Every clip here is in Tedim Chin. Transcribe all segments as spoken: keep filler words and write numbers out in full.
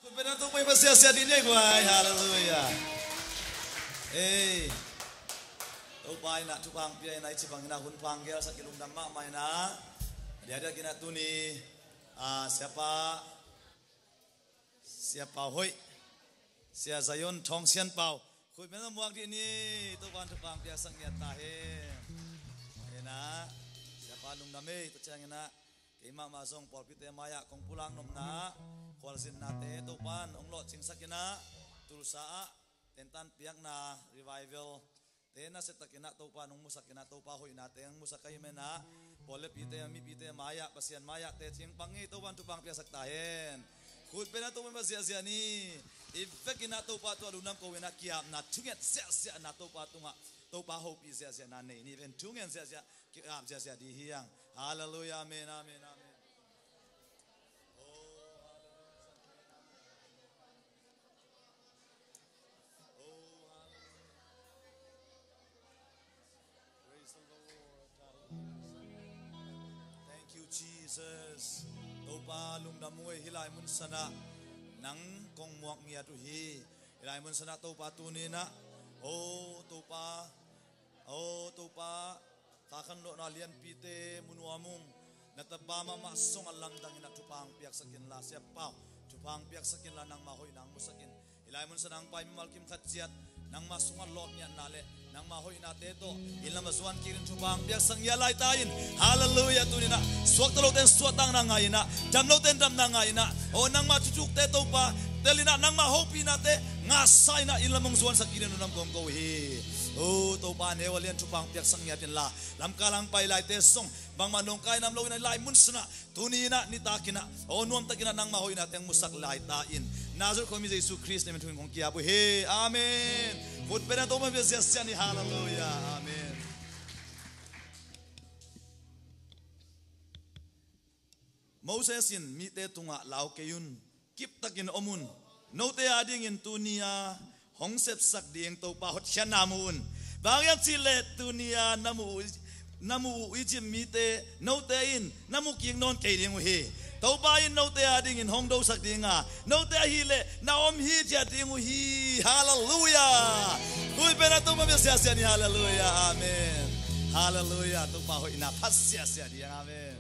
Khutbetna Topa i pha siasia dih ni ei guai. Halleluiah. Ei. Topa in ah thupha hong pia in ah, i ci bangin ah hun pha hong gelsak i lungdam mahmah in ah. Diakdiak in ah tuni, ah, Siapa, Siapa Hoih, Sia Zion Thawng Sian Pau, khutbetna muak dih ni. Topa in thupha hong piaksak ngiat ta hen. Hi in ah, Siapa lungdam ei. Tua ciangin ah kei mahmah zong pawlpite mai-ah kong pulak nopna ah khualzinate Topa in hong lawhcingsak in ah, Tulsa ah tentan piakna revival te nasia takin ah Topa in hong musak in ah, Topa hoihnate hong musak ahih manin ah, pawl le pite, mipite mai-ah, Pasian mai-ah teci pang hi. Topa in thupha hong piaksak ta hen. Khutbetna Topa i pha siasia ni. I vekin ah Topa tungah lungdam ko in ah, ki-apna thunget siasiahna Topa tungah, Topa hopih siasiahna nei ni ven. Thungen siasiah, ki-ap siasiah dih hi hang. Halleluiah, amen, amen, amen. Thank you, Jesus. Topa lungdam ung ei. Hih lai mun sanah nang kong muak ngiat uh hi. Hih lai mun sanah Topa tuni in ah, o Topa, o Topa, tha khanlawhna lianpite mu nuam ung. Na tapa mahmah sungah lamdang in ah thupha hong piaksak inla, Sia Pau, thupha hong piaksak inla, nangma hoihna hong musak in. Hih lai mun sanah hong pai mimal kim khat ciat nangma sungah lawp ngiatna le nangma hoihnate tawh inn lamah zuan kik in thupha hong piaksak ngiat lai ta in. Halleluiah. Tuni in ah suakta lote in suahtakna ngah in ah, dam lote in damna ngah in ah, o nangma thuthukte Topa tel in ah, nangma hopihnate ngahsa in ah inn lam hong zuansak kik in lungdam kong ko hi. O Topa, neu a lian thupha hong piaksak ngiat inla, lamkal hong pai laite zong bangmah nawngkai nam lo in ah, hih lai mun sanah tuni in ah, nitak in ah, o nuamtak in ah nangma hoihnate hong musak lai ta in. Nazareth khuami Jesu Khrist min in thungen kong ki-ap uh hi. Amen. Khutbetna Topa i pha siasia ni. Halleluiah. Amen. Moses in mite tungah, lau kei un, kiptakin om un, note adingin tuni a hong sepsak ding Topa hotkhiatna mu un. Bang hang hiam cih leh tuni a na muh uh, na muh uh Egypt mite note in na mu kik nawn kei ding uh hi. Topa in note adingin hong dosak ding a, note ahih leh na om hithiat ding uh hi. Halleluiah. Khutbetna Topa i pha siasia ni. Halleluiah. Amen. Halleluiah. Topa hoihna pha siasia dih hang. Amen.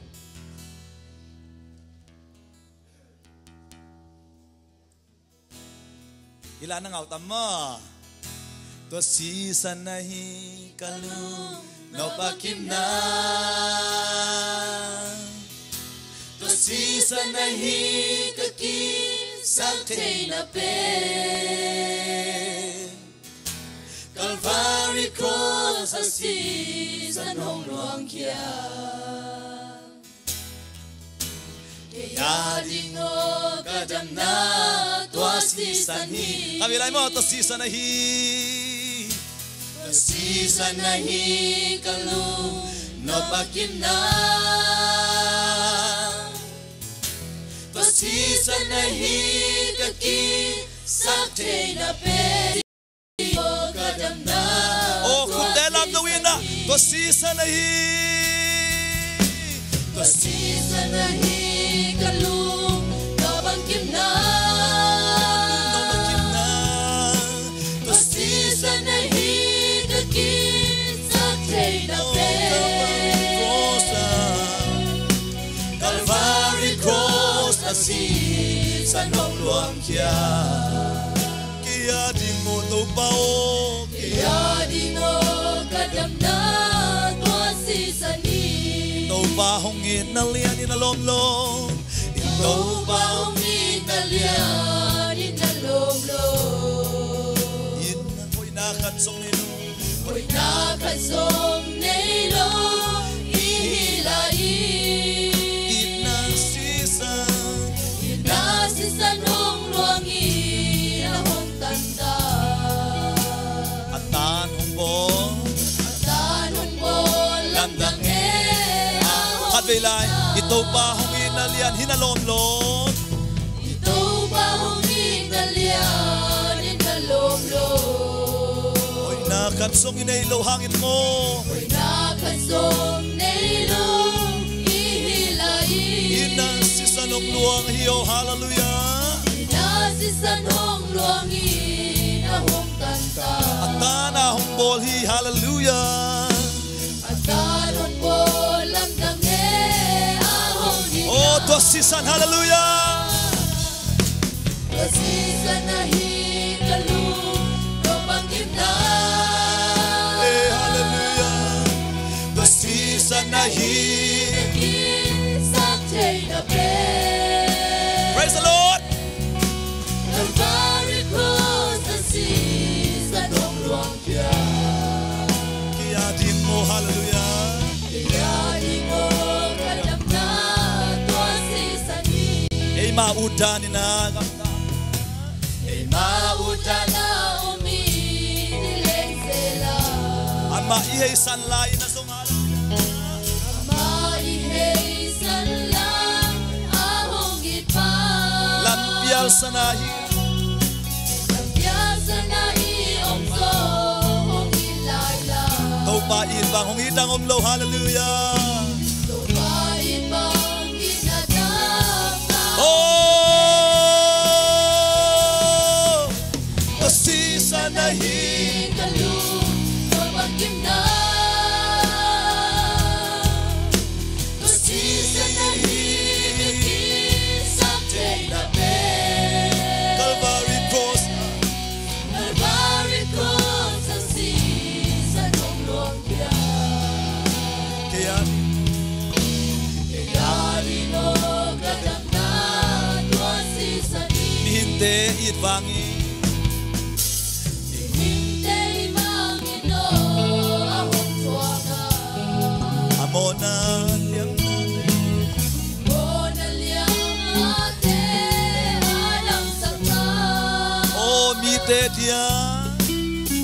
Hih lai na ngau tam maw? Tua sisan ahi ka lungnop a kimna, tua sisan ahi ka kisaktheihna pen, Calvary Cross a sisan hong luangkhia. Kei a ding aw ka damna tua sisan hi. Ka vei lai maw? Tua sisan ahi. Tua sisan ahi ka lungnop a kimna. Tua sisan ahi ka kisaktheihna pen. Aw, khutte lam do in ah, tua sisan ahi. Tua sisan ahi ka lungnop a kimna. Tua sisan ahi ka kisaktheihna pen. Calvary Cross a sisan hong luangkhia. Kei a ding aw Topa aw, kei a ding aw ka damna tua sisan hi. Topa hong itna lian in a lawmlawm. Topa hong itna lian in a lawmlawm. Itna hoihna khat zong nei lo. Hoihna khat zong nei lo i hi lai. Itna sisan, itna sisan hong luang in a hong tantan. A tan hong bawl, a tan hong bawl lamdang e a hong. Khat vei lai, i Topa hong itna lian hi in a lawmlawm. I Topa hong itna lian in a lawmlawm. Hoihna khat zong i neih loh hangin maw? Hoihna khat zong nei lo i hi lai. Itna sisan hong luang hi aw, halleluiah. Itna Sisan hong luang in a hong tantan. A tan a hong bawl hi, hallelujah. A tan hong bawl lamdang e a hong hi. Oh, tua sisan, hallelujah. Tua sisan ahi ka lungdam bangkimna. Eh, hallelujah. Tua sisan ahi. Sak theihna pen. Praise the Lord. Calvary Cross a sisan hong luang khia. Kei a ding maw, hallelujah. Kei a ding maw ka damna tua sisan hi. Eima utdan in a, eima utdan a om i hi lengsel a. Amah i heisan lai in a zong, hallelujah. Amah i heisan lai a hong it pa. Lam pialsan ahi. Lam pialsan ahi om zaw hong it lai la. Topa it bang hong it dang om lo, hallelujah. Topa it bang it na dang na. Oh, tua sisan ahi. Ka lungdam bangkimna. Tua sisan ahi ka kisap theihna pen. Calvary Cross. Calvary Cross a sisan hong luang khia. Kei a, kei a ding maw ka damna tua sisan hi. Mihingte it vang in. Mihingte it vang in aw a hong thuak a. A mawhna liamna. Mawhna liamnate a damsak na. Aw mite dia.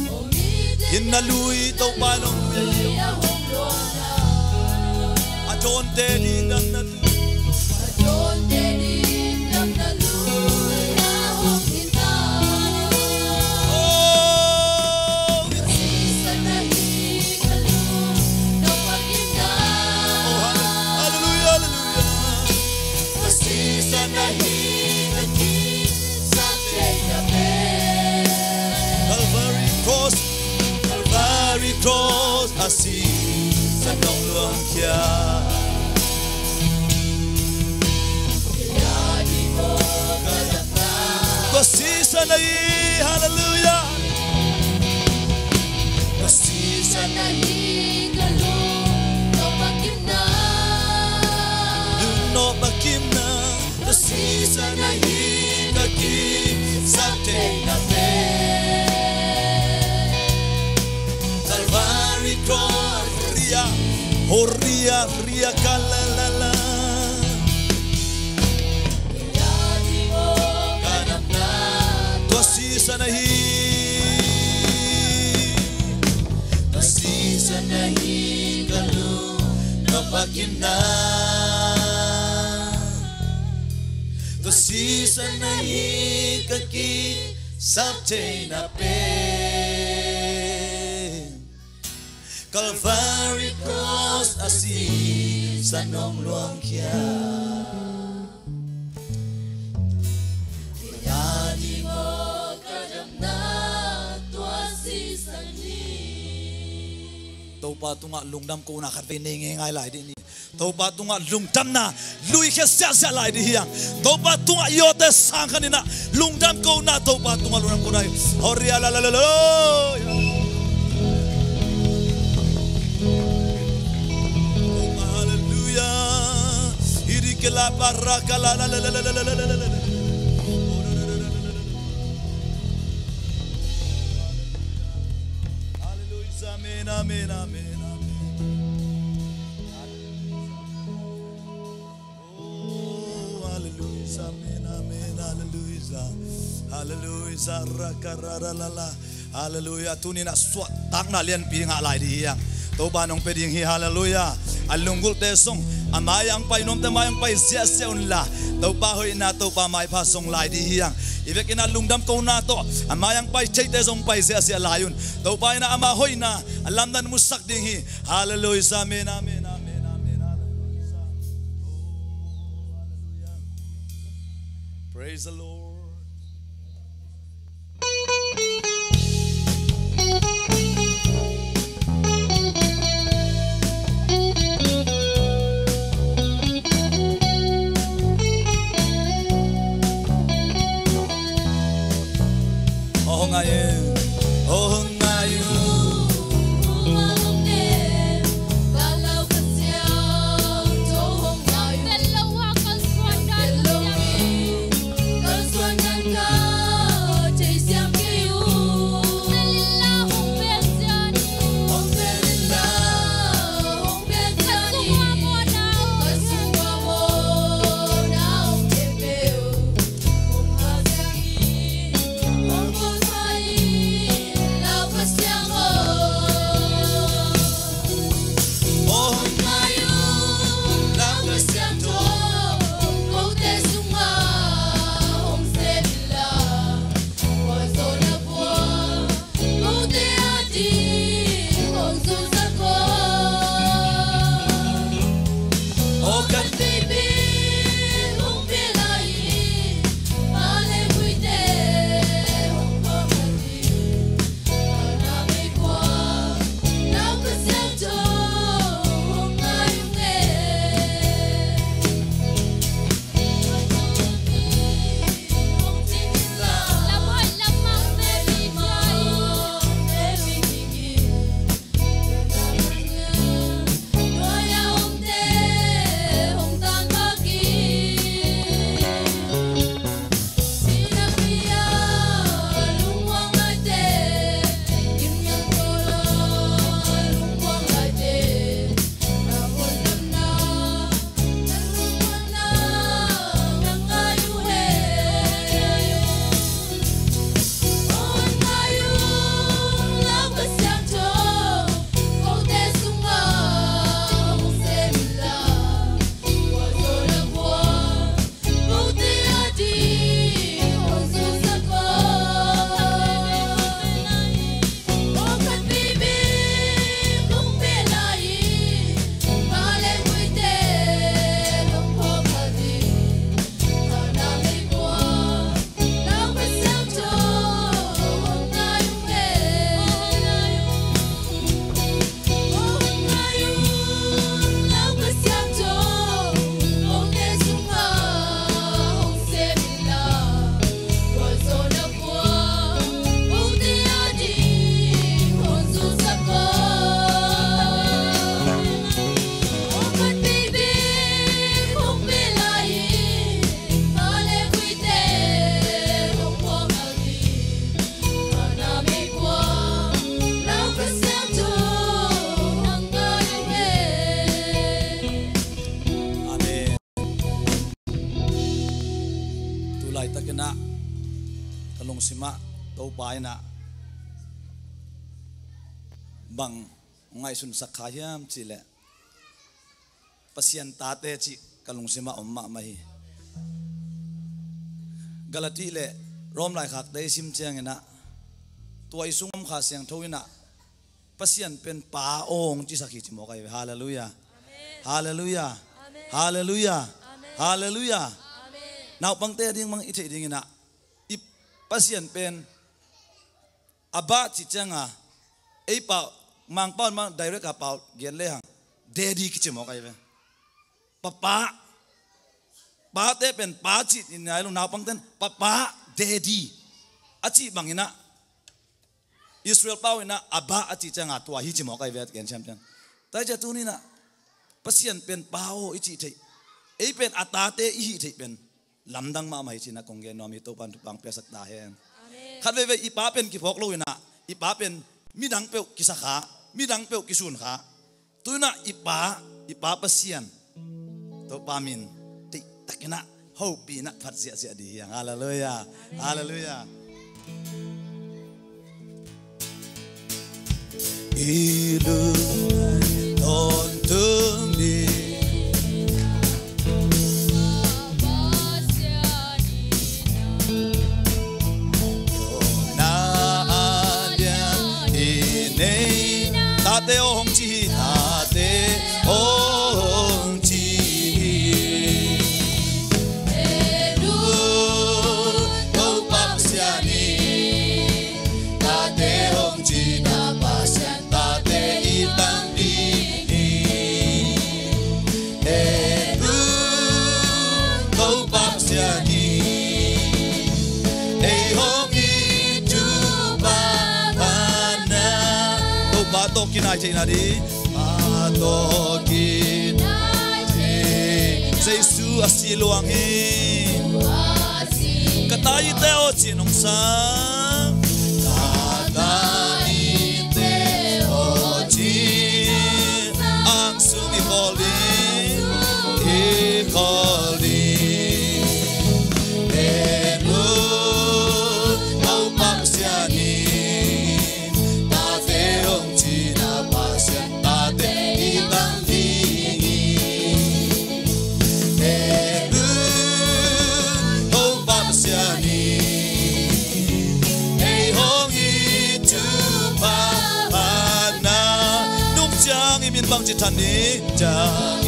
Aw mite dia. Hinna lui Topa in hong lui a hong luang a. A dawnte ding damna. Calvary Cross, Calvary Cross a sisan hong luang khia. Tua sisan ahi, hallelujah. Tua sisan ahi ka lungdam bangkimna. Lungdam bangkimna. Tua sisan ahi ka kisap theihna pen. Calvary Cross, ria, horia, ria, ka la la la. Tua sisan ahi. Tua sisan ahi ka lungdam bangkimna. Tua sisan ahi ka kisap theihna pen. Calvary Cross a sisan hong luang khia. Kei a ding maw ka damna tua sisan hi. Topa tungah lungdam kohna khat vei nei ngeingai lai dih ni. Topa tungah lungdamna luikhia siahsiah lai dih hi hang. Topa tungah i awte sang khat in ah lungdam kohna, Topa tungah lungdam kohna hi. Horia la la la la. Hallelujah. Irikela baraka la la la. Hallelujah. Amen, amen, amen, amen. Oh, hallelujah, amen, amen, hallelujah. Hallelujah, raka ra ra la la. Hallelujah. Tuni in ah suahtakna lianpi ngah lai dih hi hang. Topa in hong pia ding hi, hallelujah. A lunggulhte zong a mai-ah hong pai nuamte mai-ah hong pai ziahziah unla, Topa hoihna, Topa maipha zong lai dih hi hang. I vekin ah lungdam kohna tawh a mai-ah hong pai theite zong pai ziahziah lai un. Topa in ah ama hoihna a lamdang musak ding hi. Hallelujah. Amen, amen, amen, amen. Hallelujah. Oh, hallelujah. Praise the Lord. Simah Topa in ah bang ngaihsunsak kha hiam cihleh, Pasian tate cih ka lungsimah om mahmah hi. Galati le Rom laikhakte i sim ciangin ah, tua i sung om Kha Siangtho in ah Pasian pen Pa aw hong cisak hi ci mawk ahi ve. Halleluiah. Halleluiah. Halleluiah. Halleluiah. Naupangte a ding bang i theih dingin ah, i Pasian pen Abba cih cianga, ei pau, Mangpau in mah direct a pau gen lehang, Daddy kici mawk ahi ve. Papa. Pate pen pa cih in nai lo, naupangten Papa, Daddy a cih bangin ah, Israel pau in ah Abba a cih cianga tua hi ci mawk ahi ve, a gen siam ciang. Tua hi ciang tuni in ah Pasian pen Pa aw i cih theih, ei pen a tate i hih theih pen lamdang mahmah hi ci-in ah kong gen nuam hi. Topa'n thupha hong piaksak ta hen. Amen. Khat veivei i pa pen kiphawk lo in ah, i pa pen midang peuh kisa kha, midang peuh kisun kha. Tu in ah i pa, i Pa Pasian, Topa min deihtakin ah hopih in ah phat ziahziah ding hi hang. Halleluiah. Amen. Halleluiah. I lung tawntung ni. Na a lian i nei. Tate aw hong ci hi, tate aw hong ci hi. Topa Pasian in tate hong cihna Pasian, tate i tang ding hi. Hebru Topa Pasian in ei hong it thupha phatna. Topa tawh kinai theihna ding. Pa tawh kinai thei. Jesu a si luang hi. Ka ta ite aw ci-in hong sang. Ka ta ite aw ci-in ang sung i khawl ding, i khawl ding. Hebru Topa Pasian in tate hong cihna Pasian, tate i tang ding hi. Hebru Topa Pasian in ei hong it thupha phatna. Nung ciang i min bangci than ni, ciang i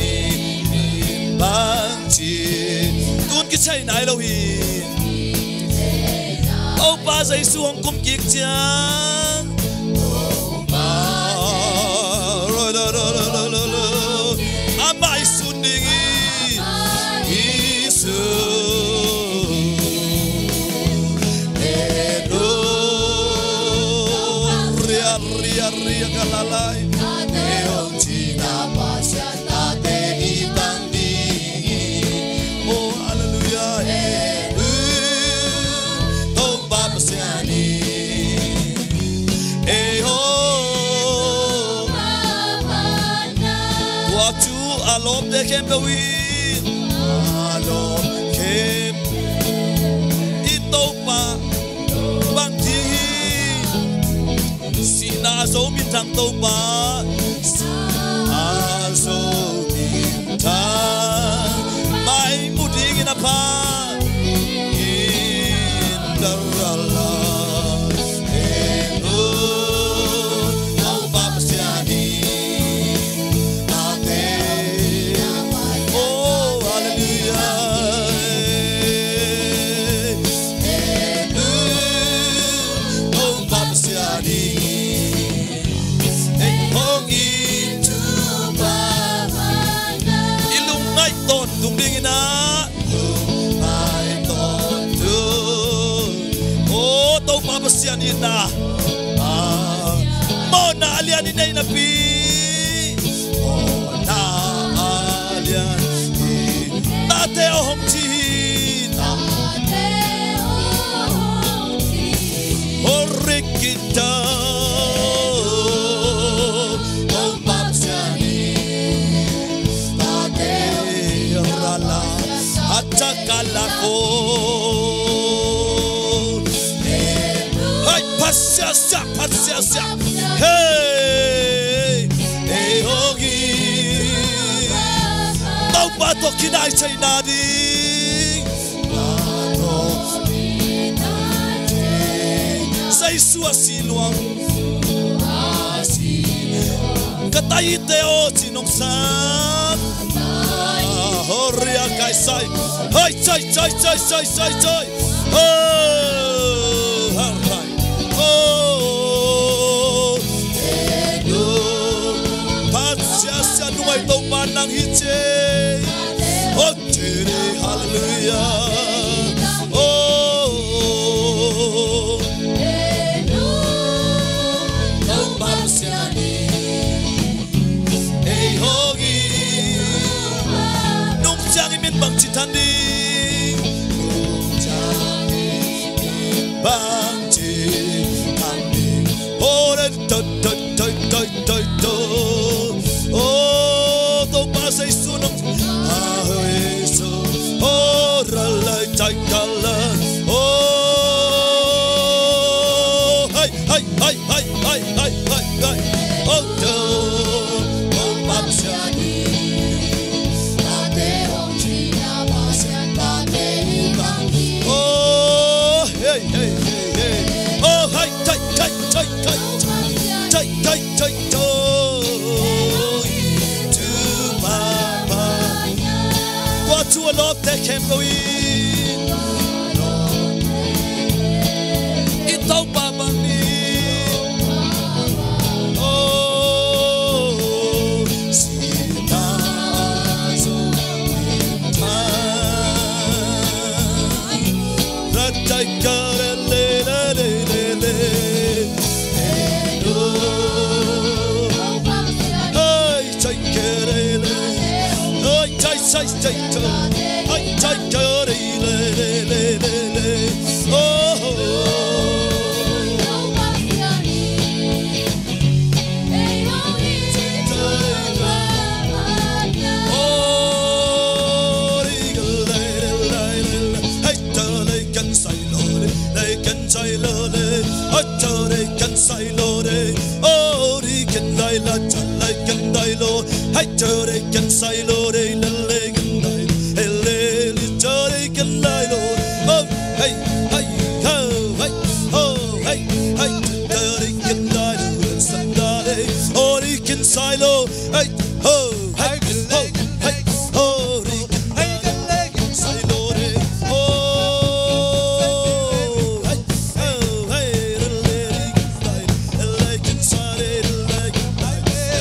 min bangci. Tun kichei nai lo hi. Topa Jesu hong kum kik ciang, amah i sun ding hi. I sun. Ria, ria, ria, kalalai. Tate hong cihna Pasian, tate i tang ding hi. Oh, halleluiah. Hebru Topa Pasian in ei hong. Tua cu a lawmte khempeuh in. A lawm khempeuh in Topa bang ding hi. Sihna a zo minthang Topa, sihna a zo minthang, mai mu dingin a pha in darala. Hebru Topa Pasian in tate. Oh, halleluiah. Hebru Topa Pasian in ei hong it thupha phatna. I lungngaih tawntung dingin ah. Lungngaih tawntung. Oh, Topa Pasian in ah. Mawhna a lian i neih napi. Mawhna a lian i. Tate aw hong ci hi. Tate aw hong ci hi. Horikita. Topa Pasian in tate rala. Atakala ko. Hei, ei hong hi. Topa tawh kinai theihna ding. Jesu a si luang. Ka taite aw ci nong san. Horia kai sai. Hai, sai, sai, sai. Oh, harai. Oh, Pasian sia nungai Topa nang hi ce. Oh, ce de, hallelujah. Oh, Topa Pasian hi. Ei hong hi. Nung ciang i min bang ci than ding. Nung ciang i min bang ci than ding. Oh, to, to, to, to, to, to. Oh, Topa Jesu nong. Ah, Jesu. Oh, ra lai tai ka la. Oh, hai, hai, hai. Oh, to, oh, Pasian hi. Tate hong ci na Pasian tate hi bang hi. Oh, hey, hey, hey, hey. Oh, hai, tai, tai, tai, tai. Tai, tai, tai, tai. Tu, pa, pa. Tua tu a lawp te khempeuh in. I Topa bang ni. Oh, sita zo ta. Ratai ka re le le le le le. Hey, oh. Hey, tai ke re le. Hey, tai, tai, tai, tai. Hey, tai ke re le le le le le. Oh. Ori kin sai lo, hey, ho, hey, ho, hey, ori kin sai lo re, ho, hey, ho, hey, ori kin sai, ori kin sai, ori kin sai.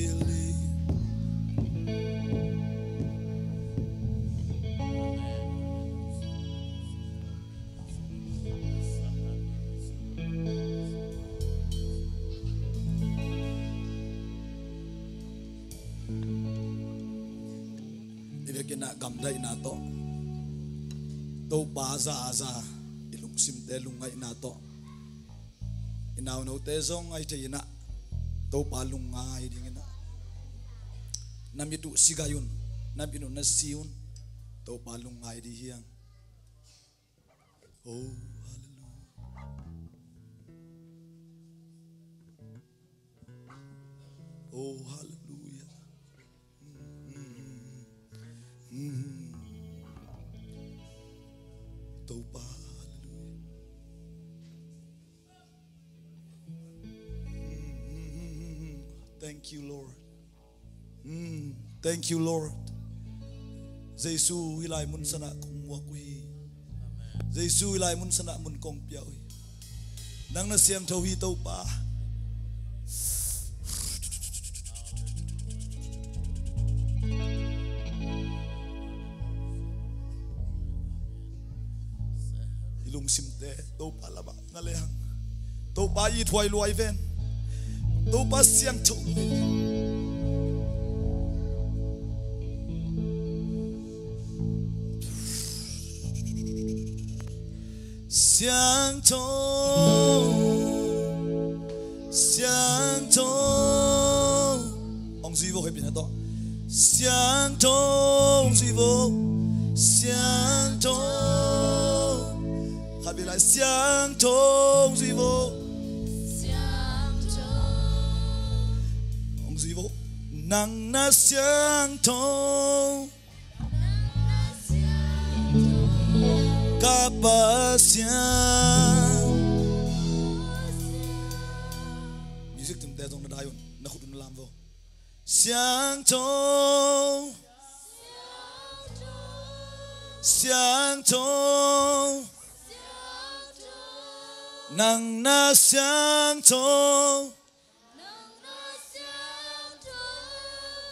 Spirit. I vekin ah gamdaihna tawh, Topa za a za, i lungsimte lungngaihna tawh, i naunote zong ahi thei in ah Topa lungngai ding in ah, na mit uh si gai un, na mit uh na si un, Topa lungngai ding hi hang. Oh, hallelujah. Oh, hallelujah. Mm, mm, mm. Topa, hallelujah. Mm, mm, mm, mm. Thank you, Lord. Mm, thank you, Lord. Jesu, hih lai mun sanah kong muak uh hi. Jesu, hih lai mun sanah mun kong pia uh hi. Nang na siangtho hi, Topa. I lungsimte Topa lamah na lehang, Topa i thuai luai ven. Topa siangtho. Siangtho, siangtho. Hong zui vo, hehpihna tawh. Siangtho, hong zui vo. Siangtho. Khat vei lai, siangtho, hong zui vo. Siangtho. Hong zui vo. Nang na siangtho. Ka Pasian. Music team te zong na dai un, na khut un lam vo. Siangtho. Siangtho. Nang na siangtho.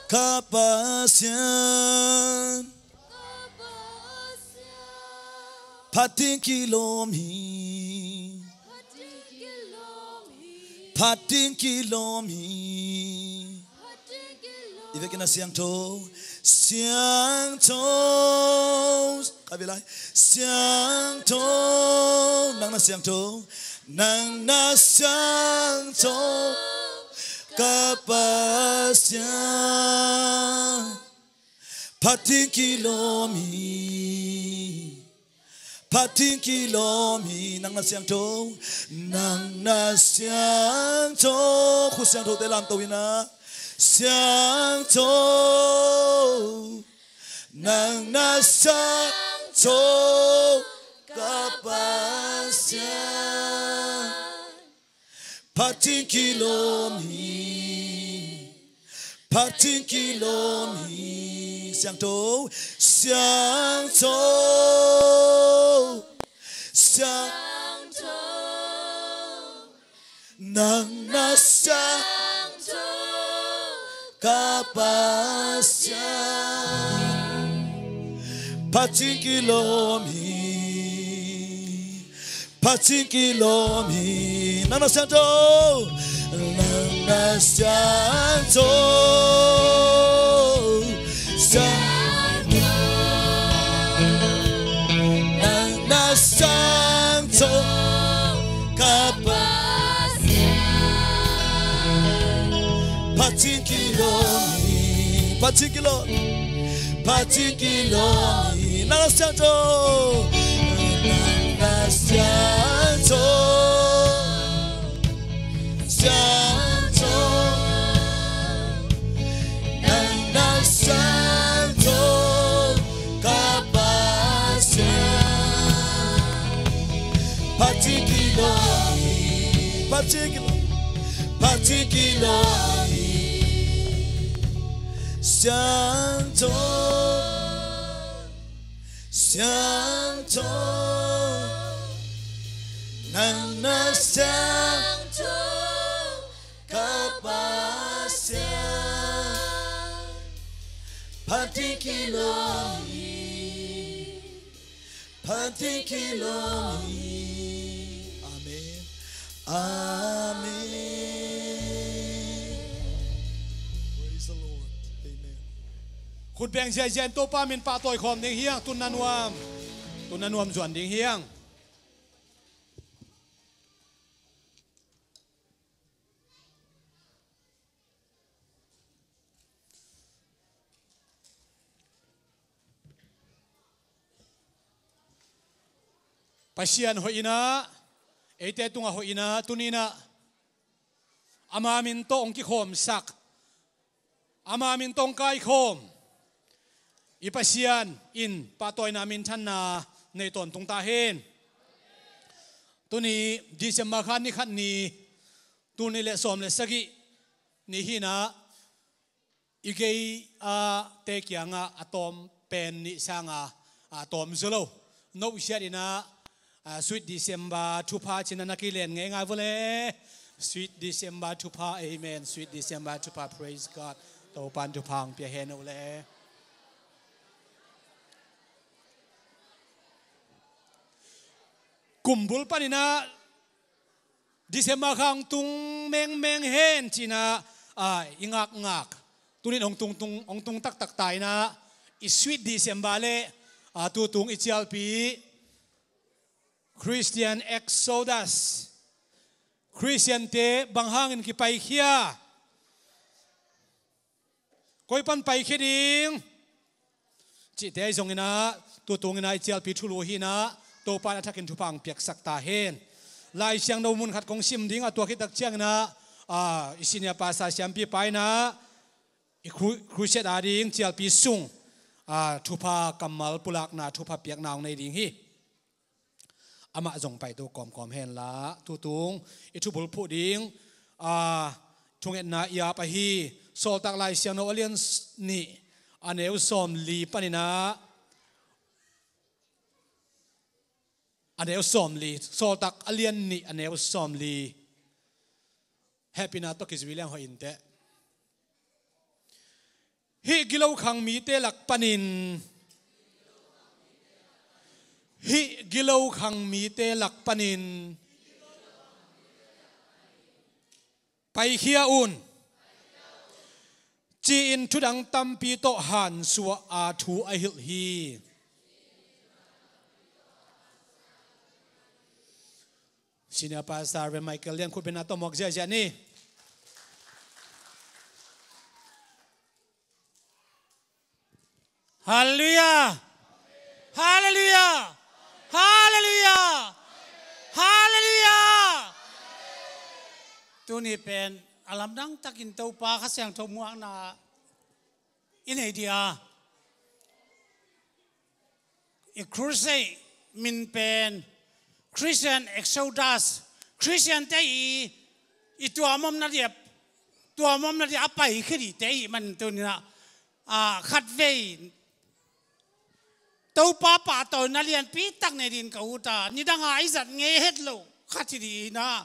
Ka Pasian. Phat ding kilawm hi. Phat ding kilawm hi. I vekin ah siangtho. Siangtho. Khat vei lai. 香土, nang na 香土, nang na 香土, ka Pasian. Phat ding kilawm hi. Phat ding kilawm hi. Nang na 香土, nang na 香土. Khut 香土 te lamto hi na. 香土, nang na 香土, ka Pasian. Phat ding kilawm hi. Phat ding kilawm hi. 香土, 香土, 香土, nang na 香土, ka Pasian. Phat ding kilawm hi. Phat ding kilawm hi. Nang na 香土, nang na 香土, 香土, nang na 香土, ka Pasian. Phat ding kilawm hi. Phat ding kilawm hi. Phat ding kilawm hi. Nang na 香土, nang na 香土, 香土, nang na 香土, ka Pasian. Phat ding kilawm hi. Phat ding kilawm, phat ding kilawm hi. 香土, 香土, nang na 香土, ka Pasian. Phat ding kilawm hi. Phat ding kilawm hi. Amen. Amen. Praise the Lord. Amen. Khut beng ziahziah in Topa min pahtawi khawm ding hi hang. Tun na nuam, tun na nuam zuan ding hi hang. Pasian hoih in ah, eite tungah hoih in ah, tuni in ah ama min tawh hong kikhawmsak, ama min tawh hong kaikhawm i Pasian in pahtawina, minthanna nei tawntung ta hen. Tuni December kha ni khat ni, tul nih le sawm le sagih ni hi in ah, i gei a te kiangah a tawm pen nih sanga a tawm zaw lo. No siat in ah, a, Sweet December thupha ci-in ah na kilen ngeingai vua le. Sweet December thupha, amen. Sweet December thupha, praise God. Topan thupha hong pia hen uh le. Kum bul panin ah December kha hong tung mengmeng hen ci-in ah, a, i ngakngak. Tunin hong tung, tung, hong tung taktak ta in ah, i Sweet December le, a, tutung i cialpi Christian Exodus, Christian-te bang hangin kipaikhia, koi pan paikhia ding cihte ahi zongin ah, tutung in ah i cialpi thulu hi in ah, Topan a thakin thupha hong piaksak ta hen. Lai Siangtho mun khat kong sim ding a, tua khit tak ciangin ah, a, i senior pastor siampipa in ah i cru-, crusade a ding cialpi sung, a, thupha kammal pulakna, thupha piakna hong nei ding hi. Amah zong paito kawmkawm hen la, tutung i thubulphuh ding, a, thungetna i ap ahi Sawltak Lai Siangtho a lian s-, nih, a neu sawmli panin ah, a neu sawmli, Sawltak a lian nih, a neu sawmli. Hehpihna tawh kizui leng hoih inteh. Hih gilo khang mite lak panin, hih gilo khang mite lak panin paikhia un, ci-in thudang tampi tawh hansuah a thu a hilh hi. Senior Pastor Rev. Michael Lian khut bengna tawh muak ziahziah ni. Halleluiah. Halleluiah. Halleluiah. Halleluiah. Tuni pen a lamdang takin Topa Kha Siangtho muakna i nei dia, i crusade min pen Christian Exodus, Christian te i, i tuamomna dia, tuamomna dia a paikhia dihte i man tuninah, a, khatvei Topa pahtawina lianpi tak nei din ka ut a, nidanga i zat ngei het lo khat hi dinah,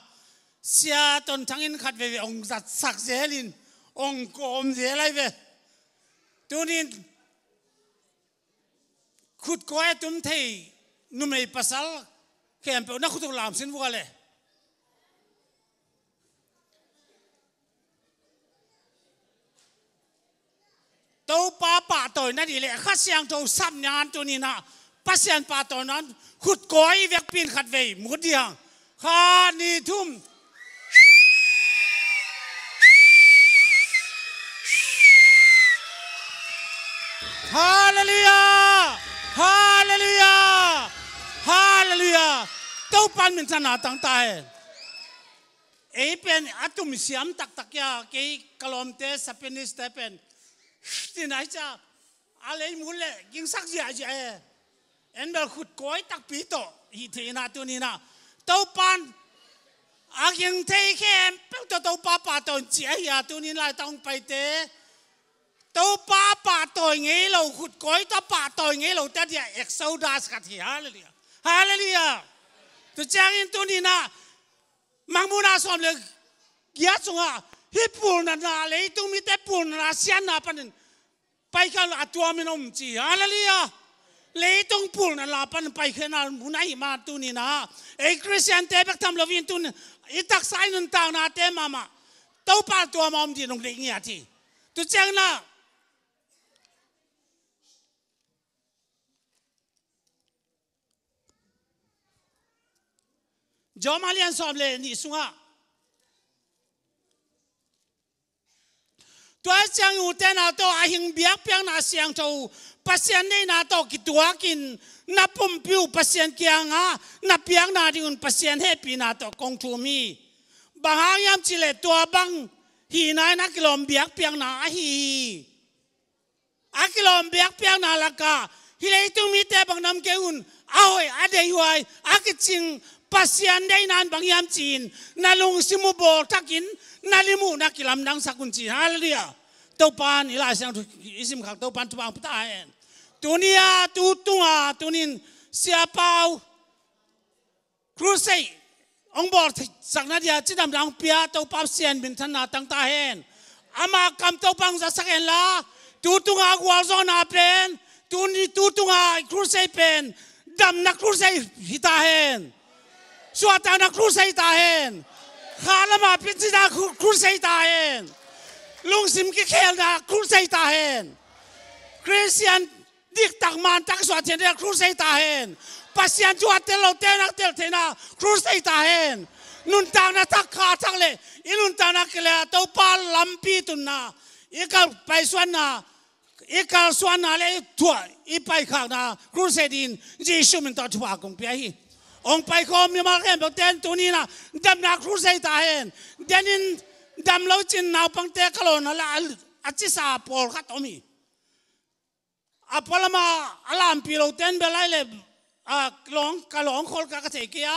Sia Ton Thang in khatvei ong zatsak zelin ong kawm zel ai ve. Tunin khutkawi a tum thei numei pasal khempeuh na khut uh lamsin vua le. Topa pahtawina dih le Kha Siangtho sapnian tuninah Pasian pahtawina khutkawi i vekpin khatvei mut dihang. Kha, ni, thum. Halleluiah! Halleluiah! Halleluiah! Topan minthanna tang ta hen. Ei pen a tumsiam taktak ia, kei ka lawmte Sapeniste pen tinai cia a lei mut le gingsak ziahziah e. En bel khutkawi takpi tawh hih thei inah tuninah Topan a ging thei khempeuh tawh Topa pahtawi in ci ahi a, tunin laitak hong paite Topa pahtawi ngei lo, khutkawi tawh pahtawi ngei lo te dia Exodus khat hi. Halleluiah. Halleluiah. Tu ciangin tuninah Mangmuhna sawm le giat sungah hih pulnatna, leitung mite pulnatna sianna panin paikhia a tuamin om ci. Halleluiah. Leitung pulnatna panin paikhiana mun ahi ma tuninah ei Christian te bek tham loin tun i taksa i nuntaknate mahmah Topa tuama om din ong deih ngiat hi. Tu ciangna Rom a lian sawm le nih sungah, tua ciang ute na tawh a hing biakpiakna siangtho Pasian deihna tawh kituakin na pumpi uh Pasian kiangah na piakna dingun Pasian hehpihna tawh kong thum hi. Bang hang hiam cihleh tua bang hihna in a kilawm biakpiakna ahi hi. A kilawm biakpiakna lakah hih leitung mite bang nam kei un a hoih a deihhuai a kicing Pasian deihna in bang hiam ci-in na lungsim uh bawlthakin na lim uh na kilamdangsak un ci. Halleluiah. Topan i Lai Siangtho i simkhak Topan thupha hong pia ta hen. Tunia tu tunga tunin Sia Pau Crusade hong bawlsakna dia cidamna hong pia Topa Pasian minthanna tang ta hen. Ama kam Topa hong zatsak hen la, tu tunga gualzawhna pen, tuni tu tunga crusade pen damna crusade hi ta hen. Suahtakna crusade ta hen. Kha lama pincina cru-, crusade ta hen. Lungsim kikhelna crusade ta hen. Christian diktak mantak suah theihna crusade ta hen. Pasian thu a tel lote na tel theihna crusade ta hen. Nuntakna thak kha thak le i nuntakna kilea Topa lampi tunna, i kal paisuanna, i kalsuanna le i thuah i paikhakna crusade in Jesu min tawh thupha kong pia hi. Hong paikhawm mimal khempeuh ten tuninah damna crusade ta hen. Denin dam lo cin naupangte ka lawna la a, a cisa pawlkhat om hi. A pualama a lampi lo ten bel lai le, a, lawng, ka lawng khol ka, ka thei kei a.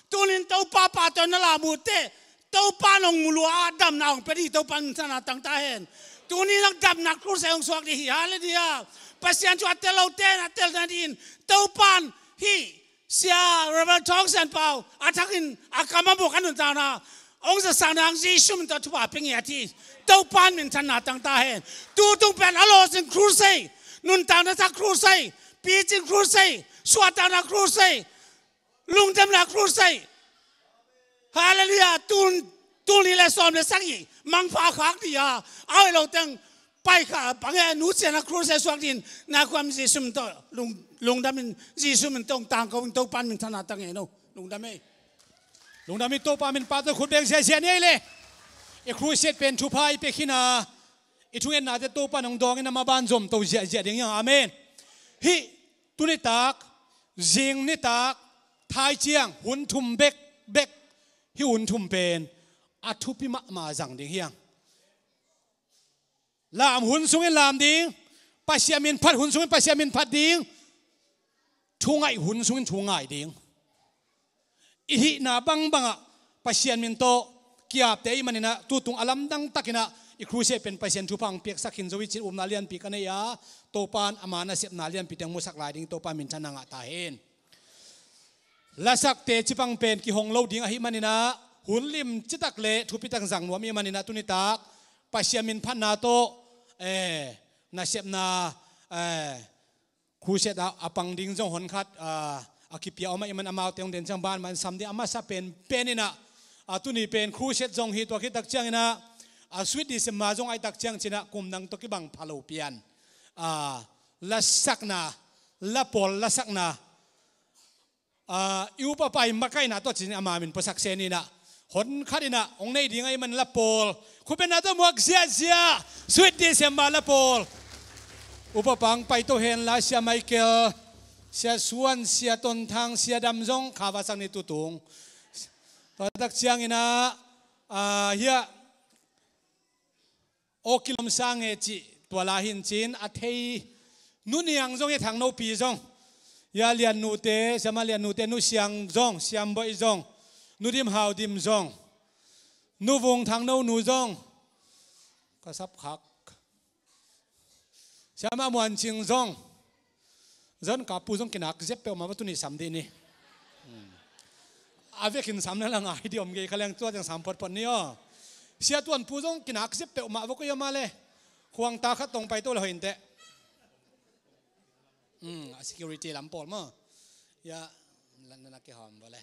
Tunin Topa pahtawina lam uh teh Topa nong mu lua a damna hong pia dih Topa minthanna tang ta hen. Tunin hong damna crusade hong suak dih hi. Halleluiah. Pasian thu a tel lo ten a telna dih in Topan hih Sia Reverend Thawng Sian Pau a thakin a kam a muk a nuntakna hong zasak nang Jesu min tawh thupha pia ngiat hi. Topan minthanna tang ta hen. Tu tung pen a lawsin crusade, nuntakna thak crusade, picing crusade, suahtakna crusade, lungdamna crusade. Halleluiah. Tun, tun li le sawm le sagih mangpha khak dih a, a hoih lo teng paikha bang e, nusiatna crusade suak dih in na khuam Jesu min tawh lung, lungdamin Jesu min tawh tangko in Topan minthanna tang e no. Lungdam e. Lungdam hi. Topa min pahtawi khut beng ziahziah ni ei le. I crusade pen thupha i pia khin a, i thungennate Topa in hong dawng in a maban zomto ziahziah ding hi hang. Amen. Hih tuni tak, zing nitak, thai ciang hun thum bekbek, hih hun thum pen a thupi mahmah zang ding hi hang. Lam hun sungin lam ding, Pasian min phat hun sungin Pasian min phat ding, thu ngaih hun sungin thu ngai ding. I hihna bangbangah Pasian min tawh ki-apte i hih maninah tutung a lamdang takinah i crusade pen Pasian thupha hong piaksak khin zo hi cin upna lianpi ka nei a, Topa in ama nasepna lianpi teng musak lai ding Topa minthanna ngah ta hen. Lasak teci pang pen kihong lo ding ahih maninah hun lim citak le thupitak zang nuam i hih maninah tuni tak Pasian min phatna tawh, eh, nasepna, eh, crusade ah a pang ding zong honkhat, ah, a kipia om ahih man amaute hong den ciang banban sam ding a masa penpen inah, ah, tuni pen crusade zong hi tua khit tak cianginah, ah, Sweet December zong ahih tak ciang cinah kum dang tawh kibang pha lo pian, ah, lasakna, lapawl lasakna, ah, i upapa i makaihna tawh cin ama min puasak se ni inah, honkhat inah hong nei ding ahih man lapawl khutbetna tawh muak ziahziah, Sweet December lapawl. Upapa hong paito hen la, Sia Michael, Sia Suan, Sia Tonthang, Sia Dam zong kha va sak ni tutung. Tua tak cianginah, ah, hiah aw kilom sa nge cih tua la hin cin a thei, Nu Niang zong hi, Thangnopi zong, ya Lian nute, Siama Lian nute, Nu Siang zong, Siam Boih zong, Nu Dim Hau Dim zong, Nu Vung Thangno nu zong, ka sapkhak, Siama Muan Cing zong, Zon ka pu zong kinak zep peuhmah va tuni sam dih ni. Hmm. A vekin sam na la ngai dih om gei kha leng tua teng sam photphot ni aw. Sia Tuan pu zong kinak zep peuhmah va koi a mah le. Khuang ta khat tong paito le hoih inteh. Hmm, a security lam pawl maw. Ya, la, la, la kihawm va le.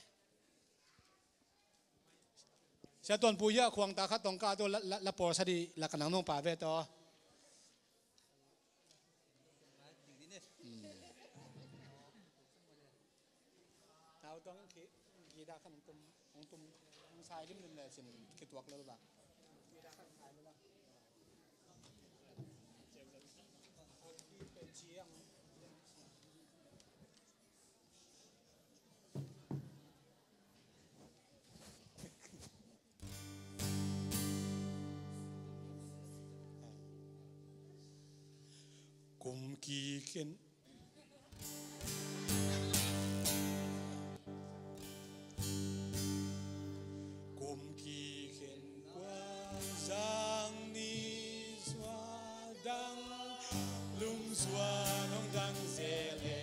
Sia Tuan pu ya khuang ta khat tong ka tu la, la, la pawl sa dih la ka nang nong pa ve tawh. Hmm. Tau tong ki, ki da khan tum, ong tum, ong sai lim lim le sin ki tuak lo ba. Kum kikhen, kum kikhen kua zang ni sua dang, lungsuan hong dang zele.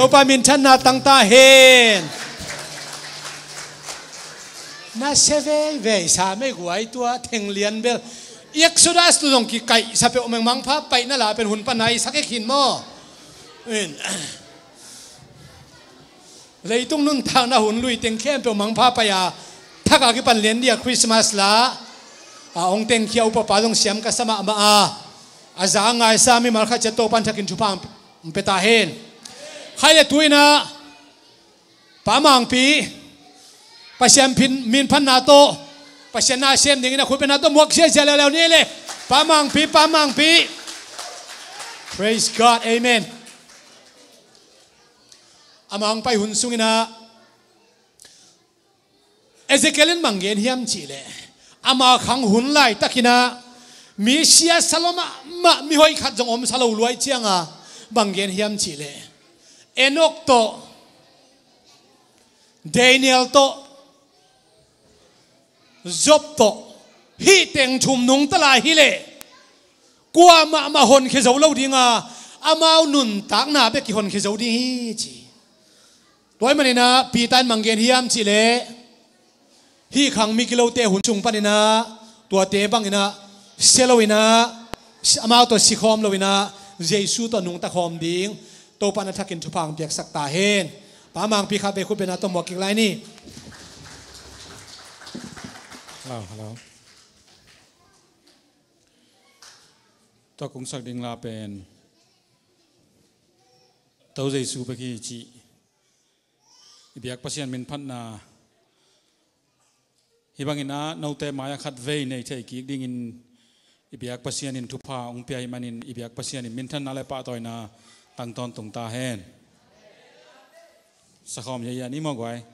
Topa minthanna tang ta hen. Na sia veivei sa mei guai tua theng lian bel. Exodus tu zong kikaihsa peuh meng mangpha paihna la pen hun pan a i sak ek hin maw? In. Leitung nuntakna hun lui teng khempeuh mangpha pai a, thak a kipan lian dia Christmas la a hong tengkhia upapa zong siam ka sa mahmah a, a za a ngaisa mimal khat ciat Topa in thakin thupha hong pia ta hen. Khai le tu in ah Pa Mangpi, Pasian phin, min phatna tawh, Pasian na sem dingin a khutbetna tawh muak siasia leuleu ni le. Pa Mangpi, Pa Mangpi. Praise God, amen. Ama hong pai hun sungin ah Ezekiel in bang gen hiam cih leh, ama khang hun laitakin ah mi siasa lua mahmah, mihoih khat zong omsa lo luai ciang a bang gen hiam cih leh, Enok tawh, Daniel tawh, Job tawh, hih teng thum nungta lai hi leh kuamah mah honkhia zo lo ding a, amau nuntakna bek kihonkhia zo ding hi ci. Tua ahih manin ah Peter in bang gen hiam cih leh, hih khang migilote hun sung panin ah tuate bangin ah sia loin ah, amau tawh sikhawm loin ah Jesu tawh nungta khawm ding Topa in a thakin thupha hong piaksak ta hen. Pa Mangpi khat vei khutbetna tawh muak kik lai ni. Hello, hello. Tua kong sak ding la pen To Jesu bek hi cih i biak Pasian min phatna. Hih bangin ah note mai-ah khat vei nei thei kik dingin i biak Pasian in thupha hong pia ahih manin i biak Pasian in minthanna le pahtawina tang tawntung ta hen. Sakhawm hiahiah ni maw guai.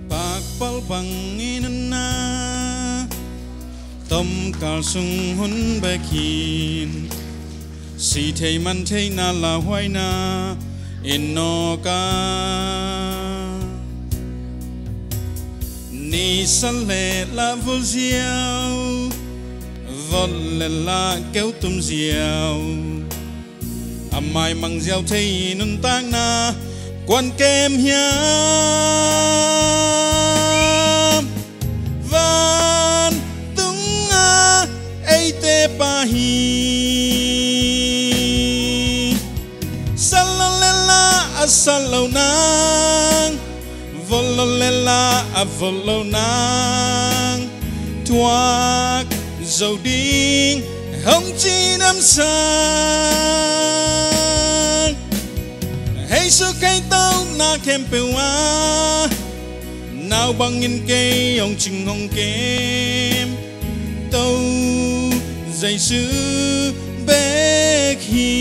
Pakpal bangin a na tomkal sung hun bek hin si thei man theihna lauhuaina in nawk a, nisa le la vul ziau, vot le la keutum ziau, a maimang ziau thei nuntakna kuan kem hiam? Vantunga eite Pa hi. Sat lo le la a sat lo nang, vot lo le la a vot lo nang, thuak zo ding hong ci namsang. Hei suk hei to na khempeuh a, nau bangin kei hong cing hong kem, To Jesu bek hi.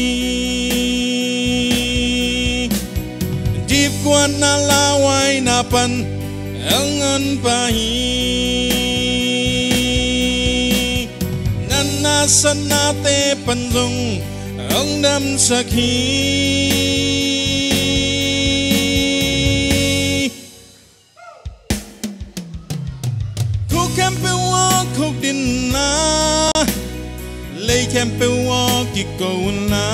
Dipkuatna lauhuaina pan hong honpa hi. Na nasatnate pan zong hong damsak hi. Khuk khempeuh aw khukdinna, lei khempeuh aw kiko unla,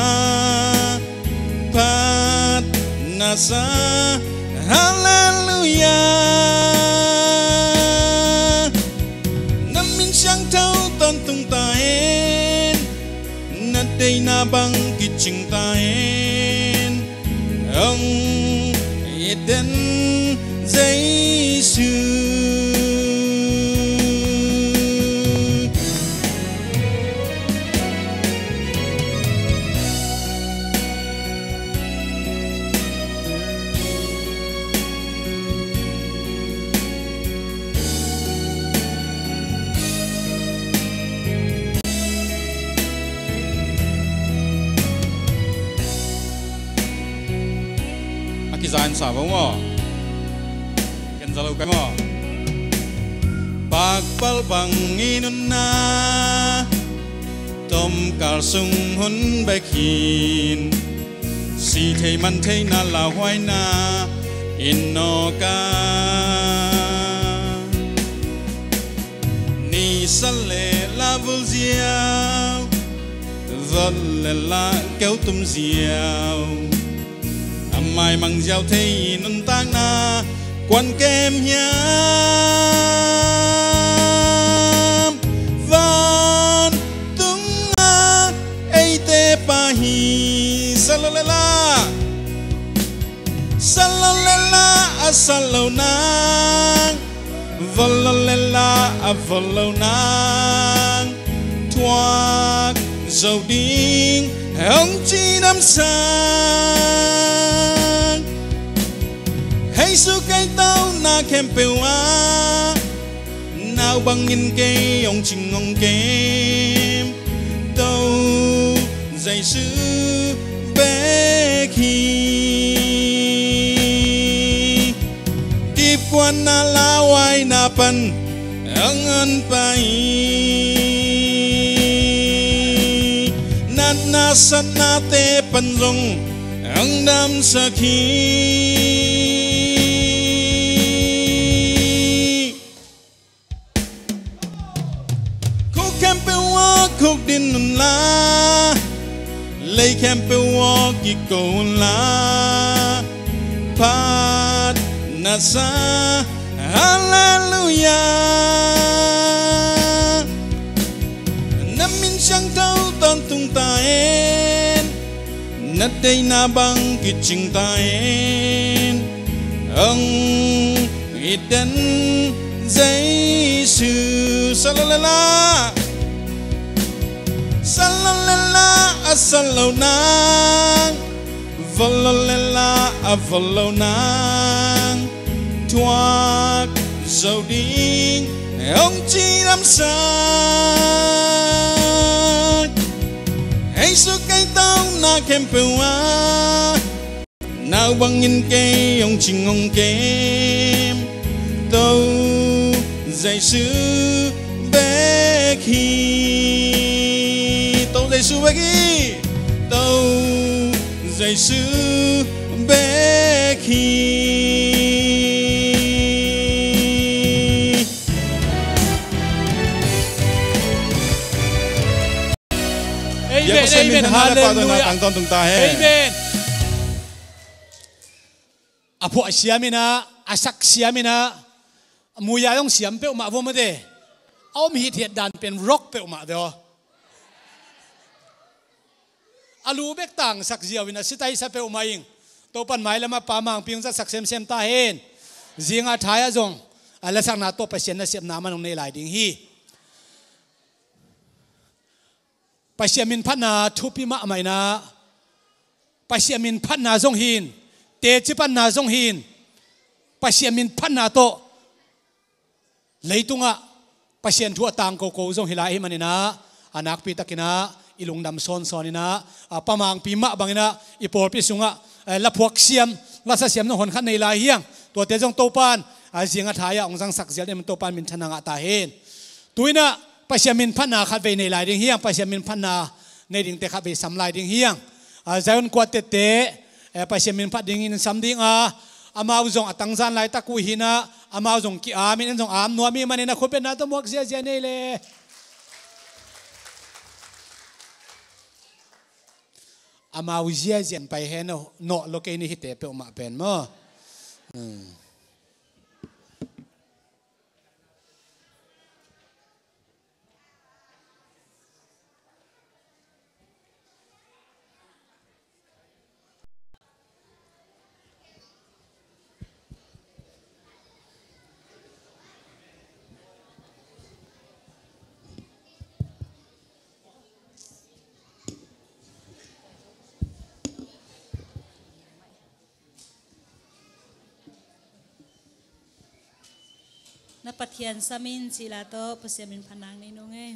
phat na sa. Halleluiah. Na min siangtho tawntung ta hen, na deihna bang kicing ta hen. Hong it den Jesu. A kizain sa vo maw? Ken za lo kai maw? Pakpal bangin unna, Tomkal sung hun bek hin si thei man theihna lauhuaina in nawk a, nisa le la vul ziau, vot le la keu tum ziau, a maimang ziau thei nuntakna kuan kem hiam? Vantung a eite pa hi. Salolela, salolela, a salo nang, vololela, a volo nang, thuak zo ding hong ci namsang. Hei su kei tau na khempeuh ah, nau bangin kei hong cing hong kem, To Jesu bek hi. Kipkuanna lauhuaina pan hong honpa hi. Natna satnate pan zong hong damsak hi. Khuk khempeuh ah khuk din un la, lei khempeuh ah kiko un la, phat na sa. Halleluia. Na min siangtho tawntung ta hen, na deihna bang kicing ta hen, hong it den Jesu. Salolela, salolela, a salo nang, vololela, a volo nang, thuak zo ding hong ci namsang. Hei su kei tau na khempeuh ah, nau bangin kei hong cing hong kem, To Jesu bek hi. To Jesu bek hi. To Jesu bek hi. Amen, amen, hallelujah. Amen. A phuah siam in ah, a sak siam in ah, a muya zong siam peuhmah vua mate. A om hithiat dan pen rock peuhmah ve aw. A lu bek tangsak ziau in a sitaisa peuhmah ing. Topan mailam a Pa Mangpi hong zatsak semsem ta hen. Zinga thai ah zong a lasakna tawh Pasian nasepna man hong nei lai ding hi. Pasian min phatna thupi mahmah in ah, Pasian min phatna zong hi in, teci panna zong hi in, Pasian min phatna tawh leitungah Pasian thu a tangkoko zong hi lai ahih manin ah, a nakpi takin ah i lungdam sawnsawn in ah, a Pa Mangpi mah bangin ah i pawlpi sungah, eh, laphuak siam, lasa siam zong honkhat nei lai hi hang. Tuate zong Topan, a zinga thai ah hong zangsak zial ding Topan minthanna ngah ta hen. Tu in ah Pasian min phatna khatvei nei lai ding hi hang, Pasian min phatna nei dingte khatvei sam lai ding hi hang. A, Zion Quartet te, eh, Pasian min phat dingin sam ding a, amau zong a tangzan laitak uh hi in ah, amau zong ki-am in, en zong am nuam hi manin ah khutbetna tawh muak ziazia nei le. Amau ziazia in pai hen aw, nawh lo kei ni hite peuhmah pen maw. Hmm. Na Pathian sam in cih la tawh Pasian min phatna nei nung ei.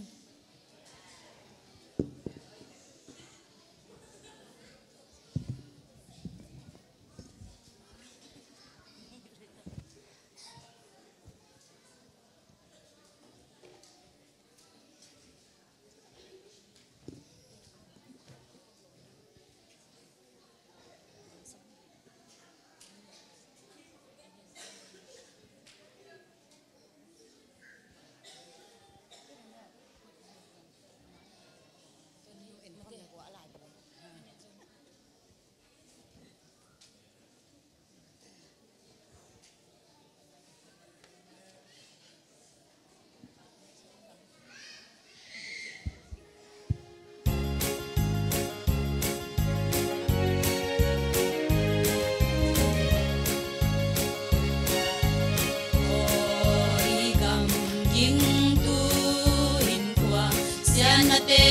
Nate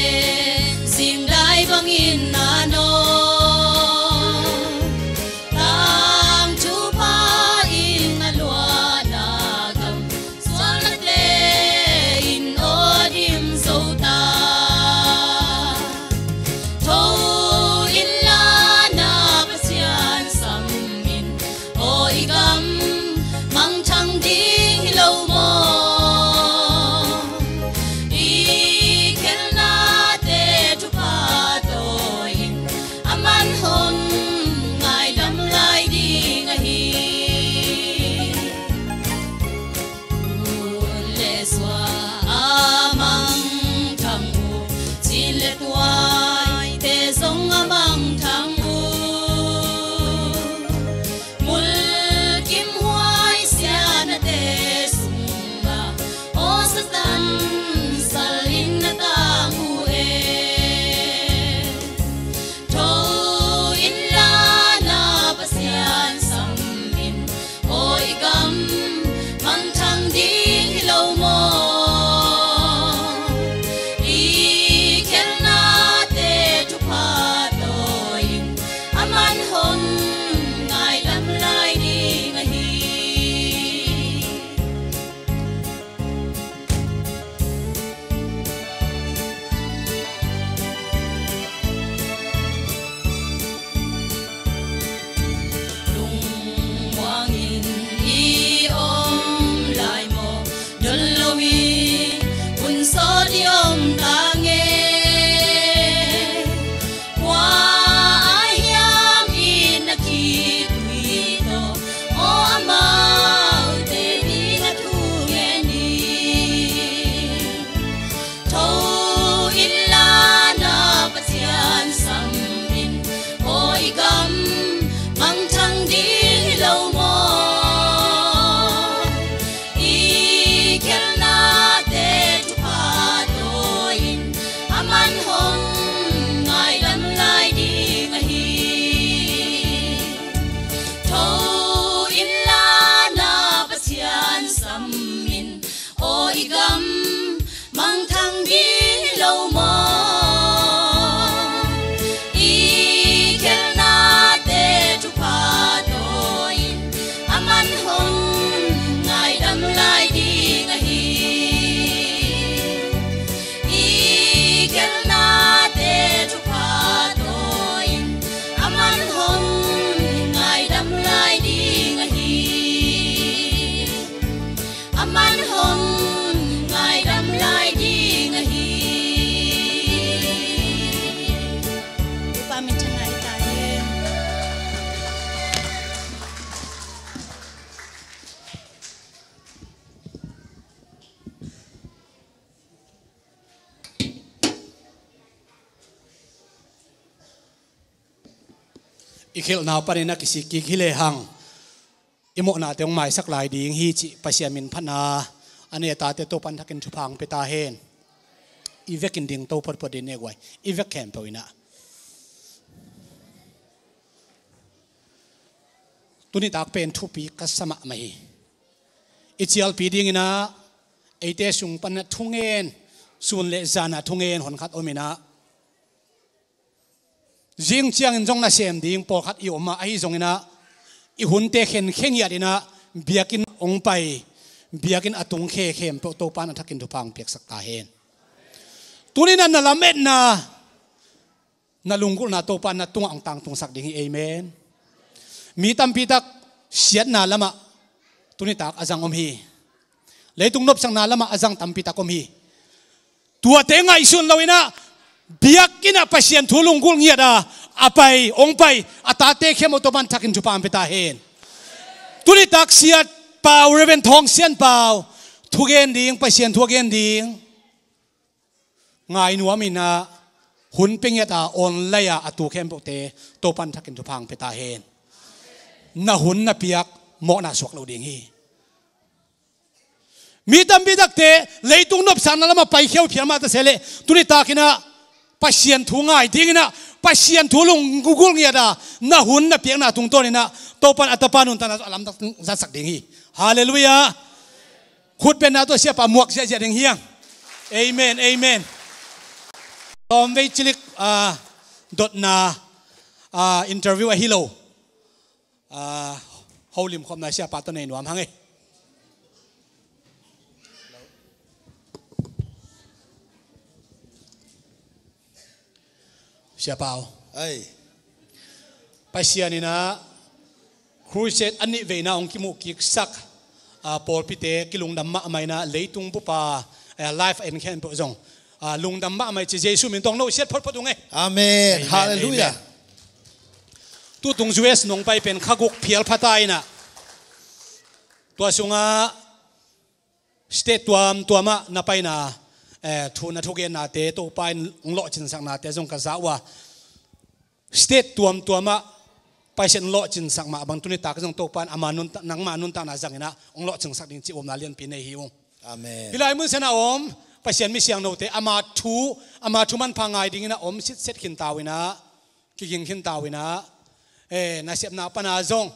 zingdai bangin na no tang thupha in a luana gam sualnate in aw dim zo ta. Tho in la na Pasian sam in aw i gam mangthang ding hi lo maw? I khelnate thupha tawi in a man hong ngaidam lai ding ahi. Ul le sua a mangthang uh, cin le tuaite zong a mangthang uh. Mulkim huai sianate sungah aw Satan sal in na tang uh e. Tho in la na Pasian sam in aw i gam mangthang ding hi lo maw? I khelnate thupha tawi in a man hong ngaidam lai ding ahi. Lungmuangin i om lai maw? Dol lo i hun sawt i om ta nge. Kua ai hiam in a khitui tawh aw amaute ding a thu ngen hi. Tho in la na Pasian sam in aw i gam mangthang ding hi lo maw? I khelnate thupha tawi in a man hong ngaidam lai ding ahi. Tho in la na Pasian sam in aw i gam mangthang ding hi lo maw? I khelnate thupha tawi in a man hong ngaidam lai ding ahi. I khelnate thupha tawi in a man hong ngaidam lai ding ahi. A man hong ngaidam lai ding ahi. Topa min thang ngai ta hen. I khelhna panin a kisik kik hi lehang i mawhnate hong maisak lai ding hi cih Pasian min phatna a nei a tate Topan thakin thupha hong pia ta hen. I vekin ding to photphot ding ne guai. I vek khempeuh inah tuni tak pen thupi ka sa mahmah hi. I cialpi dinginah eite sung panah thungen, sun le zanah thungen honkhat om inah zing ciangin zong nasem ding pawlkhat i om ah, ahi zonginah i hunte khenkhe ngiat inah biakinn hong pai, biakinn a tung khe khempeuh Topan a thakin thupha hong piaksak ta hen. Tuninah na lametna, na lunggulhna Topan na tungah hong tangtungsak ding hi. Amen. Mi tampitak siatna lamah tunitak a zang om hi. Leitung nopsakna lamah a zang tampitak om hi. Tuate ngaihsun loinah biakinnah Pasian thu lunggulh ngiat a, a pai, hong pai a tate khempeuh Topan thakin thupha hong pia ta hen. Tunitak siat pau, Reverend Thawng Sian Pau, thugen ding, Pasian thu a gen ding. Ngai nuam inah hun pia ngiat a online a a tu khempeuhte Topan thakin thupha hong pia ta hen. Na hun na piak mawhna suak lo ding hi. Mi tampi takte leitung nopsakna lamah paikhia uh phial mah ta se leh tuni takinah Pasian thu ngai dinginah Pasian thu lunggulh ngiat a na hun na piakna tungtawninah Topan a tapa nuntakna a lamdang zatsak ding hi. Halleluiah. Khutbenna tawh siapa muak ziahziah ding hiang. Amen, amen. Tawm vei cilik, ah, dotna, ah, interview ahi lo. Ah, holim khopna siapa tawh nei nuam hang e. Siapa aw. Ai. Pasian in ah crusade a nih veina hong kimuh kiksak, ah, pawlpite kilungdam mahmah in ah leitung bupa, ah, live a en khempeuh zong, ah, lungdam mahmah i ci Jesu min tawh hong no siat photphot ung e. Amen. Amen. Halleluiah. Amen. Tutung U S nong pai pen kha guk phial pha ta in ah tua sungah state tuamtuamah na paina, eh, thu na thugennate, Topa in hong lawhcinsaknate zong ka za uh a, state tuamtuamah Pasian hong lawhcinsak mah bang tuni tak zong Topa in ama nuntak, nangma nuntakna zangin ah hong lawhcinsak ding cih upna lianpi nei hi ung. Amen. Hih lai mun siangah om Pasian mi siangthote ama thu, ama thu manpha ngai dingin ah om sitset khin ta uh in ah, kiging khin ta uh in ah, eh, nasepna pana zong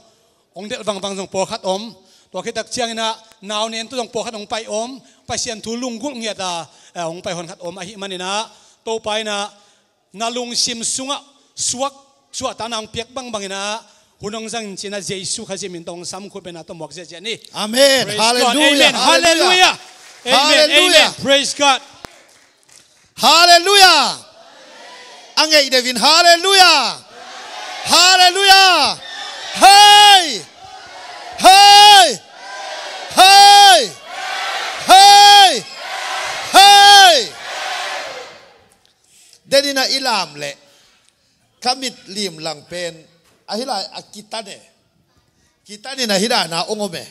hong delh vangvang zong pawlkhat om. Tua khit tak ciangin ah naunentu zong pawlkhat hong pai om. Pasian thu lunggulh ngiat a, eh, hong pai honkhat om ahih manin ah Topa in ah na lungsim sungah suak, suahtakna hong piak bangbang in ah hun hong zang in ci-in ah Jesu Khazih min tawh hong sam khut beng a tawh muak ziahziah ni. Amen. Praise God. Halleluiah. Amen. Halleluiah. Halleluiah. Amen. Halleluiah. Amen. Praise God. Halleluiah. A ngeih deuh in halleluiah. Halleluiah. Hei. Hei. Hei. Hei. Hei. Denin ah i lam leh ka mit limlang pen ahi lai a kitan e. Kitan in ahi dana ong om e.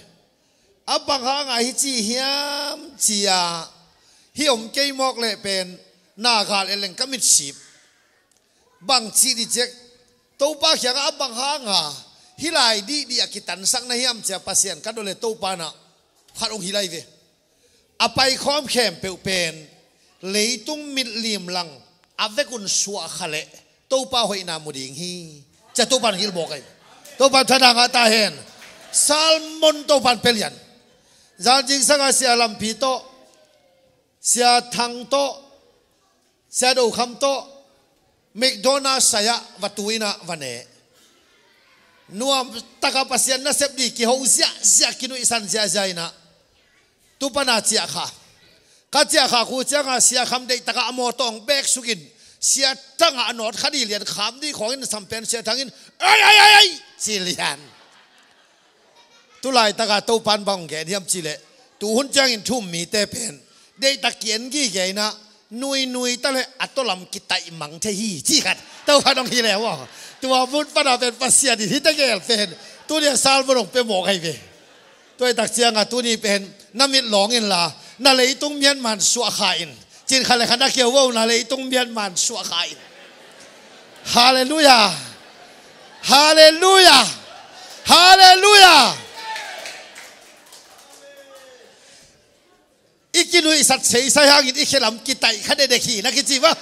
A bang hanga hi ci hiam ci-a hi om kei mawk leh pen na gal e leng ka mit sip. Bang ci di cek Topa kiangah a bang hanga hi lai dihdih a kitansak na hiam ci-a Pasian ka dot leh Topa in ah khat ong hi lai ve. A paikhawm khempeuh pen leitung mit limlang a vekun suah kha leh Topa hoihna mu ding hi. Ci-a Topa in hilh mawk ahi. Topa in thana ngah ta hen. Salmon Topa in pia lian. Zan zingsanga Sia Lampi tawh, Sia Thang tawh, Sia Do Kham tawh McDonald sai-ah va tu in ah va ne. Nuam takah Pasian nasep ding kiho ziahziah, kinuihsan ziahziah in ah tu pana ciah kha. Ka ciah khak uh ciangah Sia Kham deih takah a mawtaw hong bek sukin Sia Thangah a nawt kha ding lian kham ding khawngin sam pen Sia Thangin, "Ai, ai, ai, ai," ci lian. Tu laitakah Topa in bang hong gen hiam cih leh, tu hun ciangin thu-um mite pen deihtak ki-en gige in ah nuinui ta leh a tawlam kitaih mang thei hi cih khat Topa in hong hilh e maw. Tua mun pana pen Pasian in hihte gel pen tuni a salmon hong pia mawk ahi ve. Tua ahih tak ciangah tuni pen na mit lawng inla na leitung mianman suah kha in. Cin khat leh khat na keu vo, na leitung mianman suah kha in. Halleluiah. Halleluiah. Halleluiah. I kinuihsat seisai hangin i khelam kitaih kha dekdek hi na kici va.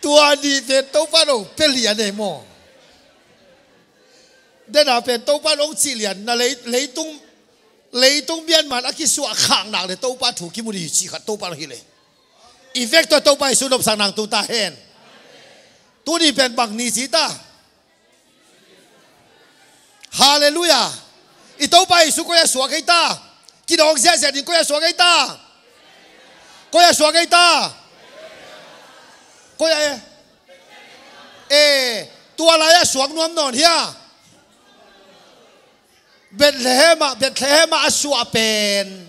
Tua nih pen Topa in hong pia lian e maw. Dena pen Topa in hong cih lian, na lei-, leitung, leitung mianman a kisuah khak nak leh Topa thu kimu ding hi cih khat Topa in hilh e. I vek tawh Topa Jesu nopsak nang tung ta hen. Tuni pen bang ni ci ta. Halleluiah. I Topa Jesu koi-ah suak ei ta? Kidawng ziahziah ding koi-ah suak ei ta? Koi-ah suak ei ta? Koi-ah e? E, tua lai-ah suak nuam nawn hia? Bethlehem ah, Bethlehem ah a suah pen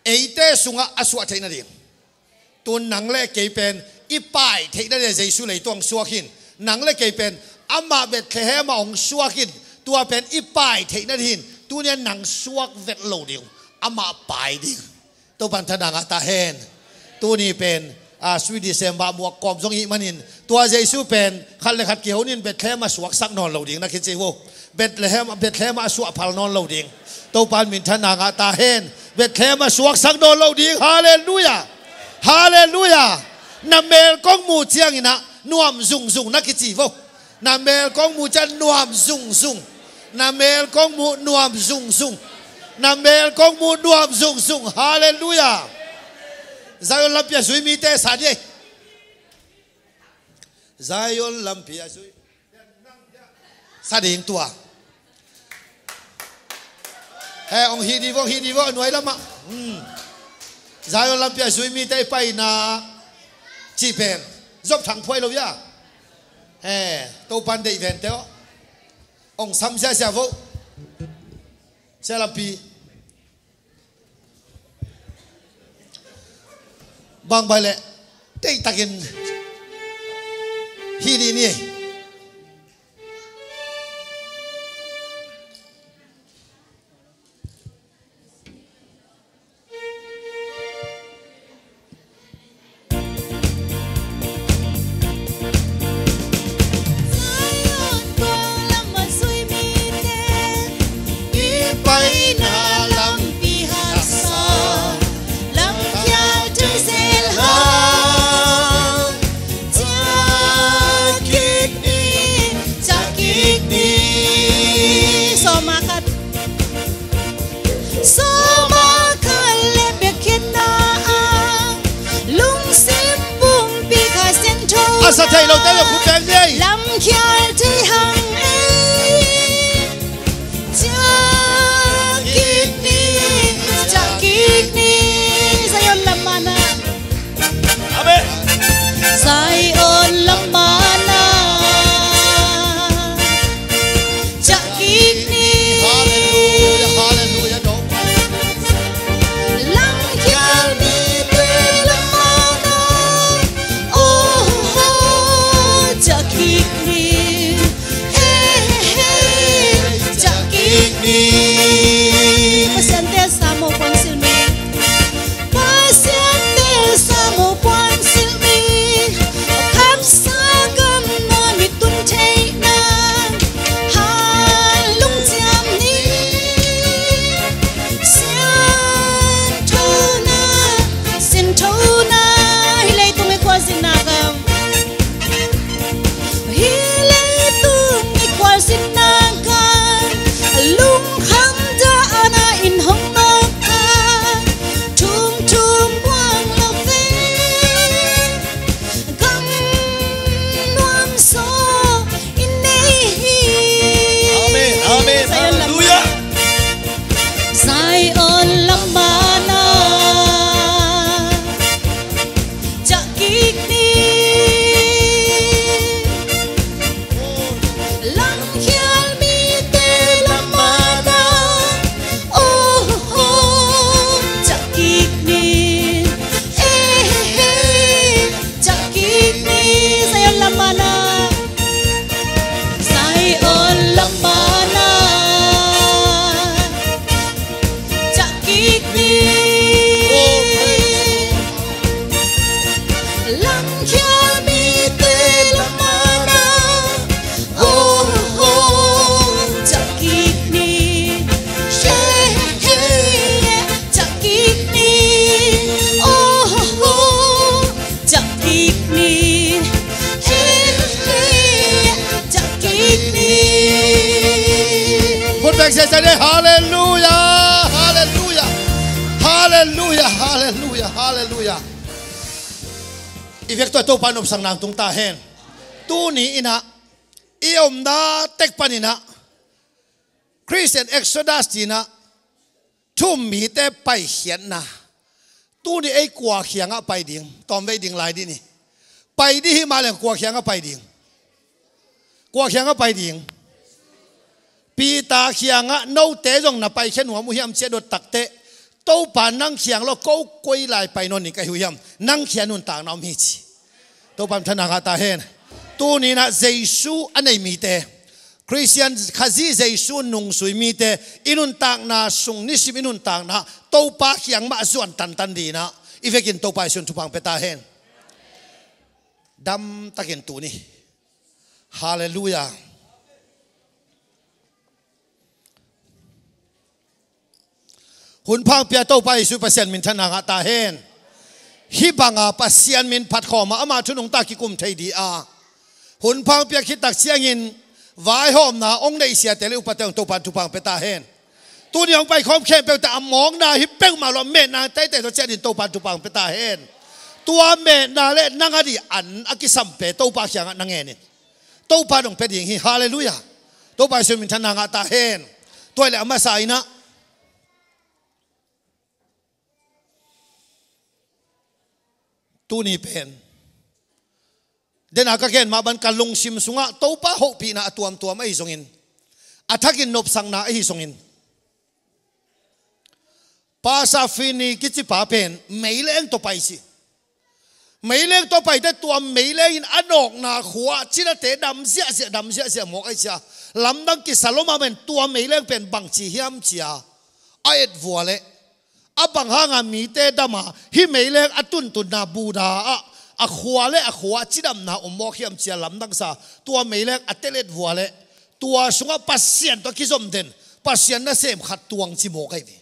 eite sungah a suah theih nading. Tun nang le kei pen i pai theih nading Jesu leitung suak hi in. Nang le kei pen amah Bethlehem ah hong suak hi in. Tua pen i pai theih nading hi in. Tuni a nang suak vet lo ding, amah pai ding. Topa in thana ngah ta hen. Tuni pen, a, Sweet December muak kawm zong i hih manin tua Jesu pen khat le khat kihon in Bethlehem ah suaksak nawn lo ding na kici uh. Bethlehem, Bethlehem ah suah phal nawn lo ding. Topa in minthanna ngah ta hen. Bethlehem ah suaksak nawn lo ding. Halleluiah. Halleluiah. Na mel kong muh ciangin ah nuam zungzung na kici vo. Na mel kong muh ciang nuam zungzung. Na mel kong muh nuam zungzung. Na mel kong muh nuam zungzung. Halleluiah. Zion lampi a zui mite sa dih. Zion lampi a zui sa ding tua. He, ong hi di vo, hi di vo, nuai lamah. Hmm. Zion lampi a zui mite i paina cih pen Job Thang Phuai lo ia. He, Topan deih vente aw. Ong sam siasia vo. Sia lampi. Bang bai leh deihtakin hi dih ni. Zion tuang lam a zui mite i paina lampi haksa, lamkhial tui zel hang. Ciah kik ni, ciah kik ni. Sawm a khat. Sawm a khat le biakpiakna ah lungsim pumpi Kha Siangtho a sa thei lote le khut beng ni. Lamkhial thei hang ei. Ciah kik ni, ciah kik ni. Zion lam mana. Amen. Zion lam mana. Ciah kik ni. Hallelujah, hallelujah, Topa. Lamkhial mite lam mana. Oh, oh, ciah kik ni. Hey, hey, ciah kik ni. Pasian te sam uh puan silh mi. Pasian te sam uh puan silh mi. Khapsa gam na mi tun theihna. Hal lungciam ni. Sianthona, sianthona. Hi leitung i khualzinna gam. Hi leitung i khualzinna gam. Lungkham dah a na in hong mawk a. Thum thum buang lo ve. Gam nuam zaw i nei hi. Amen, amen. Zion lam mana. Hallelujah. Zion lam mana. Ciah kik ni. Lamkhial mite lam mana. Oh, oh, ciah kik ni. Eh, eh, ciah kik ni. Zion lam mana. Zion lam mana. Ciah kik ni. Lamkhial mite lam mana. Oh, oh, ciah kik ni. Ciah kik ni. Oh, oh, ciah kik ni. Ciah kik ni. Khut beng sese ni. Hallelujah, hallelujah. Hallelujah, hallelujah, hallelujah. I vek tua Topa nopsakna tung ta hen. Tuni in ah i omna tek panin ah Christian Exodus ci-in ah thu-um mite paikhiatna. Tuni ei kua kiangah pai ding? Tawmvei ding lai dih ni. Pai dih hi mah leng kua kiangah pai ding? Kua kiangah pai ding? Peter kiangah, note zong na paikhia nuam uh hiam ci a dot takteh, Topa nang kiang lo ko koi lai pai nawn ning ka hi uh hiam? Nang kiang nuntakna om hi ci. Topa in thana ngah ta hen. Tuni in ah Jesu a nei mite, Christian, Khazih Jesu nungzui mite, i nuntakna sung nisim i nuntakna Topa kiang mah zuan tantan dingin ah i vekin Topa Jesu in thupha pia ta hen. Damtakin tu ni. Hallelujah. Hun pha hong pia Topa Jesu Pasian min thana ngah ta hen. Hih banga Pasian min phat khawm a, ama thu nungta kikum thei ding a, hun pha hong pia khit tak ciangin vaihawmna hong neih siate le upate hong Topa in thupha pia ta hen. Tuni hong paikhawm khempeuh teh a mawkna hi peuhmah lo, a metna teitei tawh ciatin Topa in thupha pia ta hen. Tua metna le nang a dih an a kisampe Topa kiangah na ngen in. Topa dong pia ding hi. Halleluiah. Topa Jesu minthanna ngah ta hen. Tua hi leh a masa in ah, tuni pen, dena ka gen mah bang ka lungsim sungah Topa hopihna a tuamtuam ahi zongin, a thakin nopsakna ahi zongin, Pastor Finney kici pa pen meileng tawh pai ci. Meileng tawh paite tua meileng in a nawkna khua cidamte dam ziahziah, dam ziahziah mawk ahi cia. Lamdang kisa lua mahmah in tua meileng pen bangci hiam cia a etvua leh, a bang hanga mite dam a, hih meileng a tuntunna Buddha ah a khua le a khua cidamna om mawk hiam cia lamdang sa. Tua meileng a tel etvua leh, tua sungah Pasian tawh kizom den, Pasian nasem khat tuang ci mawk ahi ve.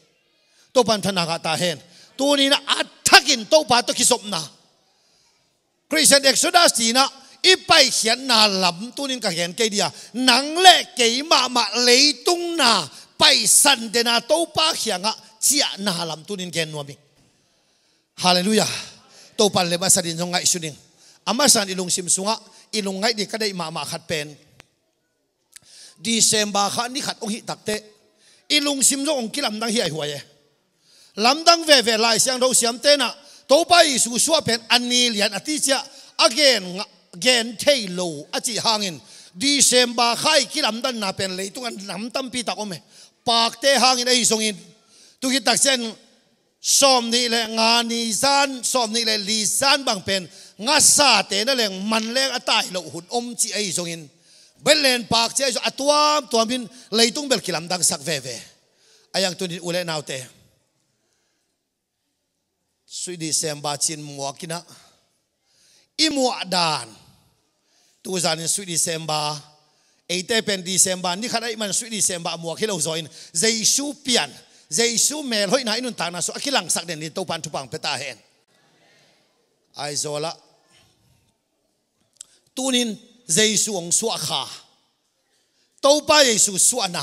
Topa in minthanna ngah ta hen. Tuni in ah a thakin Topa tawh kizopna, Christian Exodus ci-in ah i paikhiatna lam tuni in ka gen kei ding a, nang le kei mahmah leitung na paisan den a Topa kiangah ciahna lam tuni in gen nuam ing. Halleluiah. Topa in lem a sa ding zong ngaihsun ing. A masa in i lungsim sungah i lungngaih ding ka deih mahmah khat pen, December kha ni khat hong hih takteh i lungsim zong hong kilamdang hiaihuai e. Lamdang veve. Lai Siangtho siamte in ah Topa Jesu suah pen a ni lian a ti ciah a gen, gen thei lo a cih hangin, December kha i kilamdanna pen leitung a nam tampi tak om e. Pakte hangin ahi zongin, tu khit tak ciangin sawmnih le nga ni zan, sawmnih le li zan bang pen ngasate na leng man leng a tai loh hun om cih ahi zongin, Bethlehem paak cih ahi zong a tuamtuam in leitung bel kilamdangsak veve. A yang tuni in u le naute, Sweet December ci-in muak in ah, i muah dan. Tuzanin Sweet December, eite pen December ni khat ahih man Sweet December a muak hi lo zaw in, Jesu pian, Jesu melhoihna i nuntakna sungah a kilangsak den ding Topa in thupha hong pia ta hen. Aizawl ah tuni in Jesu hong suah kha, Topa Jesu suahna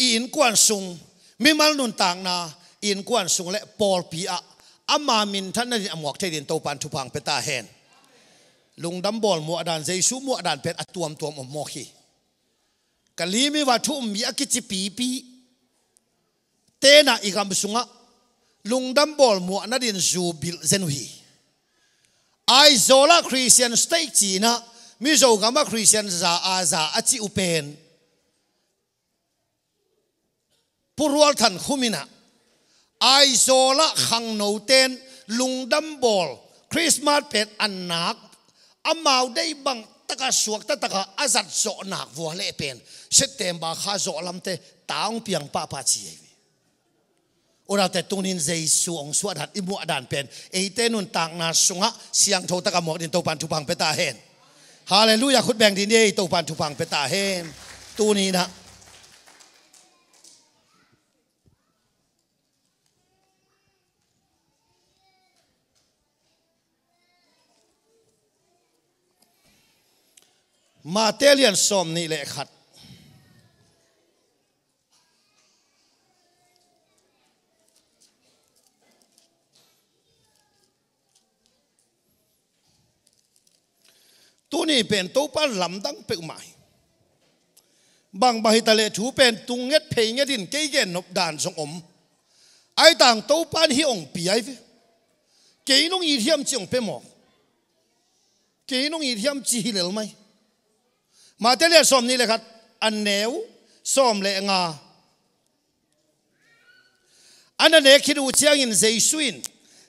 i innkuan sung, mimal nuntakna i innkuan sung le pawlpi ah ama minthanna ding a muak thei ding Topa in thupha hong pia ta hen. Lungdam bawl muah dan, Jesu muah dan pen a tuamtuam om mawk hi. Ka lim i va thu um mi a kici pipi te in ah i gam sungah lungdam bawl muah nadin zu bilh zen uh hi. Aizawl ah Christian state ci-in ah, Mizo gam ah Christian za a za a cih uh pen, Pu Rual Than Khum in ah, Aizawl ah khangnote'n lungdam bawl Christmas pen a nak, amau deih bang takah suakta takah a zat zawh nak vua leh pen September kha zawh lamte ta hong piang pahpah ci ahi ve. Unaute, tuni in Jesu hong suah dan, i muah dan pen eite nuntakna sungah siangtho takah muak ding Topa in thupha hong pia ta hen. Halleluiah. Khut beng ding ni ei, Topa in thupha hong pia ta hen. Tuni in ah Mate lian sawmnih le khat. Tuni pen Topa lamdang peuhmah hi. Bangbang hi ta leh thu pen tung nget phei nget in kei gen nop dan zong om. Ahi zongin Topa in hih hong pia hi ve. Kei nong it hiam ci hong pia mawk. Kei nong it hiam ci hi lel mai. Mate lian sawmnih le khat, a neu sawm le nga. An a nek khit uh ciangin Jesu in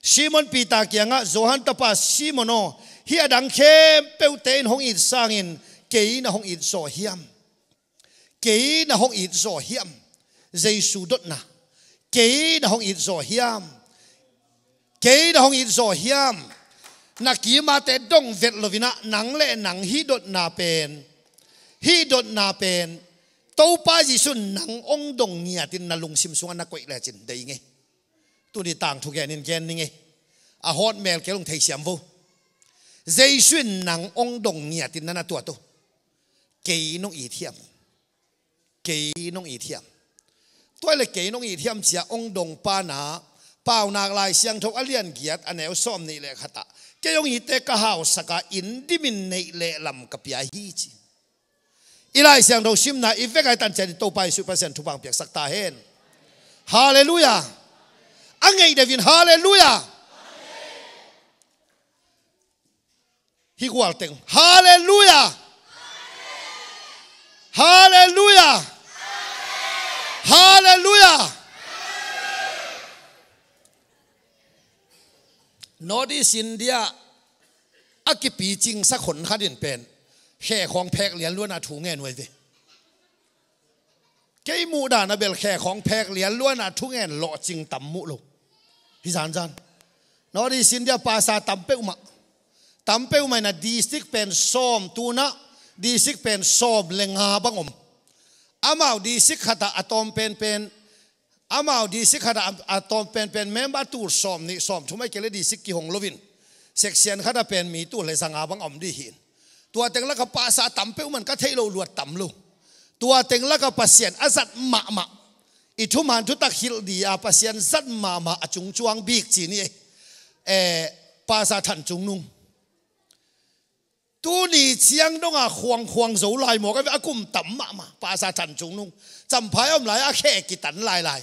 Simon Peter kiangah, Johan tapa Simon aw, hih a dang khempeuhte in hong it sangin kei na hong it zaw hiam? Kei na hong it zaw hiam? Jesu dotna. Kei na hong it zaw hiam? Kei na hong it zaw hiam? Na kimate dong vet loin ah, nang le nang hih dotna pen, hih dotna pen Topa Jesu in nang hong dong ngiatin na lungsim sungah na koih lecin deih ing ei. Tuni tangthu genin gen ning ei. A hawt mel kei lung theisiam vo. Jesu in nang hong dong ngiatin na na tuat uh. Kei nong it hiam? Kei nong it hiam? Tua le kei nong it hiam cia hong dong pa na, Paunak Lai Siangtho a lian giat a neu sawmnih le khat ah, Kei hong itte ka hausak a, inn dimin neih leh lam ka pia hi ci. I Lai Siangtho simna i vek a i tan ciangin Topa Jesuh Pasian thupha piaksak ta hen. Halleluiah. A ngeih deuh in halleluiah. Hi gual teng. Halleluiah. Halleluiah. Halleluiah. North East India a kipicingsak hon khat in pen khe khawng phek lianluan a thu ngen uh hi ve. Kei muhdan a bel khe khawng phek lianluan a thu ngen lawhcing tam mu lo. Hi zanzan North East India pastor tam peuhmah, tam peuhmah in a district pen sawm, tu-in a district pen sawm le nga bang om. Amau district khat ah a tawm penpen, amau district khat ah a tawm penpen member tul sawm nih sawm thum, ahih kei leh district kihong loin section khat ah pen mi tul le za nga bang om ding hi. Tua teng lakah pastor tam peuhmah in ka theih loh luat tam lo. Tua teng lakah Pasian a zat mahmah, i thuman thutak hilh ding a Pasian zat mahmah a cungcuang bik ci ni ei. Eh, Pastor Than Cung Nung. Tuni ciang dong a khuangkhuang zo lai mawk a ve, a kum tam mahmah Pastor Than Cung Nung. Champhai a om lai a khe kitan lailai.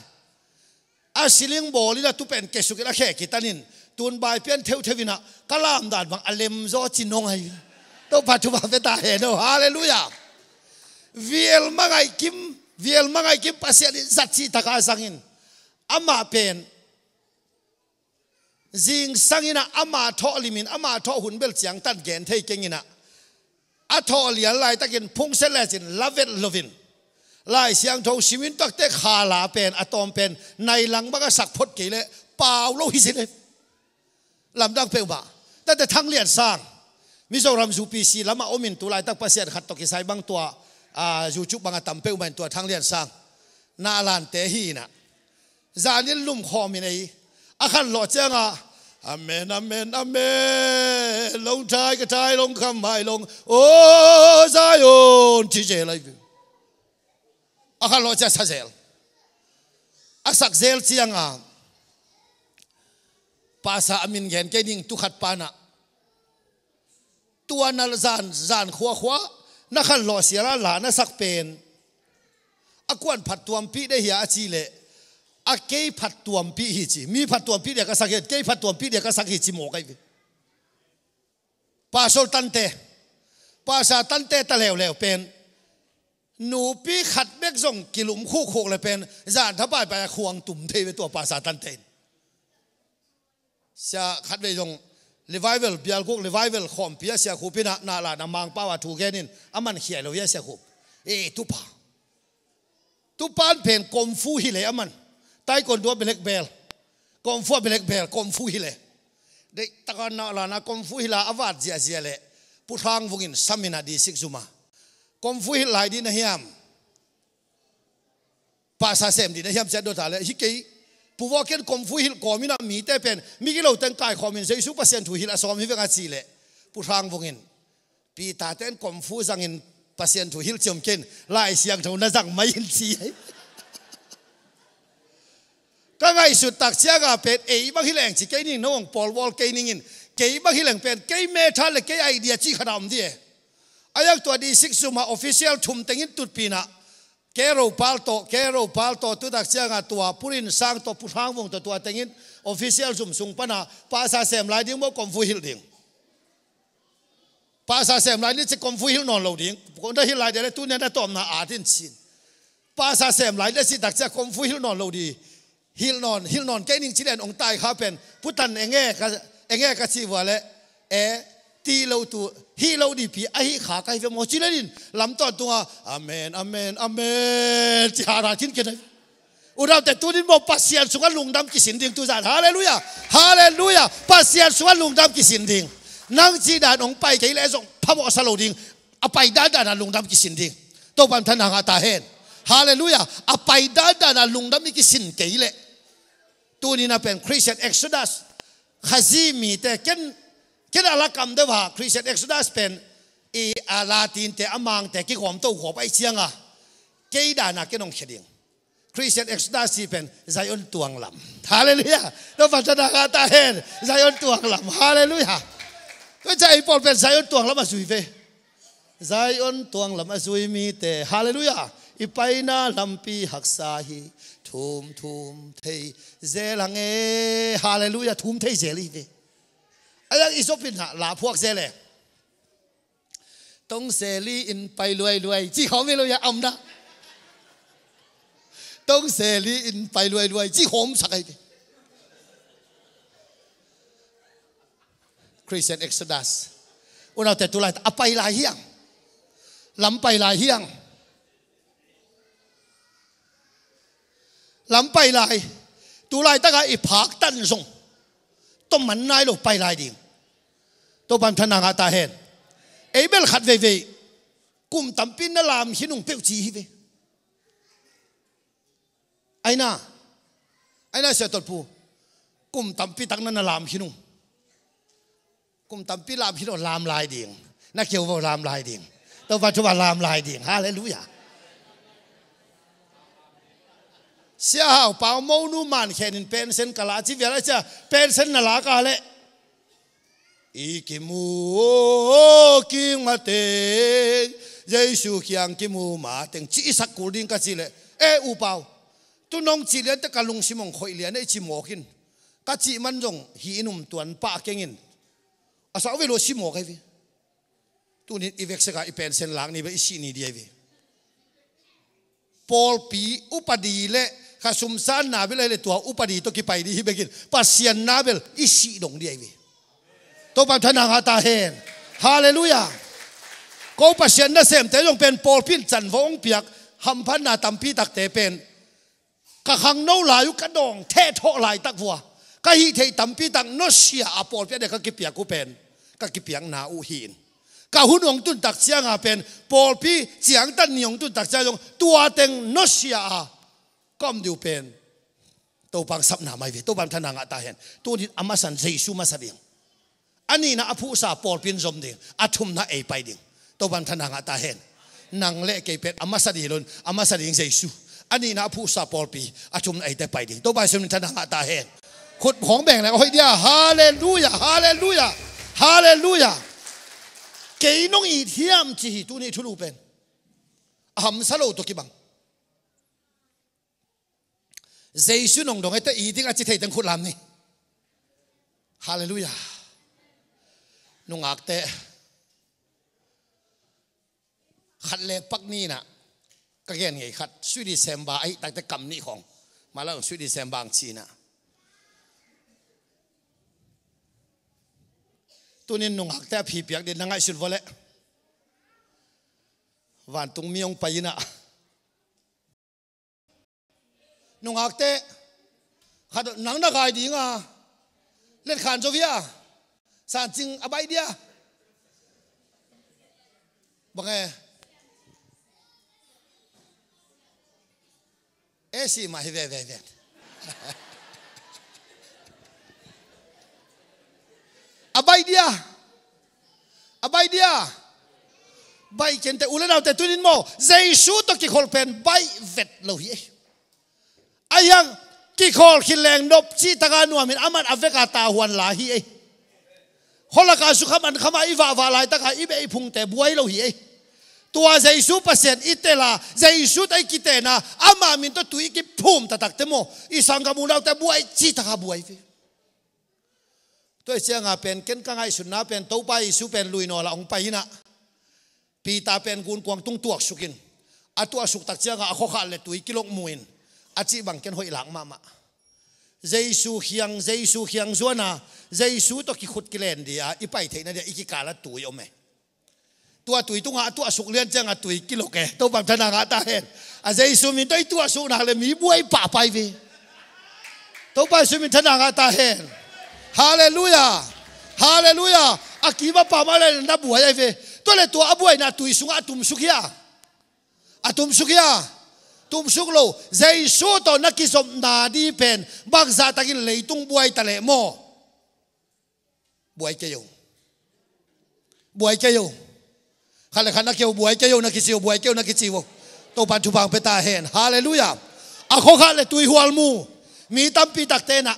A siling bawl in a tu pen kesuk in a khe kitan in, tun bai pian theutheu in a ka lamdan bang a lem zaw ci nong ai. Topa thupha pia ta hen aw. Halleluiah. Viel mangaih kim, viel mangaih kim Pasian in zat cihtak a zang in. Amah pen zingsang in a, ama thawh lim in, ama thawh hun bel ciangtan gen thei keng in a, a thawh lian laitakin phungset lecin la vet loin Lai Siangtho sim in, tuate kha la pen a tawm pen nai lang bang a sak phot kei leh pau lo hi ci leh. Lamdang peuhmah. Tate Thang Lian Sang, Mizoram U P C lamah om in, tu laitak Pasian khat tawh kisai bang tua, ah, YouTube bang a tam peuhmah in tua Thang Lian Sang na lante hi in a, zan in lum khawm in ei, a khanlawh ciang a, "Amen, amen, amen, long thai ka thai, long kham hai long, aw Zion," ci zel lai ve. A khanlawh ciang a sa zel. A sak zel ciang a, pastor a min gen kei ning, tu khat pa in a, tua na zan, zan khuakhua na khanlawh sial a la na sak pen a kuan phattuampih deuh hia a cih leh, "A kei phattuampih hi," ci. "Mi phattuampih deuh ka sak hi, kei phattuampih deuh ka sak hi," ci mawk ai ve. Pastor tante, pastor tante ta leuleu pen nupi khat bek zong kilum khukkhuk leh pen zan tha paipai a khuang tum thei ve tua pastor tante in. Sia khatvei zong revival, bialguk revival khawmpi ah Sia Khup in a, na la na Mangpau a thu gen in, aman khia lo hi a Sia Khup. "E, tupa, tupa in pen kung fu hilh e aman. Taekwondo a black belt, kung fu a black belt, kung fu hilh e." Deihtak a na la na kung fu hilh a, a vat ziahziah leh Pu Thang Vung in sam in a, district zum a, "Kung fu hilh lai ding na hiam, pastor sem ding na hiam?" ci a dot a leh, "Hi kei, Pu Vua, ken kung fu hilh kawm in a, mite pen migilote in kaikhawm in Jesu Pasian thu hilh a sawm hi veng," a cih leh Pu Thang Vung in, "Peter te in kung fu zang in Pasian thu hilh ciam ken, Lai Siangtho na zang mai in," ci ai. Ka ngaihsut tak ciang a pen ei bang hi leng ci kei ning, no hong pawlbawl kei ning in, kei bang hi leng pen kei method leh kei idea cih khat a om ding e. A yak tua district zum a official thum teng in tutpih in a, Kei Ro Pal tawh, Kei Ro Pal tawh, tu tak ciang a tua Pu Rin Sang tawh, Pu Thang Vung tawh, tua teng in official zum sung pan a, pastor sem lai ding maw, kung fu hilh ding. Pastor sem lai ni ci, kung fu hilh nawn lo ding. Na hilh lai ding leh tuni a na tawpna at in ci. Pastor sem lai ni ci tak ciang kung fu hilh nawn lo ding. Hilh nawn, hilh nawn kei ning ci leh hong tai kha pen, Pu Tan, enge ka, enge ka cih vua leh, "E, ti lo tu, hih lo ding pi, ahi kha ka hi ve maw," ci leh in, lam tawntung a, "Amen, amen, amen," ci hara khin kei nai. U dau te, tuni in maw Pasian sungah lungdam kisin ding tu zan. Halleluiah. Halleluiah. Pasian sungah lungdam kisin ding. Nang cih dan hong pai kei leh zong phamawh sa lo ding. A pai dandan a lungdam kisin ding. Topa'n thupha ngah ta hen. Halleluiah. A pai dandan a lungdam i kisin kei leh, tuni in a pen Christian Exodus, Khazih mite, ken, ken a lakam deuh a Christian Exodus pen, i a Latin te, a Mang te kigawm to gawp ahih ciang a, kei dan a ken hong khia ding. Christian Exodus cih pen Zion tuanglam. Halleluiah. Topa'n thupha ngah ta hen. Zion tuanglam. Halleluiah. Tua ciang ei pawl pen Zion tuang lam a zui ve. Zion tuang lam a zui mite, halleluiah. I paina lampi haksa hi. Thum thum thei zel hang e, halleluiah, thum thei zel hi ve. A yang i zop in la, la phuak zel e. Tong seli in pai luailuai ci khawm hi lo ya, amna. Tong seli in pai luailuai ci khawm sak ahi ve. Christian Exodus. Unaute, tulai a pai lai hiang. Lam pai lai hiang. Lam pai lai. Tulai taka i phak tan zong tawm man nai lo pai lai ding. Topan thanna ngah ta hen. Ei bel khat veivei kum tampi na lam khin ung peuh ci hi ve. Aina, aina sia tolpu. Kum tampi tak na na lam khin ung. Kum tampi lam khin ung, lam lai ding. Na keu vo, lam lai ding. Topa thupha lam lai ding. Halleluiah. Sia Hau Pau, monu man khen in pension ka la ci vial a cia, pension na la ka leh. I kimu king mateng, Jesu kiang kimu mateng ci i sak kul ding ka ci leh, e U Pau, tu nong ci lian te ka lungsim hong khoih lian e, i ci mawk in. Ka cih man zong hi in um tuan pah keng in. A sau ve lo si mawk ahi ve. Tunin i veksek a i pension lak ni ve, i sih ni di ahi ve. Pawlpi upadi le kha sumsanna bel ahi le tua upadi tawh kipai di hi bekin Pasian na bel i sih dong di ahi ve. Topan thanna ngah ta hen. Halleluiah. Ko Pasian nasemte zong pen pawlpi in can va hong piak hamphatna tampi takte pen ka khangno lai uh ka dawng thethawh laitak vua ka hih theih tampi tak nusia a pawlpi a dia ka kipiak uh pen, ka kipiakna uh hi in. Ka hun hong tun tak cianga pen, pawlpi ciangtan ni hong tun tak ciang zong tua teng nusia a ka om diu pen Topa hong sapna mai ve. Topa hong thanna ngah ta hen. Tunin a masan Jesu masa ding. A nihna a phuhsa pawlpi in zom ding. A thumna ei pai ding. Topa hong thanna ngah ta hen. Nang le kei pen a masa ding hi lo in, a masa ding Jesu. A nihna a phuhsa pawlpi, a thumna eite pai ding. Topa Jesu min thanna ngah ta hen. Khut hong beng le hoih dia. Halleluiah, halleluiah, halleluiah. Kei nong it hiam ci hi tuni thulu pen. A hamsa lo tawh kibang. Jesu nong dong e te i ding a ci thei teng khut lam ni. Halleluiah. Nungakte khat le pak ni na ka gen ngei khat, Sweet December ahi takte kam nih khong. Mala Sweet December ang ci na. Tunin nungakte a phipiak din na ngaihsut vua leh vantung mi hong pai ina. Nungakte khat nang na gai dinga let khan zo via. Sancing a baih dia. Bang e? E si mah hi ve ve ve. A baih dia. A baih dia. Baih kente u le naute tunin maw, Jesu tawh kikholh pen baih vet lo hi ei. A hiang kikhol khit leng nop cih taka nuamin aman a veka tahuan la hi ei. Khualaka sukham an khama i vahvah laitaka i beh i phungte buai lo hi ei. Tua Jesu Pasian i tela, Jesu tawh i kitena, ama min tawh tui i kiphum taktakte maw, i sanggam unaute buai cih taka buai ve. Tua i cianga pen ken ka ngaihsutna pen Topa Jesu pen lui nawla hong pai ina. Peter pen gunkuang tung tuaksukin a tuahsuk tak cianga a khuakhat le tui kilok muin a cih bang ken hoih lak mahmah. Jesu khiang, Jesu khiang zuana, Jesu tawh kikhut kilen dia i pai theihna dia i kikala tui om e. Tua tui tungah a tuahsuk lian cianga tui kilok e. Topa thanna ngah ta hen. A Jesu min tawh i tuahsuk nak le mi buai pahpai ve. Topa Jesu min thanna ngah ta hen. Halleluiah. Halleluiah. A kima pamah le na buai ahi ve. Tua le tua a buaina tui sungah a tumsuk hia? A tumsuk hia? Tumsuk lo. Jesu tawh na kizopna di pen bangzahtakin leitung buai ta leh maw? Buai kei o. Buai kei o. Khat le khat na keu buai kei o na kici o, buai kei o na kici o. Topan thupha hong pia ta hen. Halleluiah. A khuakhat le tui hual mu. Mi tampi takte na.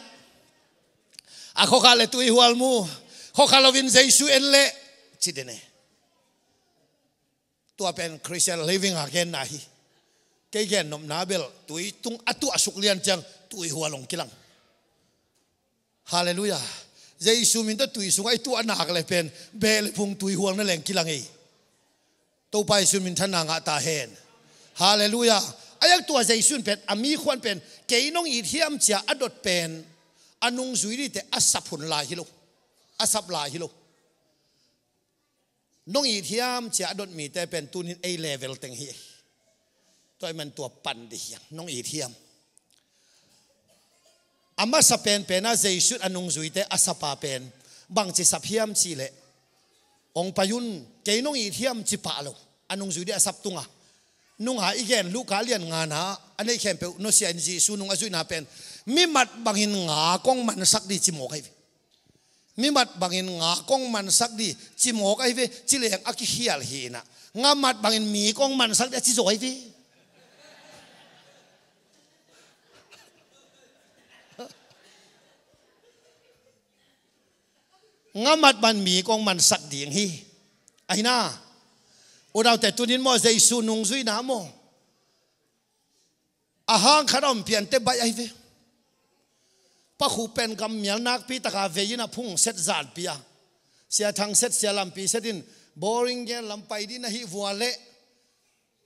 A khuakhat le tui hual mu. Khua kha loin Jesu en leh ci den e. Tua pen Christian living a genna hi. Kei gennopna bel tui tung a tuah suk lian ciang tuihual hong kilang. Halleluiah. Jesu min tawh tui sungah i tuah nak le pen beh le phung tuihual na leng kilang ei. Topa Jesu min thanna ngah ta hen. Halleluiah. A yak tua Jesu in pen a mi khuan pen kei nong it hiam cia a dot pen a nungzui dite a sap hun lai hi lo. A sap lai hi lo. Nong it hiam cia a dot mite pen tunin ei level teng hi. Tua i man tua pan di hiam nong it hiam. A masa penpen a Jesu a nungzuite a sapa pen bangci sap hiam ci leh, hong pai un, kei nong it hiam ci pah lo. A nungzui di a sap tunga nunga i gen Luka lian ngana a neih khempeuh nusia in Jesu nung a zuihna pen mimat bangin nga kong mansak di ci mawk ahi ve. Mimat bangin nga kong mansak di ci mawk ahi ve. Ci leng a kikhial hi inah nga mat bangin mi kong mansak di a ci zaw ahi ve. Nga mat bangin mi kong mansak ding hi. Ahi na, unaute tunin maw Jesu nungzuina maw a hang khat a om piante baih ahi ve. Pakhu pen gammial nakpi taka vei in a phung set zanpi a, Sia Thang set, Sia Lampi set in boring gen lam pai dih na hih vua leh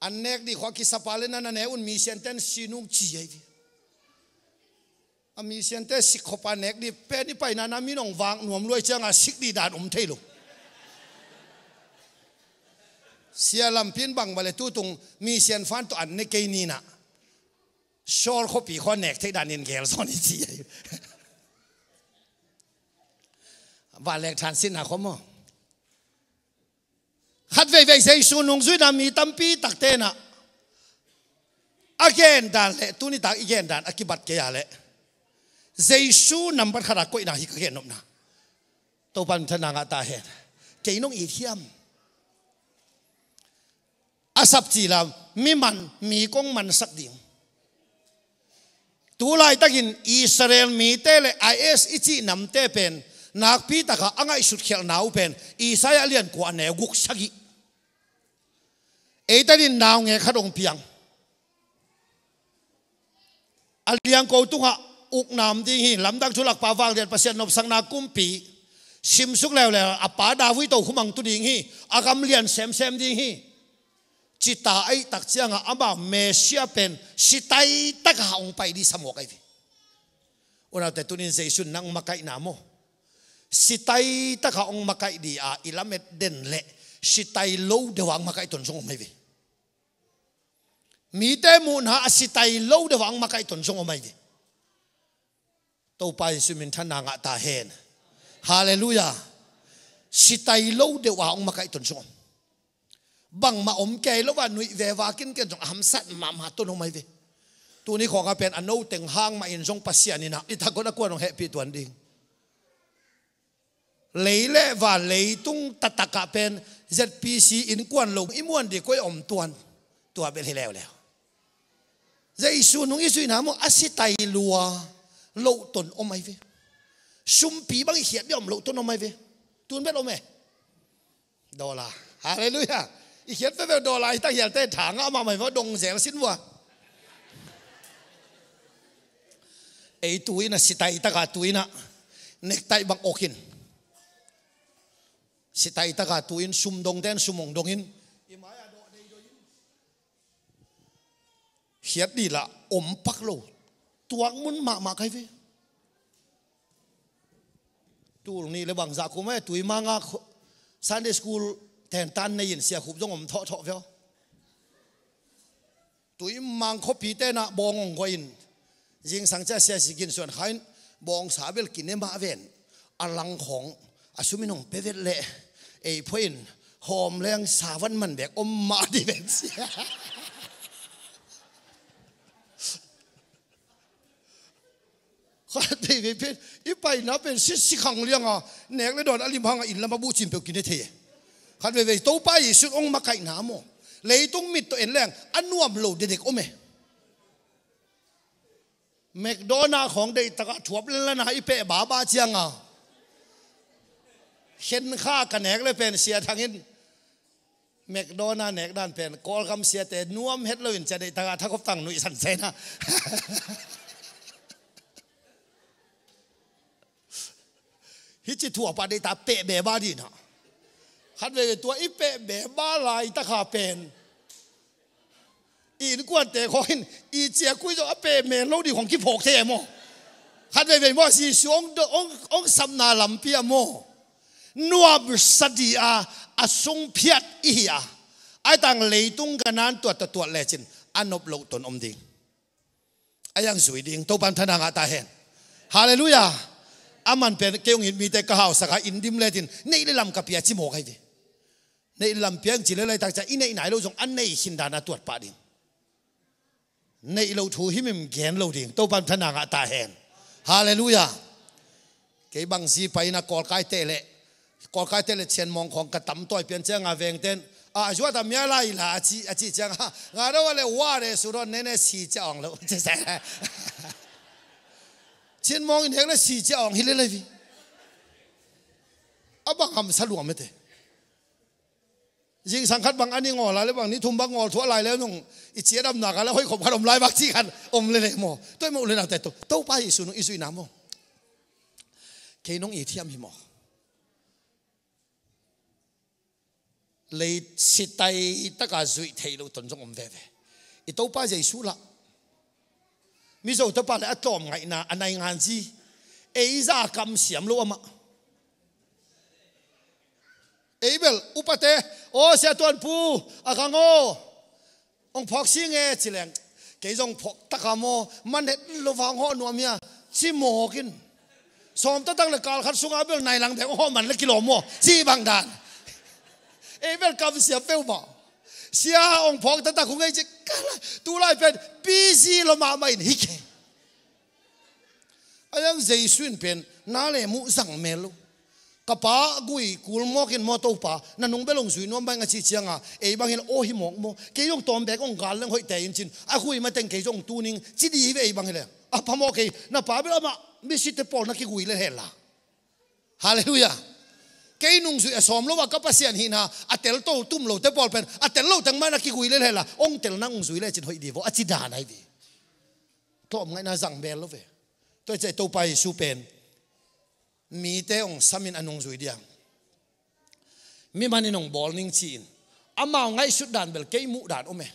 an nek dih khua kisapa le na na ne un mi sianten sinum ci ahi ve. A mi siante sik khop a nek dih pen i paina na mi nong vak nuam luai cianga sik dih dan um thei lo. Sia Lampi in bang bale tutung mi sian fan tawh an ne kei nina. Sawl khuapi khua nek theih danin gel zawn i ci ahi. Vanlek thansinna khua maw? Khat veivei Jesu nungzuina mi tampi tak tenah a gendan le tunitak i gendan a kibat kei a leh Jesu nambat khata koihna hi ka gennopna. Topa min thanna ngah ta hen. Kei nong it hiam. A sap ci lam mi man mi kong mansak ding. Tu laitakin Israel mite le I S i cih namte pen nakpi taka a ngaihsut khialhna uh pen Isaiah lian kua a neu guk sagih. Eitanin naungek khat hong piang. A liangko tungah ukna om ding hi. Lamdang thu lakpa vanglian Pasian nopsakna kumpi simsuk leuleu a pa David tokhumang tu ding hi. A gam lian semsem ding hi. Cita aih tak cianga amau Messiah pen sitaitaka hong pai dih samawk ahi ve. Unaute tunin Jesu nang makaihna maw? Sitaitaka hong makaih dih a i lamet den leh sitai lo deuh a hong makaih ton zong om ahi ve. Mite muhna a sitai lo deuh a hong makaih ton zong om ahi ve. Topa Jesu min thanna ngah ta hen. Halleluiah. Sitai lo deuh a hong makaih ton zong om. Bangmah om kei lo a nuih ve vakin ken zong a hamsat mahmah ton om ahi ve. Tuni khawngah pen a noteng hang mah in zong Pasian inah i takon a kuan hong hehpih tuan ding. Lei le van leitung tatakah pen Z P C innkuan lo i muan dih koi a om tuan. Tua bel hi leuleu. Jesu nung i zuihna maw a sitai lua loh ton om ahi ve. Sumpi bang i khiat dih om loh ton om ahi ve. Tun bel om e. Dollar. Halleluiah. I khiat veve dollar hi tak hialte thangah mahmah hi vua dong zel sin vua. Ei tu inah sitaitaka tu inah nektaih bang okin. Sitaitaka tu in sum dongten sum hong dongin i mai-ah dawh deidoh in. Khiat dih lah om pak lo. Tuak mun mahmah kai ve. Tul nih le bangzah kum e tui manga Sunday school tentan nei in sia khup zong om thawhthawh veo. Tui mang khuapi tenah bawng hong guah in zingsang cia sia si ginsuan kha in bawngsa bel kine mah ven. A lang khawng a sum in hong pe vet leh ei phuah in hawm leng savan man bek om mah dih ven sia. Khat veivei pen i paina pen sitsi khang lianga nek le dawn a lim hanga inn lama buhcin peuh kine thei e. Khat veivei Topa Jesu hong makaihna maw leitung mit tawh en leng a nuam lo dedek om e. McDonald khawng deihtakah thuap lenlana i peh baba cianga Khenkha ka nek le pen Sia Thang in McDonald nek dan pen Kawlgam siate nuam het loin cia deih taka thakhop tang nuihsan saina. Hici thuah pah deih ta peh beba dina. Khat veve tua i peh beba lai takha pen i innkuante khawng in i ciakui zong a peh men lo ding khawng kiphawk thei e maw? Khat veivei maw, Jesu hong, hong, hong sapna lampi ah maw? Nuamsa dih a, a sung phiat i hi a, ai tang leitung ganan tuat tuat lecin a nop loh ton om ding. A iang zui ding, Topan thana ngah ta hen. Halleluiah. A man pen kei hong it mite ka hausak a, inn dim letin neih le lam ka pia ci mawk ahi ve. Neih lam piang ci le laitak cia i neih nai lo zong a nei khin dana tuat pah ding. Neih lo thu himhim gen lo ding. Topan thana ngah ta hen. Halleluiah. Kei bang zi pai ina Kawlkai teh le, Kawlkai teh le Chianmawng khawng ka tam tawi pian cianga vengten a zuat a mia lai la a ci, a ci cianga nga do le wa le su ron nene si cia awng lo. Chianmawng in hek le si cia awng hi le lai vi. A bang hamsa luam ete. Zingsang khat bang a ni ngawl a le bang ni thum bang ngawl thuah lai le nung i ciadamna kha le hoih khop khat om lai bak ci khat om le le maw? Tua i mawh le naute to, Topa Jesu nung i zuihna maw? Kei nung i thiam hi maw? Lei sitai taka zuih theih lo ton zong om veve. I Topa Jesu lah Mizo tapa le a tlawm ngaihna a nai nganzi. Ei za kam siam lo amah. Ei bel upate, aw Sia Tuanpu, a kang aw, hong phawk si nge ci leng, kei zong phawk taka maw, man het lo vang hawh nuam hia ci mawk in. Sawm tatak le kal khat sunga bel nai lang bek hawh man le kilawm maw ci bang dan. Ei bel kam siam peuhmah. Sia hong phawk tatak hong ei ci kal, tulai pen busy lo mahmah in hi kei. A yang Jesu in pen na le muh zang mel lo. Ka pa gui kul mawk in maw Topa, na nung bel hong zui nuam baing a ci cianga ei bangin aw hi mawk maw? Kei zong tawm bek hong gal leng hoih te in cin a gui mateng kei zong tuning ci di hi ve ei bang hi le. A phamawh kei, na pa bel amah misite pawl na kigui le hela. Halleluiah. Kei nungzui a sawm lo a ka Pasian hihna a tel to tum lote pawl pen a tel lo teng mah na kigui le hela, hong tel na hong zui le cin hoih di vaw a ci dan ahi di. Tlawm ngaihna zang bel lo ve. Tua i cei Topa Jesu pen mite hong samin a nungzui diang. Mi manin hong bawl ning ci-in amau ngaihsut dan bel kei muh dan om e.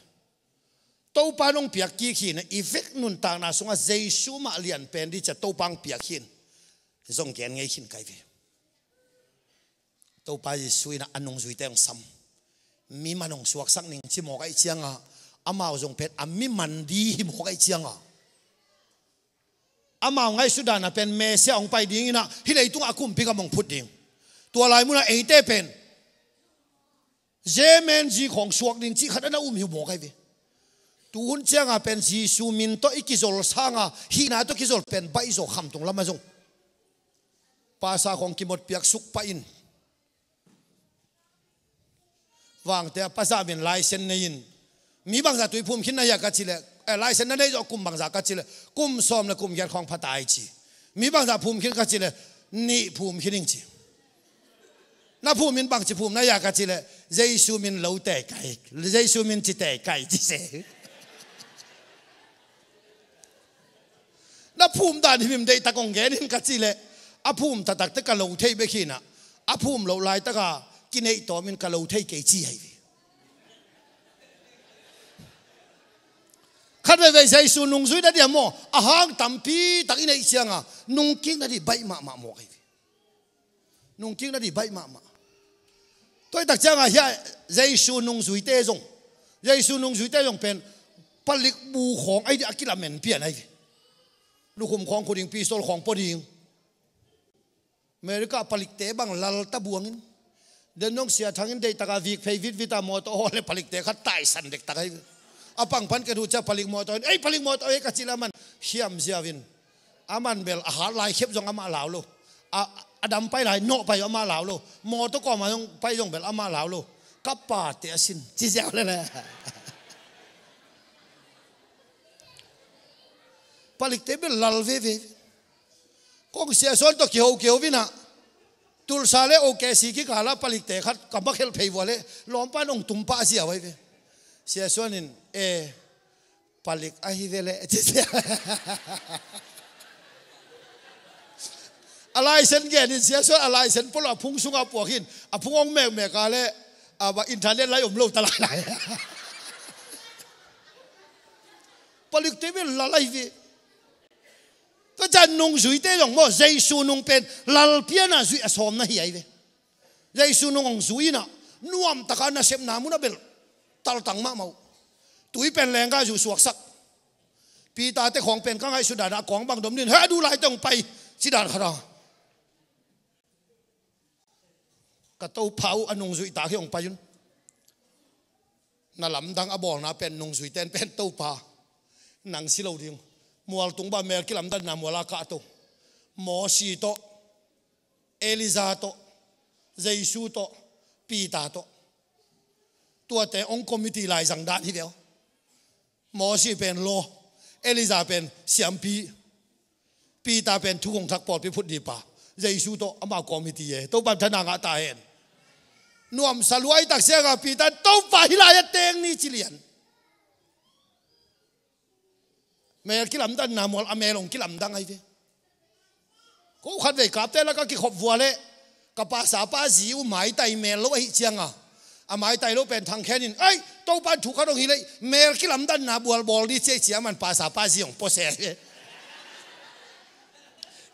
Topa nong piak kik hi na i vek nuntakna sungah Jesu mah lian pen di cia Topa hong piak hi in zong gen ngei khin kai ve. Topa Jesu in a nungzuite hong sam. Mi man hong suaksak ning ci mawk aih cianga amau zong pen a mi man di hi mawk aih cianga amau ngaihsut dana pen Messiah hong pai dingin ah hih leitungah a kumpi gam hong phut ding. Tua lai munah eite pen zemen zi khawng suak ding cih khat a na um hi mawk ahi ve. Tuhun cianga pen Jesu min tawh i kizol sanga hihna tawh kizol pen baih zaw khamtung lamah zong pasa khawng kimot piak suk pah in. Vangte a pazah min laisen nei in mi bangzah tui phum khin na hia ka cileh, eh, laisen na neih zawh kum bangzah ka cileh kum sawm le kum giat khawng phatai ci. Mi bangzah phum khin ka cileh nih phum khin ing ci. Na phum in bangci phum na hia ka cileh Jesu min lo tei kai, Jesu min ci tei kai ci se. Na phum dan himhim deihtak hong gen in ka cileh a phum taktakte ka lo thei bek hinah a phum loh laitaka kineih tawmin ka lo thei kei ci ahi ve. Khat veivei Jesu nungzui na diam maw a hang tampi tak i neih cianga nungkik na dih baih mahmah mawk ahi ve. Nungkik na dih baih mahmah. Tuaitak cianga hiah Jesu nungzuite zong Jesu nungzuite zong pen palik bu khawng ahi dih a kilamen pian ahi ve. Lukhum khawng khu ding pistol khawng pua ding. America palikte bang lal ta buangin den nong sia thangin deihtaka vik phei vitvita mawtaw haw le palikte khat taisan dektak ahi ve. A pangpan ka duh cia palik mawtaw in ei palik mawtaw ei ka cih le a man hiam ziau in. A man bel a hat lai khep zong amah lau lo. A, a dam pai lai nawh pai amah lau lo. Mawtaw kawma zong pai zong bel amah lau lo. Ka pate a sin ci ziau lele. Palikte bel lal veve. Kong sia suan tawh kiho kiho vinah Tulsa le OKC kikala palikte khat ka makhelh phei vua le lawmpa in hong tum pah ziau ahi ve. Sia Suan in, "E, palik ahi ve le," ci sia. A laisen gen in Sia Suan a laisen polo a phung sungah puak in a phung hong mekmek a le, a, internet lai om lo ta lailai. Palikte ve lal ahi ve. Tua ciang nungzuite zong maw, Jesu nung pen lalpiana zuih a sawm na hi ahi ve. Jesu nung hong zui inah nuamtaka nasepna munah bel taltang mahmah uh. Tui pen lengga zu suaksak. Peter te khawng pen ka ngaihsut danah a kawng bang dom din, "He, a du laite hong pai," ci dan khat a. Ka Topa uh, a nungzuihtak hi hong pai un. Na lamdang a bawlna pen nungzuite in pen, "Topa, nang si lo ding. Mualtung bah mel kilamdanna mual a kahto. Mosi tawh, Elijah tawh, Jesu tawh, Peter tawh." Tuate hong committee laizang dan hi ve aw. Mosi pen law, Elijah pen siampi, Peter pen Thugong Thak pawlpi phut ding pa, Jesu tawh amau committee e. Topa in thana ngah ta hen. Nuamsa luai tak sianga Peter in, "Topa, hih lai-ah teng ni," ci lian. Mel kilamdanna mual a mel hong kilamdang ahi ve. Ko khatvei kapte laka kikhop vua le ka pastor pa zi uh maitai mel lo ahih cianga, a maitai lo pen thangkhen in, "Ei, Topa in thu khat hong hilh ei, mel kilamdanna mual bawl ni," ci ei, cia man pastor pa zi hong pua se ahi ve.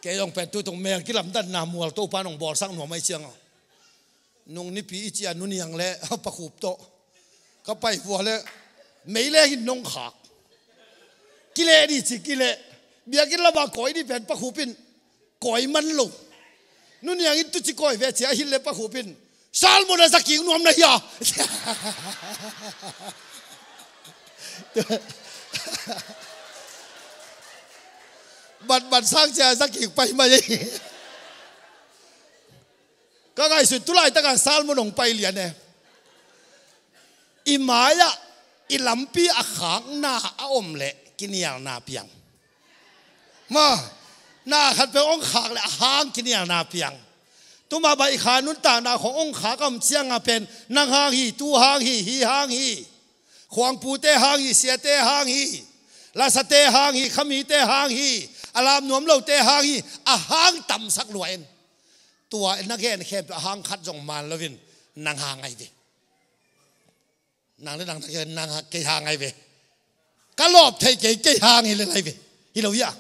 Kei zong pen tutung mel kilamdanna mual Topa in hong bawlsak nuam ahih cianga, nung nipi i cia nuniang le Pa Khup tawh ka pai vua le, "Meileng in nong khak. Kileh ni," ci, kileh. Biakinn lamah kawi ni pen Pa Khup in kawi man lo. Nuniang in tuci kawi ve, cia hilh le Pa Khup in, "Salmon a zakik nuam na hia?" Banban sang cia zakik pai mai ei. Ka ngaihsut tu laitaka salmon hong pai lian e. I mai-ah i lampi a khakna a om leh kinialna piang. Ma, na khat peuh hong khak leh a hang kinialna piang. Tuma bah i kha nuntakna khong hong khak a om cianga pen nang hang hi, tu hang hi, hi hang hi. Khuangpute hang hi, siate hang hi. Lasate hang hi, khamite hang hi. A lam nuam lote hang hi. A hang tamsak lua in. Tua na gen khempeuh a hang khat zong man loin nang hang ahi ve. Nang le nang na gen, nang hang, kei hang ahi ve. Ka lawp thei kei, kei hang hi le lai ve. Hi lo hia?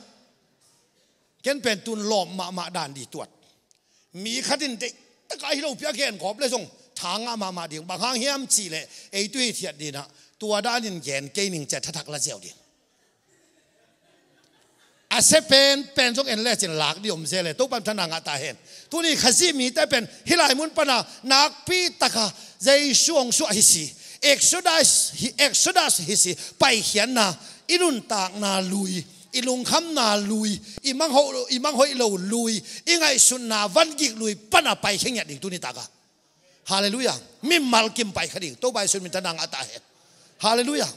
Ken pen tun lawp mahmah dan di tuat. Mi khat in deih taka hi lo pi a gen gawp le zong tha ngah mahmah ding. Bang hang hiam cih leh ei tu hi thiat dinah tua danin gen kei ning ci-a thathak la ziau ding. A sia pen pen zong en lecin lak di om zel e, Topa in thana ngah ta hen. Tuni Khazih mite pen hih lai mun pana nakpi taka Jesu hong suah hi si, Exodus hi, Exodus hi si, paikhiatna, i nuntakna lui, i lungkhamna lui, i manghoih, i manghoih lo lui, i ngaihsutna vangik lui pana paikhia ngiat ding tuni taka. Halleluiah. Mimal kim paikha ding Topa Jesu min thana ngah ta hen. Halleluiah.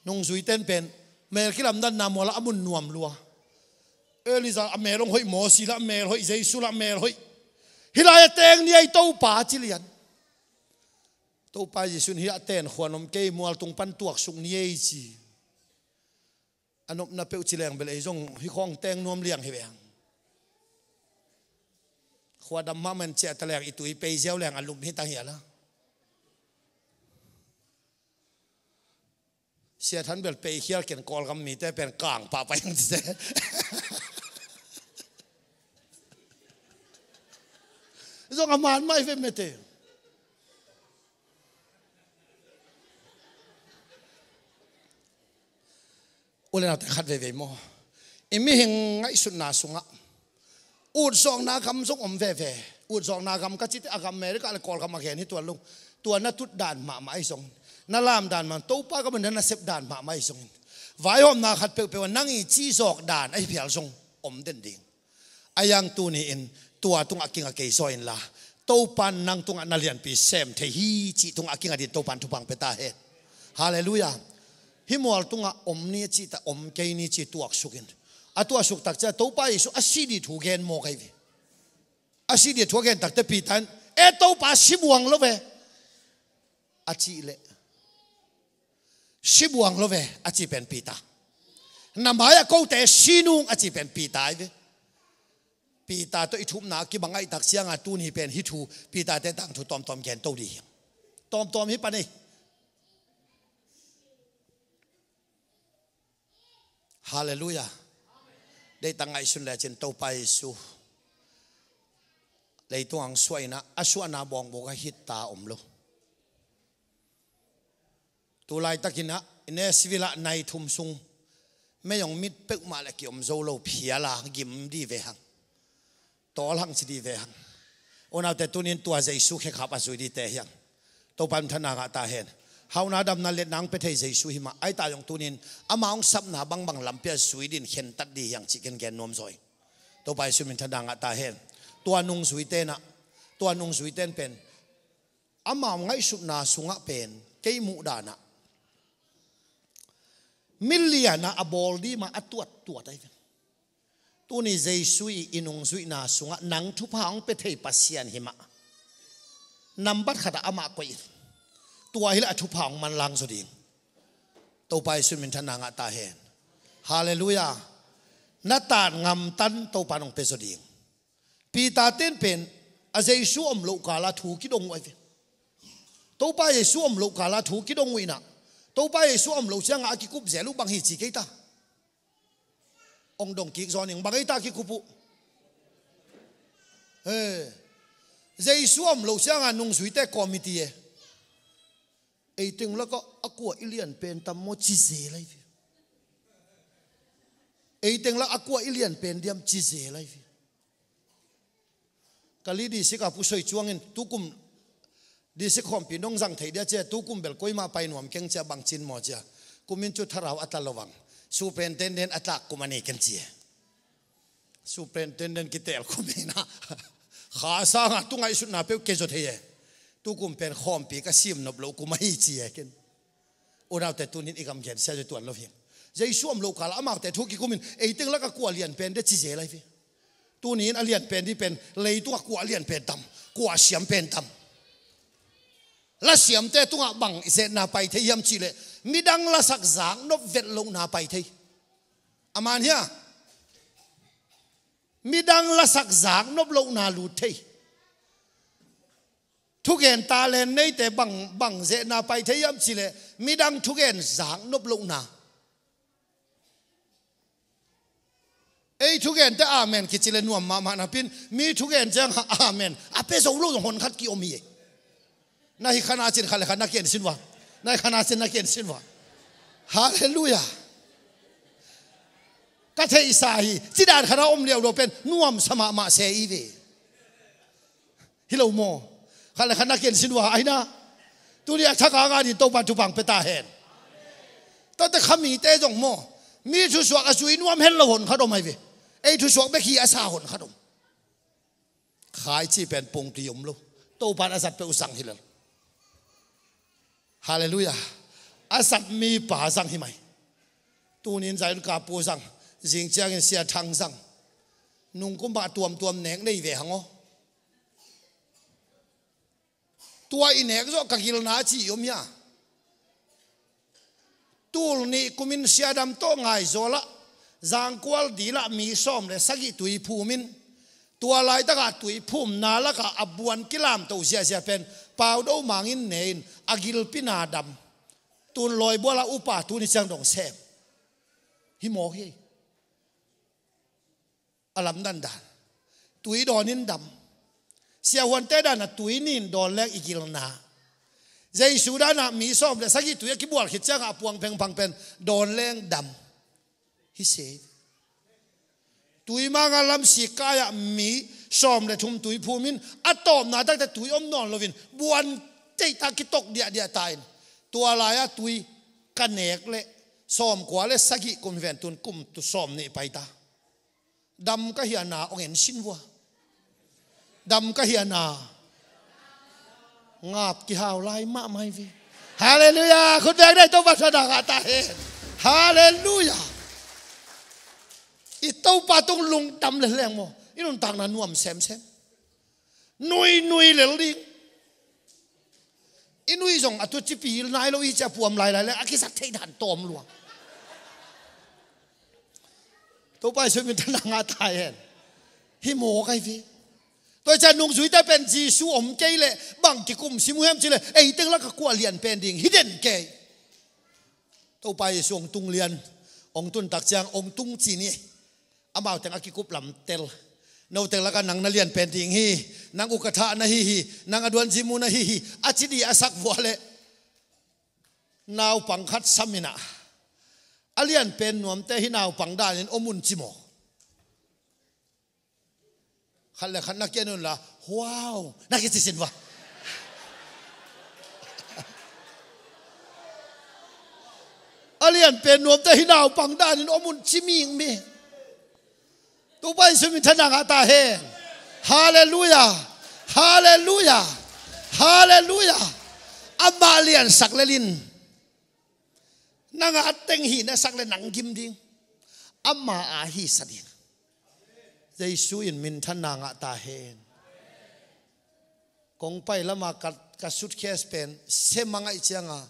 Nungzuite in pen mel kilamdanna mual ah a mun nuam lua. Elijah a mel hong hoih, Mosi lah a mel hoih, Jesu lah a mel hoih. Hih lai-ah teng ni ei Topa ci lian. Topa Jesu in, "Hih ah ten khuan om kei, mualtung pan tuaksuk ni ei," ci. A nopna peuh ci leng bel ei zong hih khawng teng nuam liang hi ve hang. Khua dam mahmah in ciah ta leng i tui pei ziau leng a lum hi tang hi a la. Sia Than bel pei khial ken, Kawlgam mite pen kang pahpah hang ci se. Zong a man mai ve mete. U le naute khat veivei maw, i mihing ngaihsutna sungah utzawkna gam zong om veve. Utzawkna gam ka cite a gam America le Kawlgam a gen hi tuan lo. Tua na tut dan mahmah ahi zongin, na lam dan mah, Topa gam na nasep dan mahmah ahi zongin, vaihawmna khat peuhpeuh ah nang i cizawk dan ahi phial zong om den ding. A yang tuni-in tua tungah kinga kei zaw inla, Topa in nang tungah na lianpi sem thei hi cih tungah kinga din Topa in thupha pia ta hen. Halleluiah. Hih mual tungah om ni cih ta, om kei ni cih tuaksuk in. A tuaksuk tak ciang Topa Jesu a si ding thu gen mawk ahi ve. A si ding thu a gen takte Peter in, "E Topa, si buang lo ve," a cih leh, "Si buang lo ve," a cih pen Peter. "Na mai-ah kote si nung," a cih pen Peter ahi ve. Peter tawh i thupna a kibang ahih tak ciangin tuni pen hih thu, Peter-te tangthu tawmtawm gen to ding hi hang. Tawmtawm hi pan ei. Halleluiah. Deihtak ngaihsun lecin Topa Jesu leitung ah suah in ah, a suahna bawngbawng ah hita om lo. Tu laitakin ah i Nashville ah nai thum sung mei hong mit peuhmah leh kiom zo lo, phial a gim ding ve hang. Tawl hang ci ding ve hang. Unaute, tunin tua Jesu khekhap a zui dingte hi hang. Topa in minthanna ngah ta hen. Hauhna, damna, liatna hong pia thei Jesu hi mah. Ahi ta zong tunin ama hong sapna bangbang lampi ah zui dingin khentat ding hi hang cih ken gen nuam zaw ing. Topa Jesu minthanna ngah ta hen. Tua nungzuite in ah, tua nungzuite in pen ama ngaihsutna sungah pen, kei muhdan ah, mi lian ah a bawl ding mah a tuattuat ahi ve. Tuni Jesu i, i nungzuihna sungah nang thupha hong pia thei Pasian hi mah. Nambat khat ah amah koih in. Tua hi leh a thupha hong manlang zaw ding. Topa Jesu minthanna ngah ta hen. Halleluiah. Na tan ngamtan Topa in hong pia zaw ding. Peter-te in pen a Jesu om loh kal ah thu kidong uh ahi ve. Topa Jesu om loh kal ah thu kidong uh in ah, Topa Jesu om loh ciangin a kikup zel uh bang hi ci kei ta. Hong dong kik zaw ning, bang ei ta kikup uh. He. Jesu om loh ciangin nungzuite committee e, "Ei teng lakah a kua i lian pen tam maw?" ci zel ahi ve. "Ei teng lakah a kua i lian pen diam?" ci zel ahi ve. Kalay district ah Pu Soi Cuang in, "Tukum district khawmpi nong zang thei dia?" ci a, "Tukum bel koimah pai nuam keng," ci a, "Bang cin maw?" ci a, "Kumin cu thlarau a tla lo vang, superintendent a tlak kum a nei ken," ci e. Superintendent kitel kum hi na. Kha sangin tu ngaihsutna peuh kei zaw thei e. "Tukum pen khawmpi ka sim nop loh kum ahi," ci e ken. Unaute, tunin i gam gen sia zoi tuan lo hi. Jesu om loh kal ah amaute thu kikum in, "Ei teng lakah kua lian pen dia?" ci zel ahi ve. Tunin a lian pen ding pen, leitungah kua lian pen tam, kua siam pen tam? Lasiamte tungah bang i zetna pai thei hiam cih leh, midang lasak zak nop vet lohna pai thei. A man hia? Midang lasak zak nop lohna lut thei. Thugen talent neite bang, bang zetna pai thei hiam cih leh, midang thugen zak nop lohna. Ei thugente amen kici leh nuam mahmah napi-in, mi thugen ciang amen a pia zo lo zong honkhat ki-om hi. Na hi khan a cin khat le khat na ki-en sin vua. Na hi khan a cin na ki-en sin vua. Halleluiah. Ka theihsa hi, ci dan khat a om liauliau pen nuamsa mahmah se i ve. Hi lo maw? Khat le khat na ki-en sin vua, ahi na. Tuni a thak a ngah ding Topa thupha hong pia ta hen. Tate kha mite zong maw, mi thusuak a zui nuam het lo honkhat om ahi ve. Ei thusuak bek hi a sa honkhat om. Khaici pen pungtui om lo. Topa in a zat peuh zang hi lel. Halleluiah. A zat mipa zang hi mai. Tunin Zion Kapu zang, zing ciangin Sia Thang zang. Nungkum bang a tuamtuam nek nei ve hang aw. Tua i nek zawh ka gilna a ci i om hia? Tul nih kumin Sia Dam tawh Ngaizawl ah, Zangkual dil ah mi sawm le sagih tui phum in, tua laitakah tui phumna lakah a buan kilamto ziahziah pen Pau Do Mang in ne in a gilpi na dam. Tun Lawibual ah upa, tuni ciang dong sem. Hi mawk hi. A lamdang dan, tui dawn in dam. Siahuante dan a tui nin dawn leng i gilna. Jesu dan a mi sawm le sagih tui a kibual khit ciangah a puang phengphang pen dawn leng dam. Hi se. Tui manga lamsik kai-ah mi sawm le thum tui phum in, a tawpna takte tui om nawn loin buan teitah kitok diahdiah ta in, tua lai-ah tui ka nek leh sawmkua le sagih kum hi ven, tun kum tu sawm nih pai ta. Dam ka hia na, ong en sin vua. Dam ka hia na. Ngap kihau lai mahmah hi ve. Halleluiah. Khut beng dai, Topa thupha ngah ta hen. Halleluiah. I Topa tung lungdam lel leng maw, i nuntakna nuam semsem. Nui nui lel ding. I nui zong a tucipi nai lo i cia puam lailai le a kisat thei dan tawm lua. Topa Jesu min thanna ngah ta hen. Hi mawk ai ve. Tua i cia nungzuite pen Jesu om kei le bang kikum sim uh hiam ci le ei teng lak a kua lian pen ding hi den kei. Topa Jesu hong tung lian, hong tun tak ciang hong tung ci ni. Amau teng a kikup lam tel. No teng lak a nang na lian pen ding hi. Nang ukatha na hi hi. Nang a duan zimu na hi hi. A ci di a sak vua le naupang khat sam in ah a lian pen nuamte hi naupang danin om un ci maw? Khat le khat na kian un la, huau, na kici sin va. A lian pen nuamte hi naupang danin om un ci ming mi. Topa Jesu min thanna ngah ta hen. Halleluia. Halleluia. Halleluia. Amah liansak lelin nang a teng hi na sak le nang gim ding. Amah a hi sa ding. Jesu in min thanna ngah ta hen. Kong pai lama ka, ka suitcase pen sem a ngaih cianga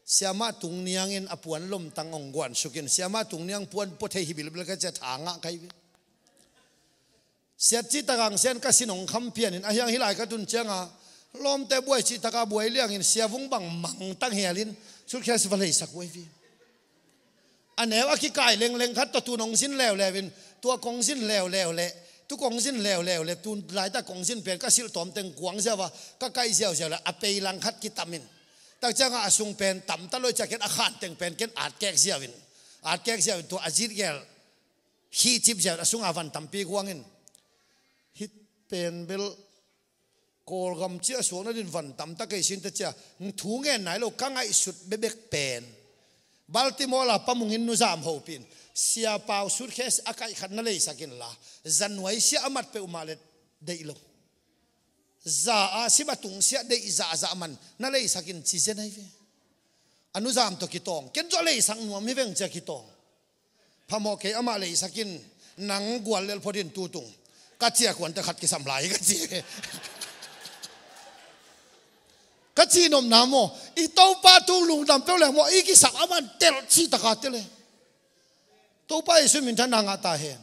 siamah tung niangin a puan lomtang hong guansukin siamah tung niang puan pua thei hi bilbil ka cia tha ngah kai ve. Siat cih takang sian ka sin hong kham pianin a hiang hi lai ka tun cianga lawmte buai cih taka buai liangin siavung bang mangtang hialin suitcase va leisak buai vi. A neu a kikai lengleng khat tawh tun hong zin leuleu in tua kong zin leuleu le tu kong zin leuleu le tun laitak kong zin pen ka silh tawm teng kuang ziau a ka kaih ziauziau le a peilang khat kitamin tak cianga a sung pen tamta loi cia ken a khan teng pen ken atkek ziau in atkek ziau in tua a zitgel hih cip ziau a sunga van tampi kuangin hih pen bel Kawlgam cia suakna din van tamta kei sinte cia thu ngen nai lo ka ngaihsut bebek pen Baltimore la pamungin nuzam hopin siapau suitcase a kaihkhat na leisakin la zanuai sia a mat peuhmah le deih lo. Za a sim a tung sia deih zahzah man na leisakin ci zen ai ve. A nuzam tawh kitawng ken zuah leisak nuam hi veng cia kitawng. Phamawh kei amah leisakin nang gual lel photin tutung ka cia kuante khat kisam lai ka ci. Ka ci nopna maw i Topa tung lungdam peuh leng maw i kisap a man telh cih taka tel e. Topa Jesu min thanna ngah ta hen.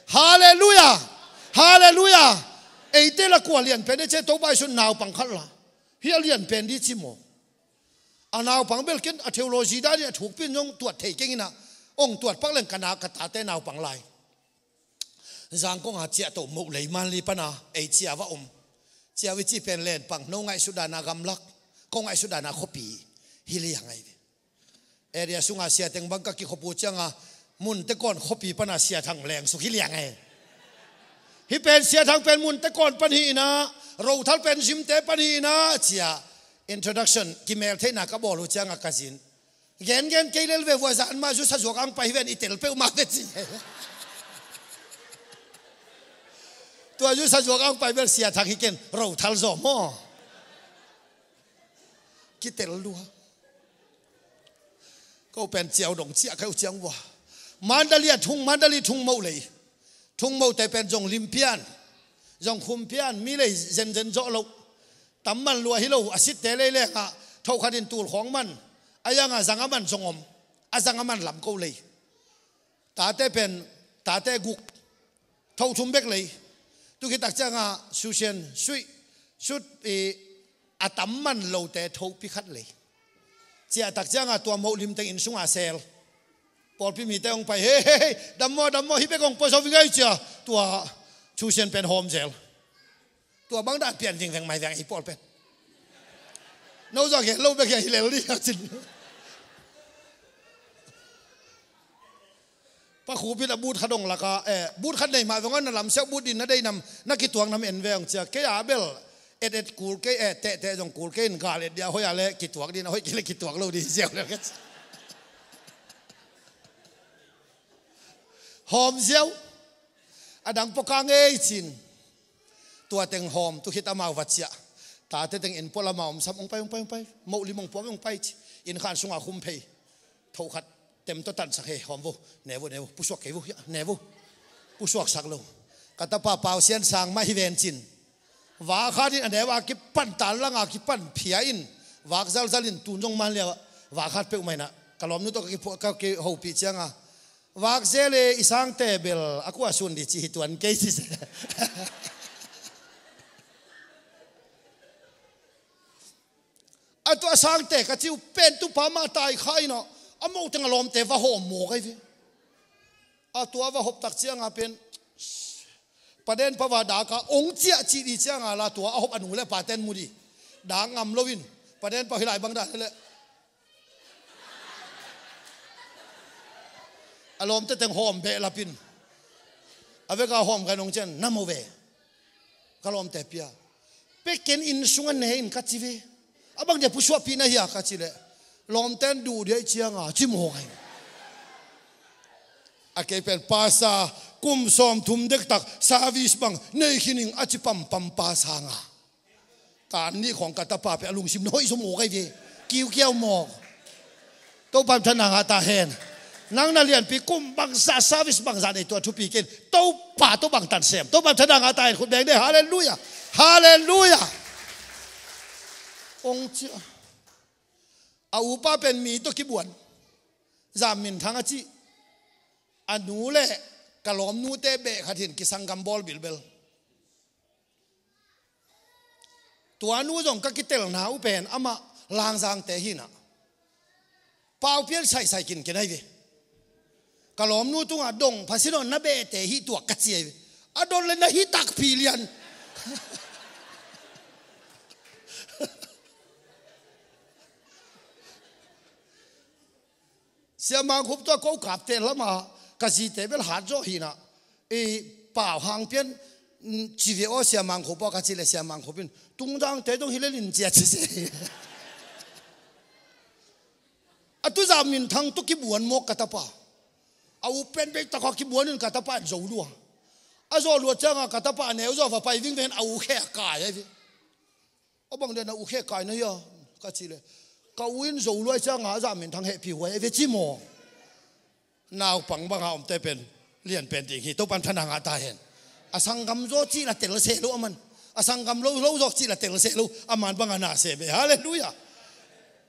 Halleluia. Halleluia. Eite la kua lian pen e ce Topa Jesu naupang khat la hi a lian pen di ci maw? A naupang bel ken a theology danin a thukpin zong tuat thei keng inah ong tuat pak leng ka na ka tate naupang lai. Zangkong a ciahto moh lei manli pana ei ciau a om. Ciau i cih pen lenpang no ngaihsut dana gamlak ko ngaihsut dana khuapi hi liang ai ve. Area sunga siateng bang ka kikhop uh cianga munte kawn khuapi pana siathang lengsuk hi liang ai. Hih pen siathang pen munte kawn pan hi inah rothal pen zimte pan hi inah cia introduction kimel theihna ka bawl uh cianga ka zin. Gengen kei lel ve vua zan mah zusa zuak ang pai hi ven i tel peuhmah ve ci. Tua zusa zuak ang pai bel siathang hi ken rothal zaw maw? Kitel lua. Ko pen ciau dong ciah kai uh ciang vua. Mandali a thung mandali thung moh lei. Thung mohte pen zong limpian zong khumpian mi lei zenzen zawh loh. Tam man lua hi lo a sitte lei lengah thokhatin tul khawng man a yangah zang a man zong om. A zang a man lam ko lei. Tate pen tate guk tho thum bek lei. Tukitak cianga susian suih sut i a tam man lote thopi khat lei. Ciahtak cianga tua moh limteng inn sunga sel. Pawlpi mite hong pai hei hei hei dammaw dammaw hi bek hong pua zo vingei cia tua susian pen hawm zel. Tua bang dan pian vingveng mai veng ei pawl pen. No zaw gen lo bek hi lel dih a cin. Pakhup in a but khat dong laka eh but khat nei mah veng on na lamsiak but din na dei nam na kituak nam en veng cia kei a bel et et kul kei eh teh teh zong kul kei in gal et dia hoi a le kituak din a hoi kei le kituak lo di ziau le. Hawm ziau. A dang pawka ngei cin. Tua teng hawm tu khit amau va ciah. Tate teng in pual amau om sam ong pai ong pai ong pai moh lim ong puam ong pai ci. In khan sunga khum phei. Tho khat tem tawh tansak he hawm vo. Ne vo ne vo pusuak kei vo hiah ne vo. Pusuaksak lo. Ka tapa pau sian sang mah hi ven cin. Vak khat in a neu a kipan, tan langa kipan phia in, vak zalzal in tun zong man lia, vak khat peuhmah in ah ka lawmnu tawh ka kiphuah, ka kihopih cianga, vak zel e, i sangte bel a kua sun di ci hi tuan kei ci se. A tua sangte ka ciu pen tupa mah tai kha in ah, a moteng a lawmte va hawm mawk ai ve. A tua va hop tak cianga pen paden pava daka ong ciah cih di cianga la tua a hop a nu le paten mu di. Dak ngam loin paden pa hi lai bang dan le a lawmte teng hawm behlapin a veka hawm kai nong cian na mo ve. Ka lawmte pia. Peken inn sunga ne in ka ci ve. A bang dia pusuahpihna hia ka ci leh, lawmten duh dia i cianga ci mawk ai. A kei pen pasa kum sawm thum dektak service bang nei khining a ci pampam pasa nga. Tan nih khawng ka tapa pen a lungsim na hoih zaw mawk ai ve. Kiukiau mawk. Topa in thanna ngah ta hen. Nang na lianpi kum bangzah service bangzah nei tua thupi ken. Topa tawh bangtan sem. Topa in thanna ngah ta hen khut beng de. Halleluia. Halleluia. Ong cia. A upa pen mi tawh kibuan. Zam minthang a cih. A nu le ka lawmnute beh khat hin kisanggam bawl bilbel. Tua nu zong ka kitelna uh pen amah Langzangte hinah pau pian saisai kinkin ai ve. Ka lawmnu tungah dong phasin aw na behte hih tuak ka ci ai ve. A don le na hih takpi lian. Sia Mangkhup tua ko kapte lama ka zite bel hat zawh hinah i pau hang pian ci ve aw Sia Mangkhup aw ka ci le Sia Mangkhup in tungdangte dong hi le lin cia ci se. A tuzam minthang tu kibuan mawk ka tapa. A u pen beitak a kibuan in ka tapa in zo lua. A zo lua cianga ka tapa a neu zaw va pai vingveng a u khe a kai ai ve. A bang den a u khe kai na hia ka ci le ka u in zo luai cianga a zam minthang hehpih huai ai ve ci maw? Naupang banga omte pen lianpen ding hi. Topan thanna ngah ta hen. A sanggam zaw cih la tel se lo a man. A sanggam lo lo zaw cih la tel se lo a man banga na se be. Halleluia.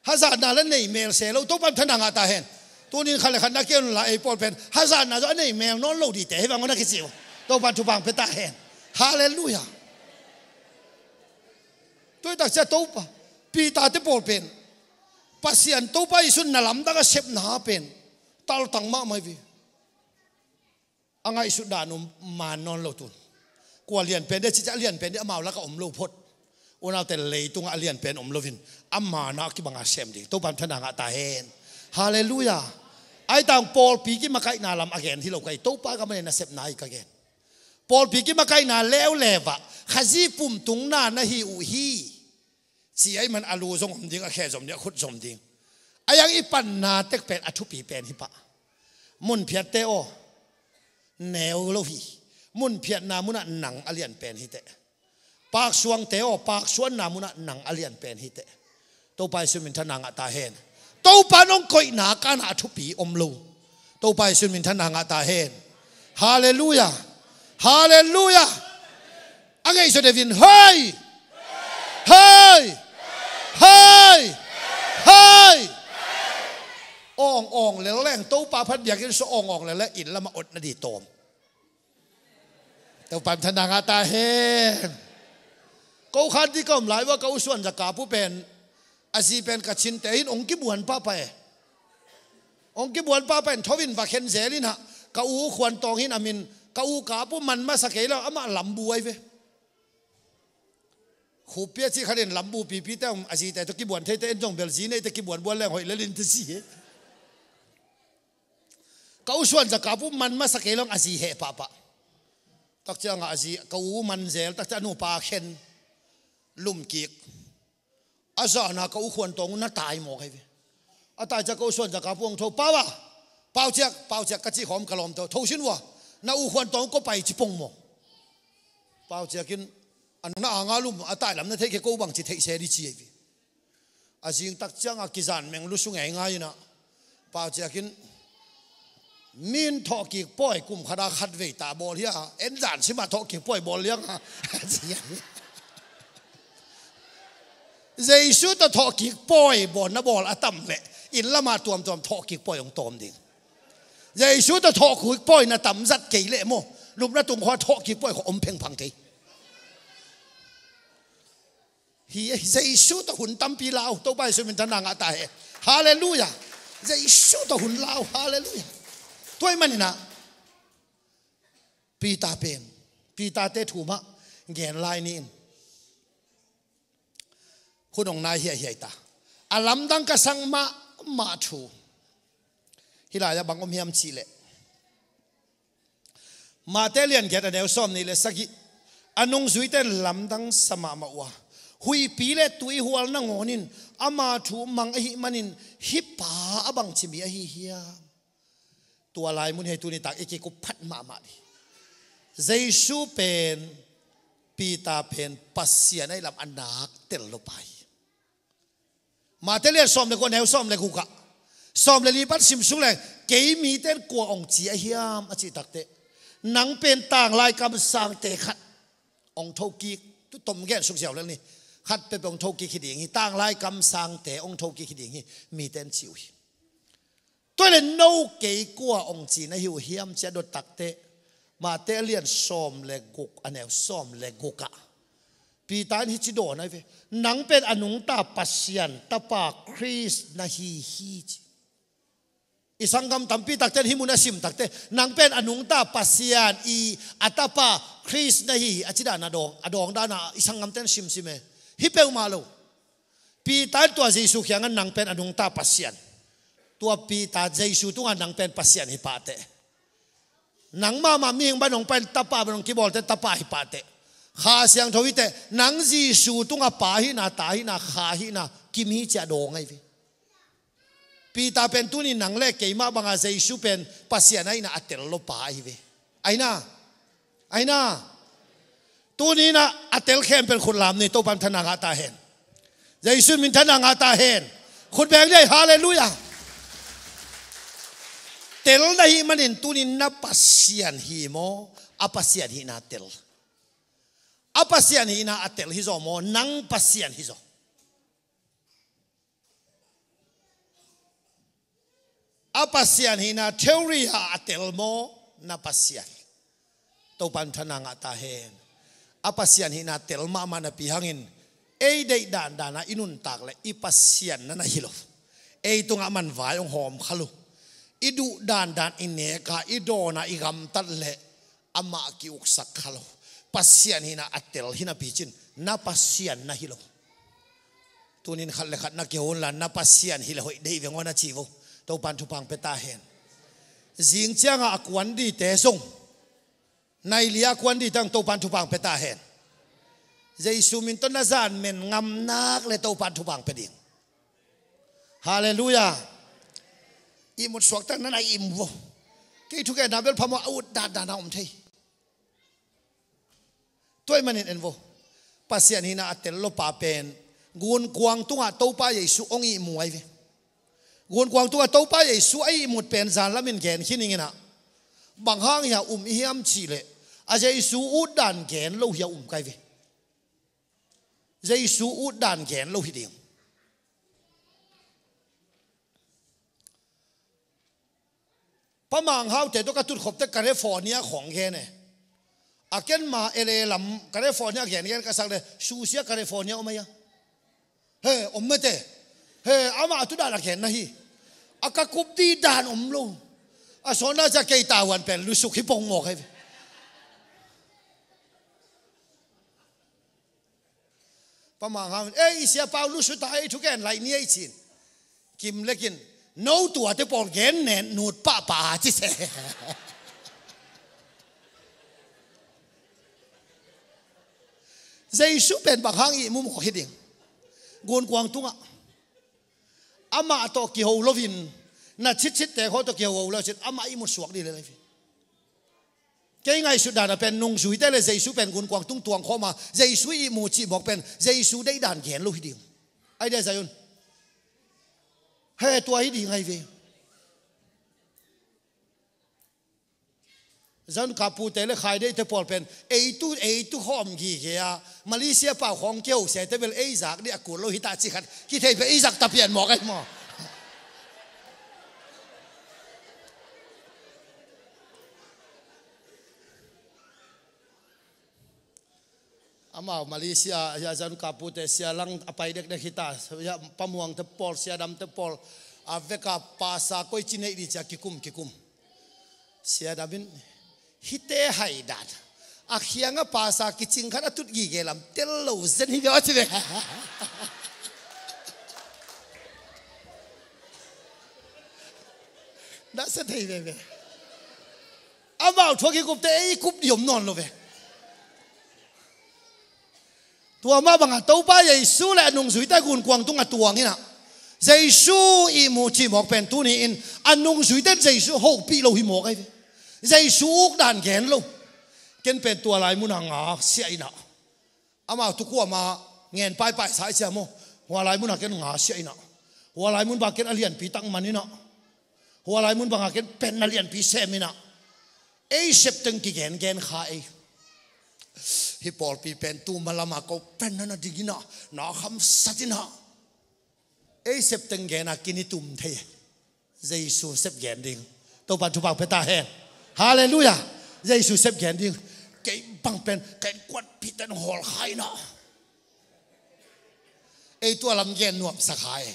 Hazatna la nei mel se lo. Topan thanna ngah ta hen. Tunin khat le khat na kian la ei pawl pen hazatna zaw a nei mel nawn lo dite hi vang na kici uh. Topan thupang pe ta hen. Halleluia. Tuitak cia Topa Peter te pawl pen Pasian Topa Jesu na lamdang a sepna pen taltang mahmah hi ve. A ngaihsut dan uh man nawn lo tun. Kua lianpen de cicia lianpen de amau laka om lo phot. Unaute leitungah a lianpen om loin a mana kibanga sem ding Topan thanna ngah ta hen. Halleluia. Ai tang pawlpi kimakaihna lam a gen hi lo kai Topa ka manin a sepna hi ka gen. Pawlpi kimakaihna leuleu ah Khazih pumtungna na hi uh hi. Ci a i man a lu zong om ding a khe zom ding a khut zom ding. A yang i panna tek pen a thupi pen hi pah. Munphiatte aw neu lo hi. Munphiatna munah nang a lianpen hi teh. Paksuangte aw paksuanna munah nang a lianpen hi teh. Topa Jesu min thanna ngah ta hen. Topa nong koihna kanah a thupi om lo. Topa Jesu min thanna ngah ta hen. Halleluia. Halleluia. A ngeih zaw devin hei. Hei. Hei. Hei. Awng awng lel leng Topa phat biakinn sua awng awng lel leng inn lamah ot na di tawm. Topan thanna ngah ta hen. Ko khan di ka om lai ua ka u suan zaka pu pen a zi pen ka cinte hin ong kibuan pahpah e. Ong kibuan pahpah in thovin va khen zel inah ka u khuantawng hin a min ka u ka pu man masa kei lo amah lambu ai ve. Khuppia cih khanin lambu pipi te a zite tawh kibuan theite en zong bel zi neite kibuan buan leng hoih lelin te si he. Ka u suan zaka pu man masa kei long a zi heh pahpah. Takciangah a zi ka u man zel takciah a nupa khen lumkik. A zahna ka u khuantawng uh na tai mawk ahi ve. A tai ciah ka u suan zaka pu hong tho pau a pau ciak pau ciak ka cih khawm ka lawmte uh tho sin uh a na u khuantawng uh ko pai ci pong maw? Pau ciakin a nung na anga lum a tai lam na theih kei ko bang ci theih se di ci ahi ve. A zingtak cianga kizan meng lusu ngeingai inah pau ciakin min thawhkik pawi kum khata khat vei ta bawl hia en zan sima thawhkik pawi bawl lianga a ci ahi. Jesu tawh thawhkik pawi bawl na bawl a tam leh inn lamah tuamtuam thawhkik pawi hong tawm ding. Jesu tawh thawhkik pawi na tam zat kei leh maw, lupna tung khua thawhkik pawi khua om phengphang kei. Hi, Jesu tawh hun tampi la uh. Topa Jesu min thang na ngah ta hen. Halleluiah. Jesu tawh hun la uh. Halleluiah. Tua ahih manin ah Peter pen, Peter-te thu mah gen lai ni in. Hun hong nai hiaihiai ta. A lamdang ka sang mahmah thu. Hih lai-ah bang om hiam cih leh, Matthai lian giat a neu sawmnih le sagih. A nungzuite in lamdang sa mahmah uh a, huihpi le tuihual nangawn in ama thu mang ahih manin, hih pa a bangci mi ahi hiam? Tua lai mun hi a, tuni tak i kikup phat mahmah ding. Jesu pen, Peter pen Pasian ahih lam a nak tel lo pa hi. Matthai lian sawm le kua, neu sawm le guk ah, sawm le li pan sim suk leng, kei mite in kua hong ci ahi hiam a cih takteh, nang pen tanglai kamsangte khat hong thokik, tu tom gen suk ziau lel ni, khat peuhpeuh hong thokik hi ding hi, tanglai kamsangte hong thokik hi ding hi, mite in ci uh hi. Tua leh no kei kua hong ci na hi uh hiam ci a dot takteh, Matthai a lian sawm le guk, a neu sawm le guk ah Peter in hih ci dawn ahi ve. Nang pen a nungta Pasian Tapa Khrist na hi hi ci. I sanggam tampi takte in hih mun a sim takteh, nang pen a nungta Pasian i a Tapa Khrist na hi hi a ci dan a dawng, a dawng dan a i sanggamte in simsim e. Hi peuhmah lo. Peter in tua Jesu kiangah nang pen a nungta Pasian. Tua Peter Jesu tungah nang pen Pasian hi pah teh. Nang mahmah mihing bang hong pai in tapa bang hong kibawlte tapa hi pah teh. Kha Siangtho hi teh, nang Jesu tungah Pa hihna, Ta hihna, Kha hihna kim hi ci a dawng ahi ve. Peter pen tuni nang le keimah bangah Jesu pen Pasian ahihna a tel lo pa ahi ve. Ahi na? Ahi na? Tuni in ah a tel khempeuh khut lam ni, Topa min thang na ngah ta hen. Jesu min thang na ngah ta hen. Khut beng ni, halleluiah. Tel na hih manin tuni in na Pasian hi maw? A Pasian hihna tel. A Pasian hihna a tel hi zaw maw? Nang Pasian hi zaw. A Pasian hihna theory ah a tel maw? Na Pasian. Topa min thang na ngah ta hen. A Pasian hihna tel mahmah napi hangin, ei deih dandan a i nuntak leh i Pasian na na hi lo. Ei tungah man vai hong hawm kha lo. I duh dandan i nek a, i dawn a, i gamtat leh amah ki-uksak kha lo. Pasian hihna a tel hi napi cin, na Pasian na hi lo. Tunin khat le khat na kiho unla, na Pasian hi le hoih deih veng aw na ci vo. Topan thupha hong pia ta hen. Zing ciangah a kuan dite zong, nai lia a kuan dite zong Topan thupha hong pia ta hen. Jesu min tawh na zan men ngam nak le Topan thupha hong pia ding. Halleluiah. Ihmut suakta na na ihmu vo. Kei thugenna bel phamawh a ut dandan a om thei. Tua ahih manin en vo. Pasian hihna a tel lo pa pen gunkuang tungah Topa Jesu hong ihmu ahi ve. Gunkuang tungah Topa Jesu a ihmut pen zanlamin gen khin ing in ah, bang hang hia um i hiam cih leh, a Jesu utdan gen lo hia um ka hi ve. Jesu utdan gen lo hi ding. Pa Mang Hau te tawh ka tutkhop teh California khawng gen e. A ken ma L A lam California gengen ka sak leh, susia California om ahi a. He, om mete. He, amah a tu dan a gen na hi. A ka kup dih dan om lo. A sawtna ciang kei tavuan pen lusuk hi pongmawk ahi ve. Pa Mang Hau in, "Ei, i siapa uh lusu ta ei, thugen laih ni ei," ci-in. Kim Lek in, "No tuate pawl gen nen nut pahpah a," ci se. Jesu pen bang hang ihmu mawk hi ding. Gunkuang tungah amah tawh kiho loin, na citcitte khawng tawh kiho lo cin, amah ihmu suak dih lel hi. Kei ngaihsut dan a pen nungzuite le Jesu pen gunkuang tung tuang khawm a, Jesu ihmu cih mawk pen Jesu deih dan gen lo hi ding. Ai dia Zion. He, tua hi ding ahi ve. Zan kapute le khaideite pawl pen ei tu, ei tu khawm gige a, Malaysia pau khawng kiho sete bel ei zak dih a kul lo hi ta ci khat kithei pen ei zak ta pian mawk ai maw? Amau Malaysia, ya zan kapute sia lang a pai dekdek hi ta, ya pamuangte pawl, siadamte pawl a veka pasa koi ci neih dih cia kikum kikum. Siadam in hite hai dan a khianga pasa kicing khat a tut gige lam tel lo zen hi bia a ci ve. Na sa thei veve. Amau thuak i kupte ei kup diom nawn lo ve. Tua mah bangah Topa Jesu le a nungzuite gunkuang tungah tuang inah Jesu ihmu cih mawk pen tuni in a nungzuite in Jesu hopih lo hi mawk ai ve. Jesu ukdan gen lo. Ken pen tua lai munah ngak siah inah amau tukuama ngen paipai sa i cia maw? Hua lai munah ken ngak siah inah, hua lai mun bang ken a lianpi tak man inah, hua lai mun bangah ken pen a lianpi sem inah ei septeng kigengen kha ei. Hi pawlpi pen tu malama ko pen na na ding inah na khamsat inah ei septeng gena kinitum thei. Jesu sep gen ding. Topan thupha pia ta hen. Halleluia. Jesu sep gen ding. Kei bang pen kei kuatpih ten hawl khai na. Ei tua lam gen nuamsa khai.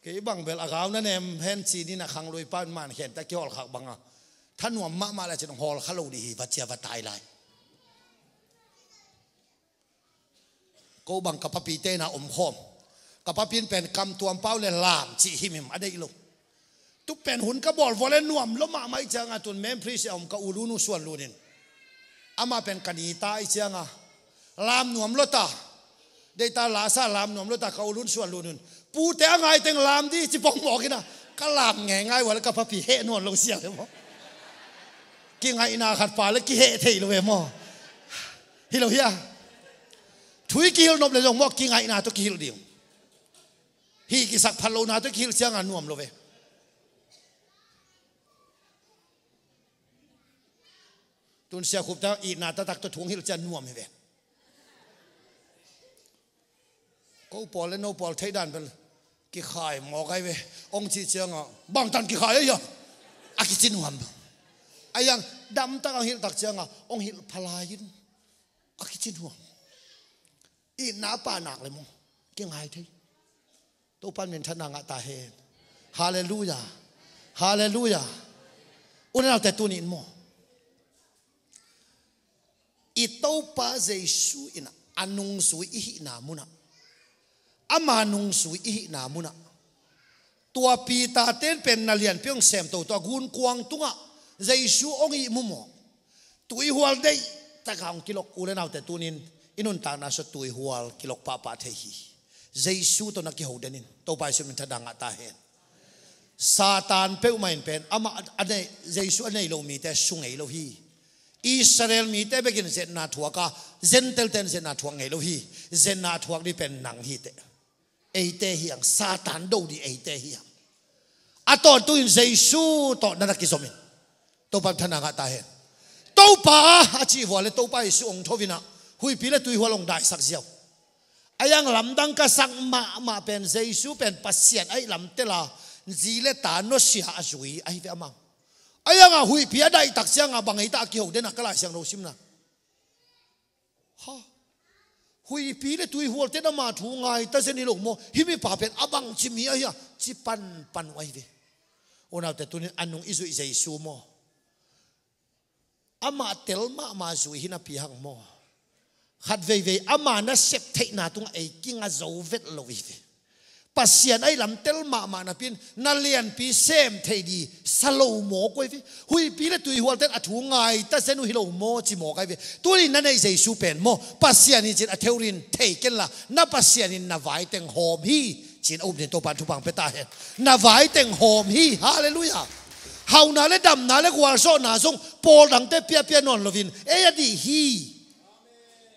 Kei bang bel a gau na nem hen ci ni na khanglui pan man khen ta kihawl khak banga thanuam mahmah la cin hawl kha lo dih hi va cia va tai lai. Ko bang ka papite na om khawm. Ka papin pen kam tuam pau le lam cih himhim a deih lo. Tu pen hun ka bawl vua le nuam lo mahmah i cianga tun mempris a om ka ulunu suan lunin amah pen ka ni ta i cianga lam nuam lo ta. Deita lasa lam nuam lo ta ka ulun suan lunin pute a ngaiteng lam di ci pong mawkina ka lam ngeingai vua le ka papi heh nuam lo siang e maw? Kingaihna khat pa le kiheh thei lo e maw? Hi lo hia? Thui kihilh nop le zong maw kingaihna tawh kihilh ding. Hih kisak phat lohna tawh kihilh cianga nuam lo ve. Tun siakhupte itna taktak tawh thu hong hilh ciang nuam hi ve. Ko pawl le no pawl theih dan bel kikhai mawk ai ve. Hong cih cianga bangtan kikhai ahi a kici nuam. Ahi ang damtak ang hilh tak cianga hong hilh phalai in a kici nuam. Itna a pahnak le maw kingai thei. Topan minthanna ngah ta hen. Halleluia. Halleluia. U le naute tuni in maw i Topa Jesu in a nungzui i hihna munah ama nungzui i hihna munah tua Peter ten pen na lianpi hong semto tawh a gunkuang tungah Jesu hong ihmu maw? Tuihual deih taka hong kilok u le naute tunin i nuntakna sua tuihual kilok pahpah thei hi. Jesu tawh na kiho denin Topa Jesu minthanna ngah ta hen. Satan peuhmah in pen amah a nei, Jesu a nei lo mite su ngei lo hi. Israel mite bekin zetna thuaka Gentile ten zetna thuak ngei lo hi. Zetna thuak dih pen nang hi teh. Eite hiang Satan do dih eite hiang. A tawntung in Jesu tawh na na kizomin Topa minthanna ngah ta hen. Topa a cih vua le Topa Jesu hong thovinah huihpi le tuihual hong daisak ziau. A yang lamdang ka sak mahmah pen Jesu pen Pasian ahi lamtela zi le ta nusia a zui ahi ve amang. A yangah huihpi a daihtak ciangah bang eita a kiho dena ka Lai Siangtho simna. Ha. Huihpi le tuihualte nama thu ngaita zen hi lo maw? Hih mipa pen a bangci mi ahi a ci panpan uh ahi ve. Unaute tunin a nung i zuih Jesu maw? Amah tel mahmah zuih hi napi hang maw? Khat veivei ama na sep theihna tungah ei kinga zo vet lo hi ve. Pasian ahi lam tel mahmah napin na lianpi sem thei di sa lo maw koi ve. Huihpi le tuihualten a thu ngaita zen uh hi lo maw ci maw kai ve. Tuni na neih Jesu pen maw Pasian hi cin a theurin thei kenla na Pasian in na vaiteng hawm hi. Cin a upnin Topan thupang pia ta hen. Na vaiteng hawm hi. Halleluia. Hauhna le damna le gualzawhna zong pawl dangte piapia nawn lovin ei a dih hi.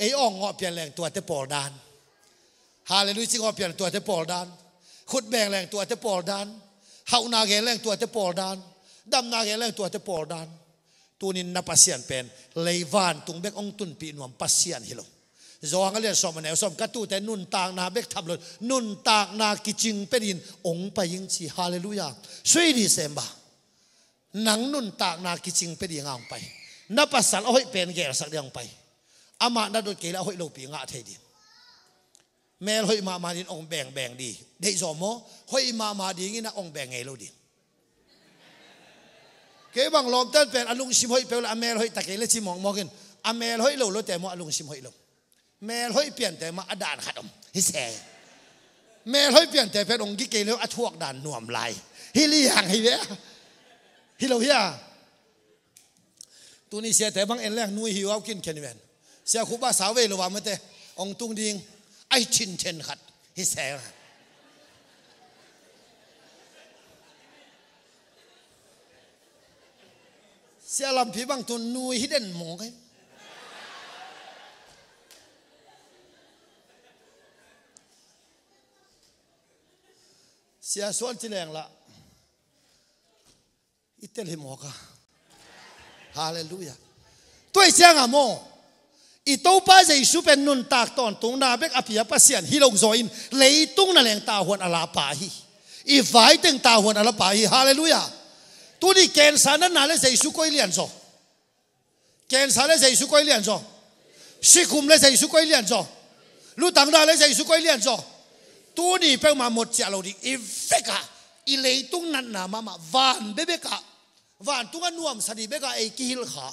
Ei awng ngawh pian leng tuate pawl dan. Halleluia ci ngawh pian tuate pawl dan. Khut beng leng tuate pawl dan. Hauhna gen leng tuate pawl dan. Damna gen leng tuate pawl dan. Tunin na Pasian pen lei vantung bek hong tunpih nuam Pasian hi lo. Johan a lian sawm a neu sawm, ka tuute nuntakna bek tham lo, nuntakna kicing pia dingin hong pai ing ci. Halleluiah. Sweet December. Nang nuntakna kicing pia dingin hong pai. Na pasal a hoih pen gelsak dingin hong pai. Amah na dot kei leh a hoih lopi ngah thei ding. Mel hoih mahmah dingin hong bengbeng ding. Deih zaw maw? Hoih mahmah dingin a hong beng ngei lo ding. Kei bang lawmta'n pen a lungsim hoih peuh leh a mel hoih ta kei leh ci mawkmawk in. A mel hoih lo lote maw a lungsim hoih lo? Mel hoih piante mah a dan khat om. Hi se. Mel hoih piante pen hong gi kei leh a thuak dan nuam lai. Hi liang hi ve. Hi lo hia? Tuni siate bang en leng nui hi uh au kin khen ven. Sia khu ba sau vei lo va mate. Hong tung ding. Ai chin chen khat. Hi se. Sia lampi bang tun nui hi den mawk e. Sia suan ci leng lah i tel hi mawk a. Halleluiah. Tua hi ciangah maw, i Topa Jesu pen nuntak tawntungna bek a pia Pasian hi lo zaw in leitung na leng tahuan a lapa hi. I vai teng tahuan a lapa hi. Halleluiah. Tuni cancer natna leh Jesu koi lian zaw? Cancer leh Jesu koi lian zaw? Sikhum leh Jesu koi lian zaw? Lutang na leh Jesu koi lian zaw? Tuni peuhmah mawk ciah lo ding. I vekah i leitung natna mahmah van bekbekah, vantung a nuamsa ding bekah ei kihilh kha.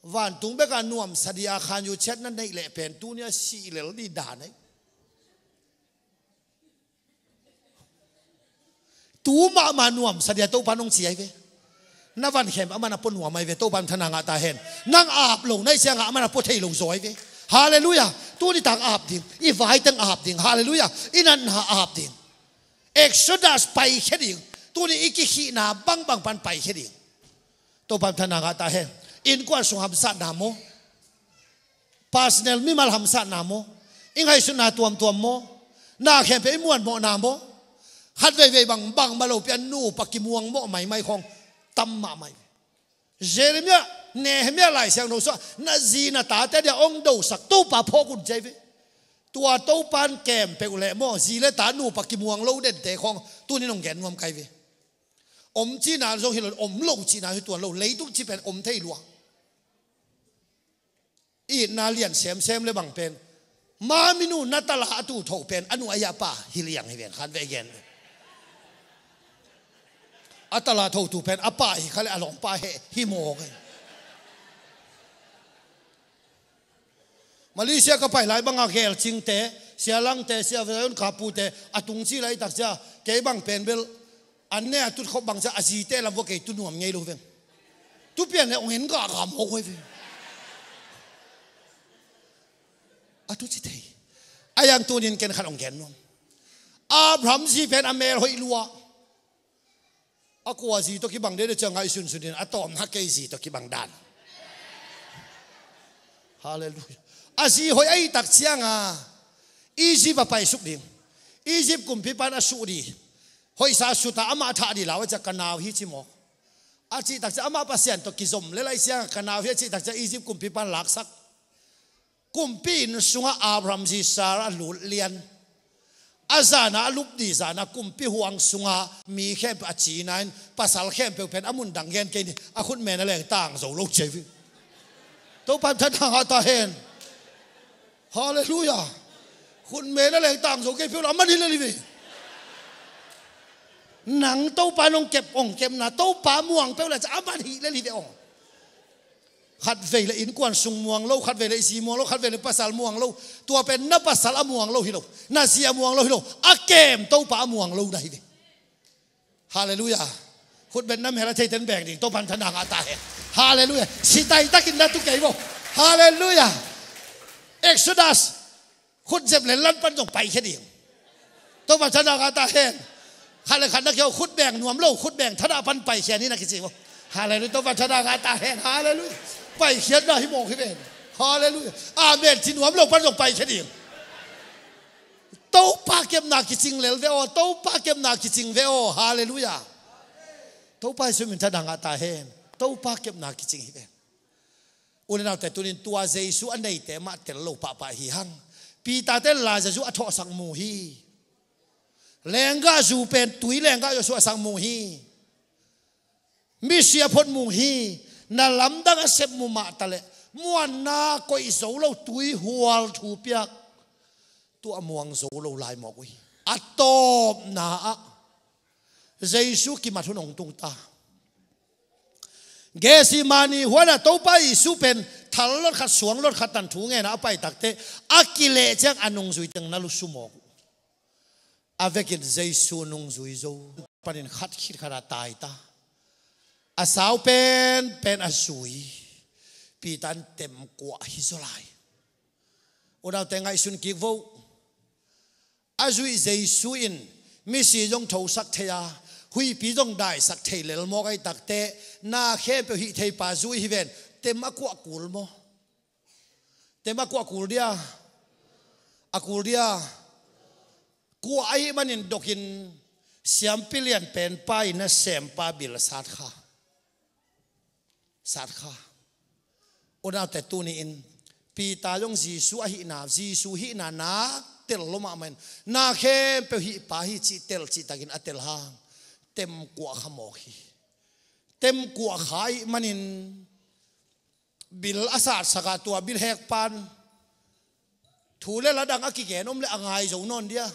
Vantung bekah nuamsa ding a khan yu ciat na neih leh pen tuni a sih lel ding dan ei. Tu mahmah nuamsa ding a Topa nong ci ahi ve. Na van khem amah na pua nuam ahi ve. Topa in thana ngah ta hen. Nang ap lo na hih ciangah amah na pua thei lo zaw ahi ve. Halleluiah. Tuni tak ap ding. I vai teng ap ding. Halleluiah. I natna ap ding. Exodus paikhia ding. Tuni i kikhihna bangbang pan paikhia ding. Topa in thana ngah ta hen. Innkuan sung hamsatna maw? Personal mimal hamsatna maw? I ngaihsutna tuamtuam maw? Na khempeuh i muanmawhna maw? Khat veivei bang bangmah lopi a nupa kimuang mawh maimai khawng tam mahmah hi. Jeremiah, Nehemiah Lai Siangtho sungah na zi na tate dia hong dosak Topa phawk un ci ahi ve. Tua Topa in khempeuh leh maw, zi leh ta nupa kimuang lo dente khawng tuni nong gen nuam ka hi ve. Om cihna zong hi lo, om lo cihna hi tuan lo, leitung cih pen om thei lua. Itna lian semsem leh bang pen, ma minu na tala a tu tho pen a nu a ya pa hi liang hi ven khan ve gen. A tala tho tu pen a pa hi kha leh a lawmpa heh hi mawk hi. Malaysia ka pai lai bangah gelcingte, sia Langte, sia Vayon Khapute a tung ci lai tak cia, kei bang pen bel an ne a tut khop bang cia a zite lam vua kei tu nuam ngei lo veng. Tu pian le ong en gahgah mawk uh hi ve. A tu ci thei. A yang tunin ken khat ong gen nuam. Abraham zi pen a mel hoih lua. A kua zi tawh kibang dede ciangah i sunsunin a tawpna kei zi tawh kibang dan. Halleluiah. A zi hoih ahih tak ciangah Egypt a paisuk ding. Egypt kumpipan a suh ding. Hoihsa sut a amah thah ding lau a ciah ka nau hi ci mawk. A cih tak ciah amah Pasian tawh kizom lel ahih ciangah ka nau hi a cih tak ciah Egypt kumpipan laksak. Kumpi inn sungah Abraham zi Sarah a lut lian. A zanah a lup ding zanah kumpi huang sungah mi khempeuh a cina in pasal khempeuh pen a mun dang gen kei ni a khutmen a leng tang zo lo ci hi. Topa in thana ngah ta hen. Halleluiah. Khutmen a leng tang zo kei peuh lo a man hi lel hi ve. Nang Topa in ong kep ong kepna Topa muang peuh lo a ciah a man hi lel hi ve ong. Khat vei le innkuan sung muang lo, khat vei le i zi muang lo, khat vei le pasal muang lo. Tua pen na pasal a muang lo hi lo, na zi a muang lo hi lo, a kem Topa a muang lo na hi ve. Halleluiah. Khut beng na mel a theiten beng ding, Topa in thana ngah ta hen. Halleluiah. Sitai takin na tu kei vo. Halleluiah. Exodus. Khut zep le lan pan zong paikhia ding. Topa thana ngah ta hen. Khat le khat na kiau khut beng nuam lo, khut beng thana pan paikhia ni na kici vo. Halleluiah. Topa thana ngah ta hen. Halleluiah. Paikhiatna hi mawk hi ven. Halleluiah. Amen ci nuam lo pan zong paikhia ding. Topa kepna kicing lel ve aw. Topa kepna kicing ve aw. Halleluiah. Topa Jesu min thanna ngah ta hen. Topa kepna kicing hi ven. U le naute, tunin tua Jesu a neite mah tel lo pahpah hi hang. Peter ten Lazarus a thawhsak mu hi. Lenggah zu pen tui lenggah zu a suahsak mu hi. Misi a phot mu hi. Na lamdang a sep mu mah ta leh muanna koih zo lo, tui hual thu piak, tua muang zo lo lai mawk uh hi. A tawpna ah Jesu kimat hun hong tung ta. Gethsemane huanah Topa Jesu pen thal lot khat, suang lot khat tan thu ngenah a pai takte, a kileh ciang a nungzui teng na lusu mawk uh. A vekin Jesu nungzui zo. Panin khat khit khatah tai ta. A sau pen pen a zui. Peter in temkuah hi zaw lai. U naute, ngaihsun kik vo. A zuih Jesu in misi zong thosak thei a, huihpi zong daisak thei lel mawk ahih takte, na khempeuh hih theipa zui hi ven. Tem a kuah kul maw? Tem a kuah kul dia? A kul dia? Kuah ahih manin dokin siampi lian penpa in a sempa bil sat kha. Sat kha. U naute, tuni-in Peter zong Jesu ahihna, Jesu hihna nak tel lo mahmah in, na khempeuh hihpa hi cih tel cihtakin a tel hang, temkuah kha mawk hi. Temkuah kha ahih manin bil a satsak a, tua bil hekpan thu le la dang a kigen om le a ngai zo nawn dia?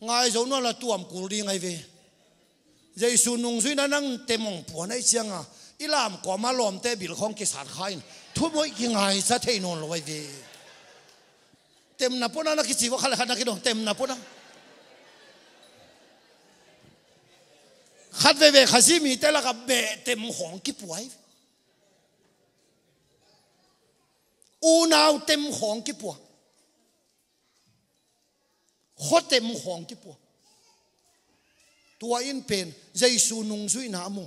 Ngai zo nawn la tuam kul ding ahi ve. Jesu nungzuina nang tem hong puan ahih cianga, i lam kawma lawmte bil khawng kisat kha in thumoih kingaisa thei nawn lo ahi ve. Temna pona na kici vo, khat le khat na kidong, temna pona. Khat veve Khazih mite lakah beh tem khawng kipua hi. Unau tem khawng kipua. Khuatem khawng kipua. Tua in pen Jesu nungzuihna a mu.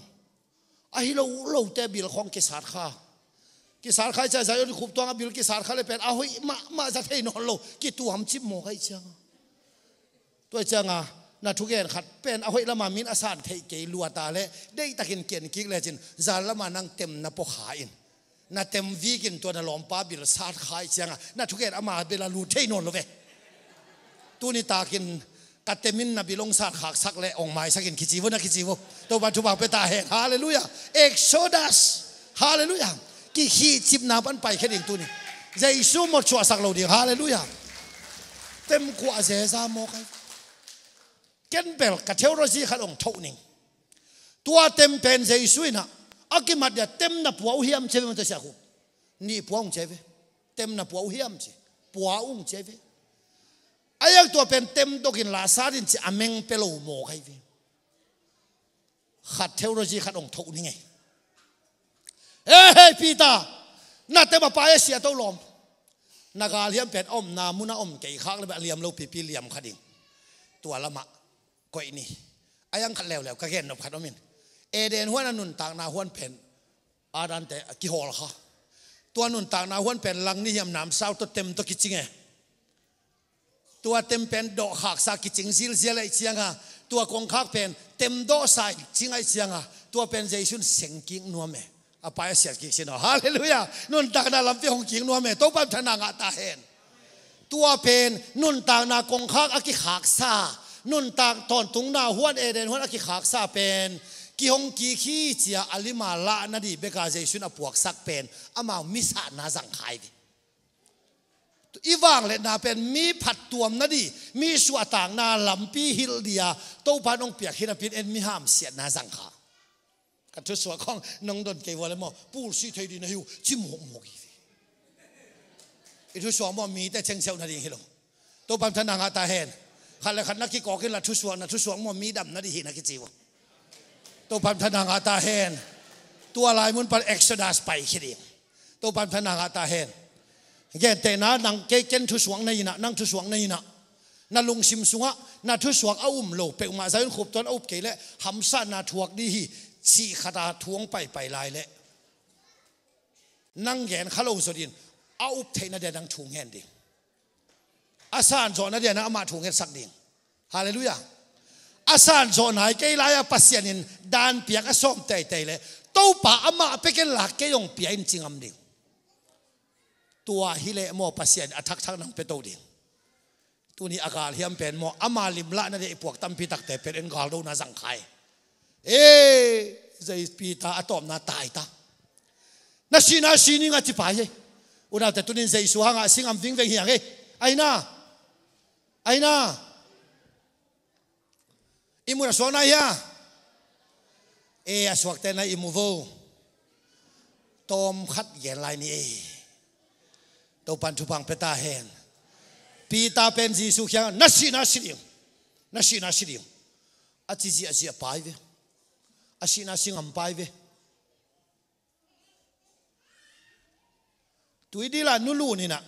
Ahi lo lote bil khawng kisat kha. Kisat kha ahih ciang Zion khup tuang a bil kisat kha le pen a hoih mahmah za thei nawn lo, kituam cip mawk ahih cianga. Tua cianga na thugen khat pen a hoih lama min a san theih kei lua ta le, deihtakin ken kik lecin zan lama nang temna pua kha in. Na tem vikin tua na lawmpa bil sat kha ahih cianga na thugen ama bela lut thei nawn lo ve. Tuni takin ka temin na bil hong sat khaksak le hong maisakin kici vo, na kici vo. Topa thupha pia ta hen. Halleluiah. Exodus. Halleluiah. Kikhihcipna pan paikhia ding tuni. Jesu mawk suahsak lo ding. Halleluiah. Temkuah zeza mawk ahi. Ken bel ka theology khat hong thoh ning. Tua tem pen Jesu inah a kimat dia tem na pua uh hiam ci ve, mawte siakhu. Nih pua ung ci ve. Tem na pua uh hiam ci. Pua ung ci ve. A iang tua pen tem dokin la sat in ci a meng pia lo mawk ahi ve. Khat theology khat hong thoh ning ei. Ei, hei Peter, na tem a pai a sia to lawm. Na galhiam pen a omna mun a om kei khak le beh a liam lo pipi liam kha ding. Tua lamah koih ni. A iang khat leuleu ka gen nop khat om in. Eden huan a nuntakna huan pen Adante a kihawl kha. Tua nuntakna huan pen lang ni hiam namsau tawh tem tawh kicing e. Tua tem pen dawh khaksa kicing zilzial ahih cianga, tua kongkhak pen tem dawhsa in cing ahih cianga, tua pen Jesu in seng kik nuam e. A pai a siat kik sin aw. Halleluiah. Nuntakna lampi hong kik nuam e. Topa in thanna ngah ta hen. Tua pen nuntakna kongkhak a kikhaksa, nuntak tawntungna huan, Eden huan a kikhaksa pen kihong kik hi cia a lima lahna dih beka Jesu in a puaksak pen amau misatna zang kha hi ve. I vangliatna pen mi phattuamna dih, mi suahtakna lampi hilh dia Topa in hong piak hi napi in en mi hamsiatna zang kha. Ka thusuak khawng nong don kei vua le maw, pulsih thei dih na hi uh ci mawkmawk hi ve. I thusuak maw mite chengseuh nading hi lo. Topa in thanna ngah ta hen. Khat le khat na kikawk inla thusuak, na thusuak maw mi dam nadih hi na kici vua. Topa in thanna ngah ta hen. Tua lai mun pan Exodus paikhia ding. Topa in thanna ngah ta hen. Gentehna nang kei ken thusuak na inah, nang thusuak na inah, na lungsim sungah na thusuak a um lo peuhmah Zion khup tuan a up kei leh hamsatna thuak dih hi cih khata thu hong paipai lai leh nang gen kha lo zaw dih in a up theihna dia nang thu ngen ding. A sanzawhna dia nang amah thu ngetsak ding. Halleluiah. A san zawh nai kei lai-a Pasian in dan piak a sawm teitei leh, Topa amah pia ken la, kei hong pia in ci ngam ding. Tua hi leh maw, Pasian a thakthak nang pia to ding. Tuni a galhiam pen maw, ama limlahna deih puak tampi takte pen en galdona zang kha hi. Ei, zei Peter a tawpna tai ta. Na sihna si ning a ci pai hi. Unaute, tunin Jesu hangah si ngam vingveng hi hang ei. Aina. Aina. I mun a suak nai hia? E, a suakte na i mu vo. Tawm khat gen lai ni ei. Topan thupha pia ta hen. Peter pen Jesu kiangah, na sihna si ding. Na sihna si ding. A ci ziahziah pai ve. A sihna si ngam pai ve. Tuidila nulun inah,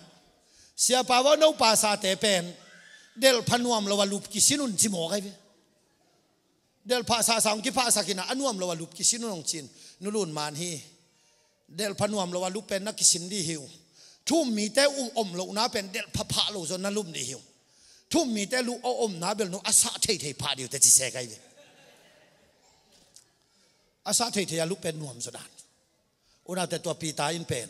siapa vau no pasate pen delh pha nuam lo a lup kisin un ci mawk ai ve. Delh phahsahsa hong kiphahsak inah a nuam lo a lup kisin un hong ci-in, nulun man hi. Delh pha nuam lo a lup pen na kisin dih hi uh. Thu-um mite uh om lohna pen delh pha phah lo zaw na lum dih hi uh. Thu-um mite luh a omna bel no a sah theithei phah dih uh teh ci sek ai ve. A sah theithei a lup pen nuam zaw dan. Unaute, tua Peter in pen,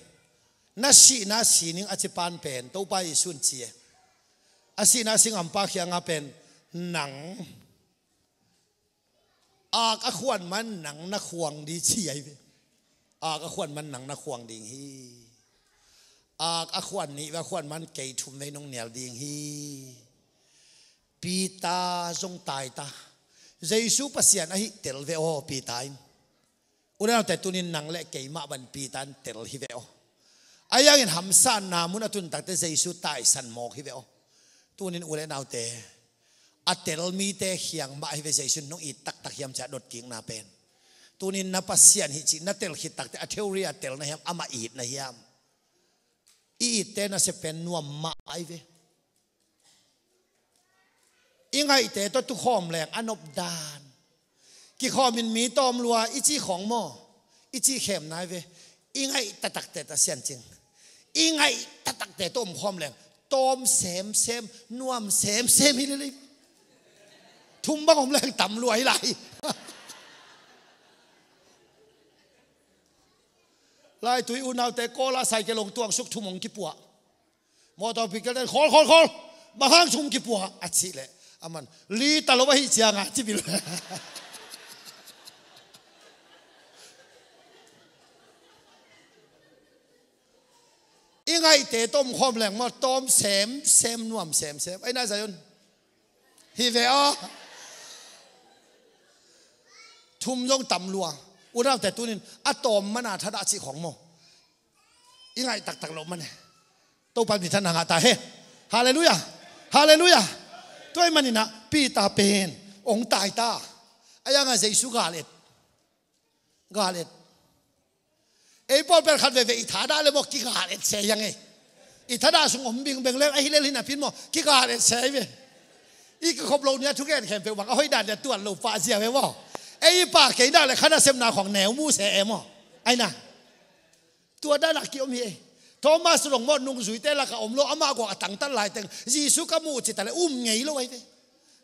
na sihna si ning a ci pan pen Topa Jesu in ci e. A sihna si ngampa kiangah pen, nang ak a khuan man nang na khuang ding ci ai ve. Ak a khuan man nang na khuang ding hi. Ak a khuan nih ve, a khuan man kei thum vei nong nial ding hi. Peter zong tai ta. Jesu Pasian ahi tel ve aw, Peter in. Unaute, tunin nang le keimah bang Peter in tel hi ve aw. Ahi hangin hamsatna mun a tun takte Jesu taisan mawk hi ve aw. Tunin u le naute, a tel mite kiang mah hi ve Jesu in nong it taktak hiam ci-a dot kikna pen. Tunin na Pasian hi cih na tel khit takte a theory a tel na hiam, amah it na hiam? I itte nasep pen nuam mah ai ve. I ngaihte tawh tukhawm leng a nop dan. Kikhawmin mi tawm lua i cih khawng maw, i cih khem nai ve. I ngaih taktakte ta siancing, i ngaih taktakte tawh omkhawm leng tawm semsem, nuam semsem hi lelei. Thum bang om leng tam lua hi lai. Laitui unaute, Kawl ah cycle hong tuangsuk thum hong kipuah. Mawtaw pi kelte in, khawl, khawl, khawl, bang hang thum kipuah a cih leh, aman, li ta lo ahi cianga ci bil. I ngaihte tawm khawm leng maw, tawm semsem, nuam semsem. Aina Zion. Hi ve aw. Thum zong tam lua. Unaute, tunin a tawm mana thadah cih khawng maw, i ngaih taktak loh man e. Topa minthanna ngah ta hen. Halleluiah. Halleluiah. Tua ahih maninah Peter pen hong tai ta. Ahi hangah Jesu gal et. Gal et. Ei pawlpi khat veve i thadah le maw, kigal et se hi hang ei. I thadah sung om bingbeng leng ahi lel hi napi-in maw, kigal et se hi ve. I kikhop loh ni-a thugen khempeuh bang a hoih dan le tuan lo pah zia ve maw. Ei i pah kei nak le kha nasepna khawng neu mu se e maw. Aina. Tua danah ki-om hi ei. Thomas zong maw, nungzuite lakah om lo, amah guak a tangtat laiteng Jesu ka muh ci ta le um ngei lo ahi ve.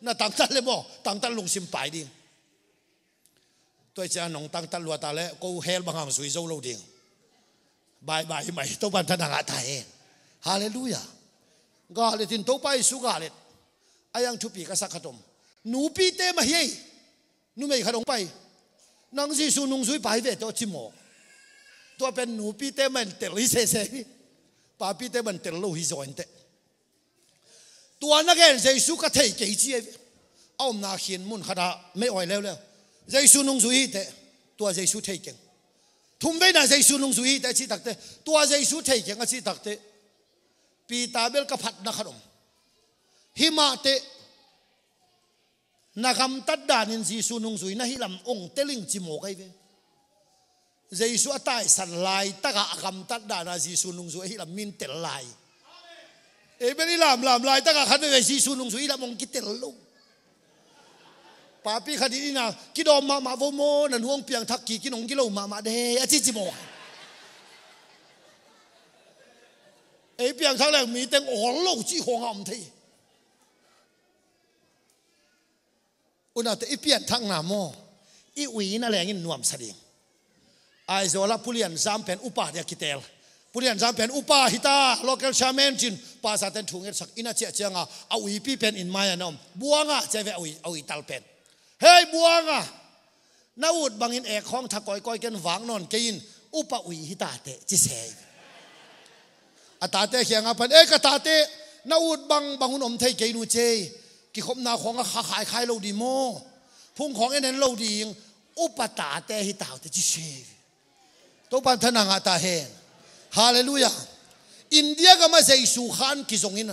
Na tangtat le maw, tangtat lungsim pai ding. Tua hi ciah nong tangtat lua ta le ko hell bang hang zui zo lo ding. Bye bye mai, Topa minthanna ngah ta hen. Halleluiah. Gal et in, Topa Jesu gal et. Ahi hang thupi ka sak khat om. Nupite mah hi ei. Numei khat hong pai. Nang Jesu nungzui pa hi ve teh aw ci maw. Tua pen nupite mah in tel hi sese hi. Papite mah in tel lo hi zaw inteh. Tua na gen Jesu ka thei kei ci ei ve. A omna khin mun khatah mei awi leuleu. Jesu nungzui hi teh. Tua Jesu thei keng. Thum veina Jesu nungzui hi teh a cih takte. Tua Jesu thei keng a cih takte. Peter bel ka phatna khat om. Hi mah teh. Na gamtat danin Jesu nungzui na hih lam ong tel ing ci mawk ahi ve. Jesu a taisan laitakah a gamtat dana Jesu nungzui ahi lam min tel lai. Ei bel i lamlam laitakah khat veve Jesu nungzui i lam ong kitel lo. Papi khat in ina kidawm mahmah vo maw, na nu ong piangthak kik in ong gilo mahmah de a ci ci mawk. Ei piangthak leng mi teng awl lo cih khawngah om thei. Unaute, i pianthakna maw, i ui na leng in nuamsa ding. Aizawl ah Pu Lian Zam pen upa dia kitel. Pu Lian Zam pen upa hita, local chairman cin, pastor ten thu ngetsak in a ciah cianga, a uipi pen inn mai a na om. Buanga cia ve a ui, a ui tal pen. Hei Buanga, na ut bangin ek khawng tha kawikawi ken vak nawn kei in, upa ui hita teh ci se. A tate kiangah pan, "Ei ka tate, na ut bang bang hun om thei kei nu cei. Kikhopna khawngah kha khaikhai lo ding maw? Phung khawng en en lo ding, upa tate hi taute," ci se. Topan thanna ngah ta hen. Halleluiah. India gamah Jesu khan kizongin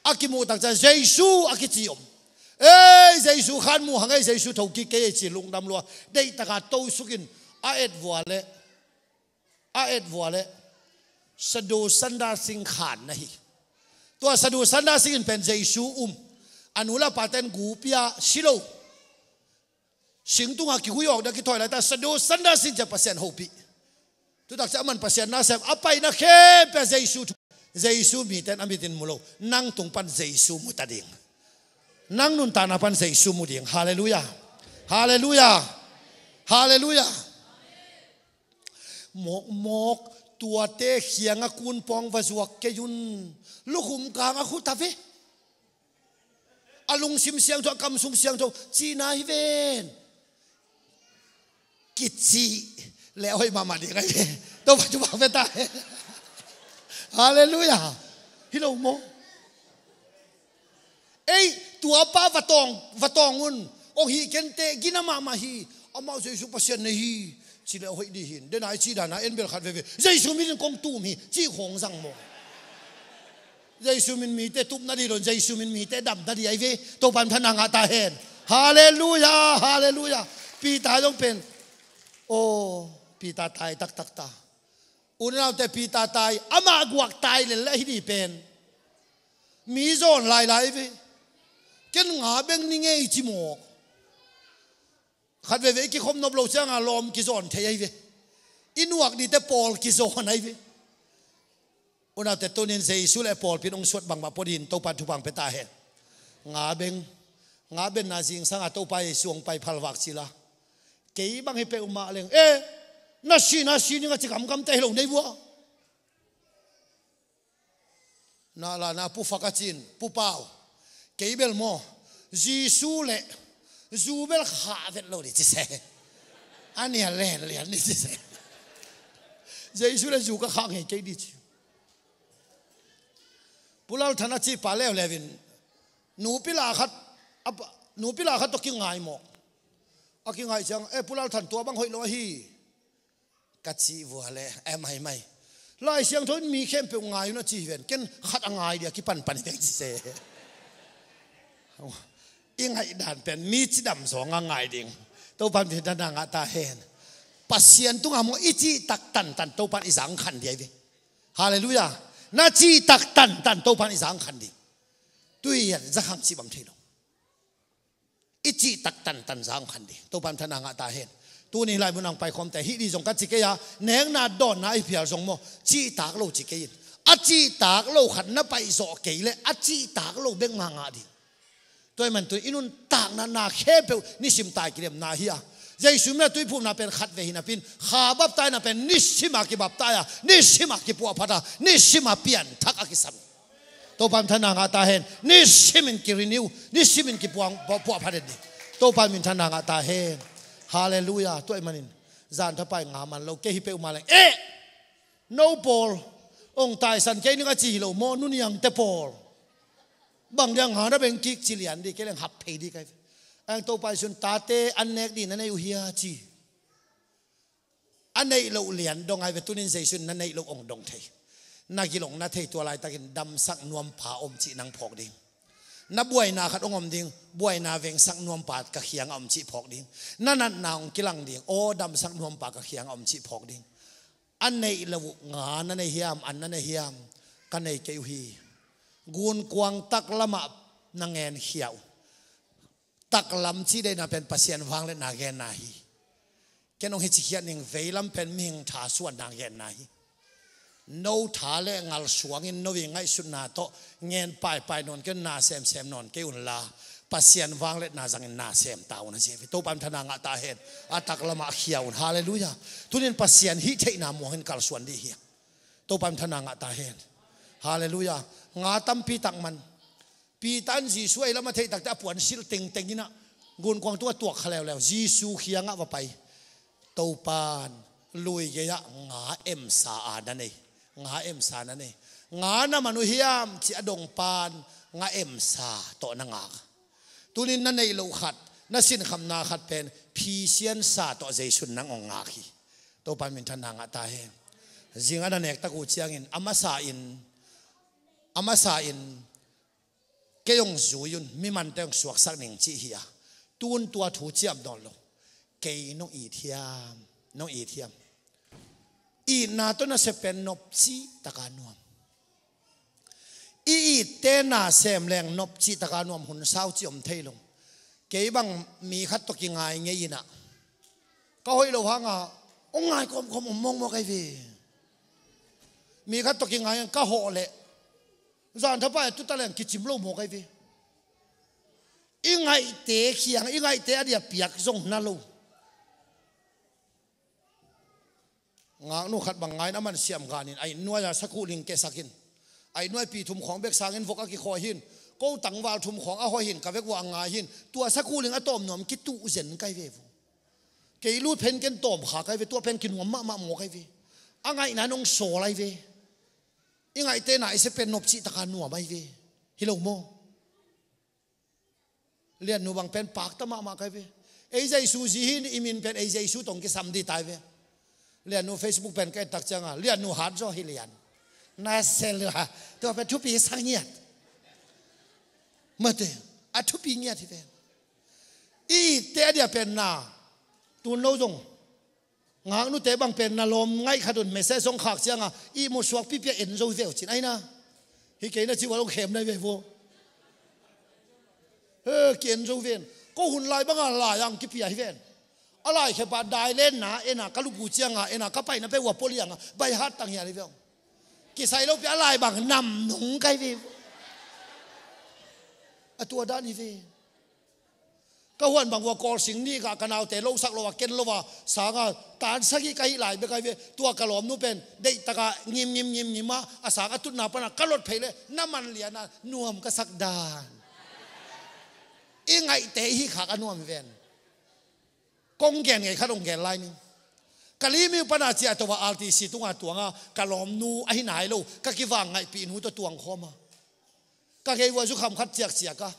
a kimuh takcia Jesu a kici om. "Ei, Jesu khan muh hang ei, Jesu thokik kei ei," ci lungdam lua. Deihtaka tosukin a et vua le, a et vua le Sadhu Sundar Singh khan na hi. Tua Sadhu Sundar Singh in pen Jesu um. A nu le a paten gupia si lo. Singtunga kihui awk dia kithawi laita Sadhu Sundar Singh cia Pasian hopih. Tutak cia aman Pasian na sem a paina khempia Jesu thu. Jesu miten a mitin mu lo. Nang tung pan Jesu mu ta ding. Nang nuntakna pan Jesu mu ding. Halleluiah. Halleluiah. Halleluiah. Mawkmawk tuate khianga kunpawng va zuak kei un. Lukhum kanga khu ta ve. A lungsim siangtho, a kamsung siangtho cihna hi ven. Kicih le a hoih mahmah ding ahi ve. Topa thupha ve ta hen. Halleluiah. Hi lo maw? Ei, tua pa va tawng, va tawng un. Ong hih kenteh gina mahmah hi. Amau Jesu Pasian nei hi. Ci le a hoih dih hin. Dena i ci dana en bel khat veve. Jesu minin kong tum hi. Ci khawng zang maw? Jesu min mite tupna dih lo in, Jesu min mite damna dih ahi ve. Topan thanna ngah ta hen. Halleluiah, halleluiah. Peter zong pen. Aw, Peter tai taktak ta. Unaute, Peter tai, amah guak tai lel le ahi dih pen. Mi zawn lailai ve. Ken nga beng ni ngei ci mawk. Khat veve i kikhop nop lo cianga lawm kizawn thei ahi ve. I nuak dite pawl kizawn ahi ve. Unaute, tunin Jesu le pawlpi in ong suat bangmah pua dih in Topa thupha ong pia ta hen. Nga beng, nga benna zingsanga Topa Jesu ong pai phalvak cila. Kei bang hi peuhmah leng, eh, na si, na si ning a ci kamkamte hi lo nei vua. Na la na pu fak a cin, pu pau. Kei bel maw, Jesu le zu bel khah vet lo dih ci se. A nia len lian dih ci se. Jesu le zu ka khah ngei kei dih ci. Pu Lal Than a ci pa leuleu in nupi la khat, a pa, nupi la khat tawh kingai mawk. A kingai ciang, eh, Pu Lal Than, tua bang hoih lo ahi. Ka cih vua le, eh, maimai. Lai Siangtho in mi khempeuh ngai un a ci hi ven. Ken khat a ngai dia kipanpan hi veng ci se. I ngaihdan pen mi cidam zawnga ngai ding. Topan minthanna ngah ta hen. Pasian tunga maw i cihtak tantan Topan i zangkhan dia hi ve. Halleluiah. Na cihtak tantan Topan i zangkhan ding. Tui a zakhang cih bang thei lo. I cihtak tantan zangkhan ding. Topan thanna ngah ta hen. Tuni lai munang paikhawmte hih dih zong ka ci kei a, nekna dawnna ahi phial zong maw, cihtak lo ci kei in. A cihtak lo khat na paihzawh kei le a cihtak lo bek mah ngah ding. Tua ahih man tuni i nuntakna na khempeuh nisim tai kilemna hi a. Jesu min a tuiphumna pen khat vei hi napin, kha baptaina pen nisima kibaptai a, nisima kipuahphat a, nisima pianthak a kisam. Topan thanna ngah ta hen. Nisimin kirenew, nisimin kipuang, puahphat den ding. Topan minthanna ngah ta hen. Halleluiah. Tua ahih manin zan thapai nga man lo kei hi peuhmah leng, eh, no pawl ong taisan kei ning a ci hi lo maw, nuniangte pawl. Bang dia nga na beng kik ci lian dih kei leng hap phei dih kai. Ang Topa Jesu in tate an nek dih na nei uh hia ci. A neih loh lian dong ai ve, tunin Jesu in na neih loh ong dong thei. Na gil ong na thei, tua laitakin damsak nuampa om cih nang phawk ding. Na buaina khat ong om ding, buaina vengsak nuampa ka khiangah om cih phawk ding. Na natna ong kilang ding, aw damsak nuampa ka khiangah om cih phawk ding. A neih loh uh nga na nei hiam, an na nei hiam, ka nei kei uh hi. Gunkuang taklamah na ngenkhia uh. Taklam cih deihna pen Pasian vangliatna genna hi. Ken ong hi cikhiat ning, veilam pen mihing tha suanna genna hi. No tha le ngal suangin no i ngaihsutna tawh ngen paipai nawn kei un, na semsem nawn kei unla, Pasian vangliatna zangin na sem ta un a ziau hi. Topa in thana ngah ta hen. A taklamah khia un. Halleluiah. Tunin Pasian hih theihna muangin kalsuan dih hi. Topa in thana ngah ta hen. Halleluiah. Nga tampi tak man. Peter in Jesu a i lam a theih takte a puan silh tengteng inah gunkuang tungah tuak kha leuleu. Jesu khiangah va pai. Topan lui gei-ah nga emsa a na nei. Nga emsa na nei. Nga na man uh hiam ci a dongpan nga emsa tawh na ngak. Tunin na neih loh khat, na sinkhamna khat pen phisiansa tawh Jesu in nang hong ngak hi. Topan minthanna ngah ta hen. Zing a na nek tak uh ciangin a masa in, a masa in, kei hong zui un, mi mante hong suaksak ning cih hi a. Tun tua thu ciam nawn lo. Kei nong it hiam, nong it hiam. Itna tawh na sem pen nopci taka nuam. I itte na sem leng nopci taka nuam, hun sau ci om thei lo. Kei bang mi khat tawh kingai ngei inah ka hoih lo hanga hong ngai kawmkawm om mawkmawk ahi ve. Mi khat tawh kingai ngang ka hawh leh zan thapa e tuta leng kicim lo mawk ahi ve. I ngaihte khiang, i ngaihte a dia piak zong na lo. Ngaknu khat bang ngai in a man siam ganin a inn nuai-a sakhuh ling kesakin, a inn nuai pi thum khawng bek sangin vok a kikhawi hin, ko tangval thum khawng a hawi hin ka vek uh a ngai hin, tua sakhuh ling a tawm nuam kituh zen kai ve vo. Kei lut phen ken tawm kha kai ve, tua pen kinuam mahmah maw kai ve. A ngaihna nong sawl ai ve. I ngaihte na i sem pen nopci taka nuam ai ve. Hi lo maw? Liannu bang pen pakta mahmah kai ve. Ei Jesu zi hi, i min pen ei Jesu tawh kisam dih tai ve. Liannu Facebook pen ka et tak cianga Liannu hat zaw hi lian. Na sel ha. Tua pen thupi sang ngiat. Mate, a thupi ngiat hi ve. I itte a dia pen na tun lo zong. Ngaknute bang pen na lawm ngaih khat un message hong khak cianga ihmu suak pipia en zo hi veu cin aina. Hi kei na ci ua hong khem nai ve vo. He, ki en zo ven. Ko hun lai banga lai ang kipia hi ven. A lai khepa dai lenna ena ka lupu cianga ena ka paina pe ua poli anga bai hat tang hian hi veu. Kisai lo pia a lai bang nam nung kai ve vo. A tua dan hi ve. Ka huan bang ua kawlsing nih kah ka naute losak lo a ken lo a sanga tan sagih ka hih lai bek ai ve. Tua ka lawmnu pen deihtaka ngim ngim ngim ngim a a sang a tutna pana ka lot phei le na man liana nuam ka sak dan. I ngaihte i hih khak a nuam hi ven. Kong gen ngei khat hong gen lai ning. Ka limiu pana ciah to a R T C tunga tuanga ka lawmnu ahi nai lo ka kivang ngaihpih nu tawh tuang khawma. Ka gei ua zukham khat ciakciak a.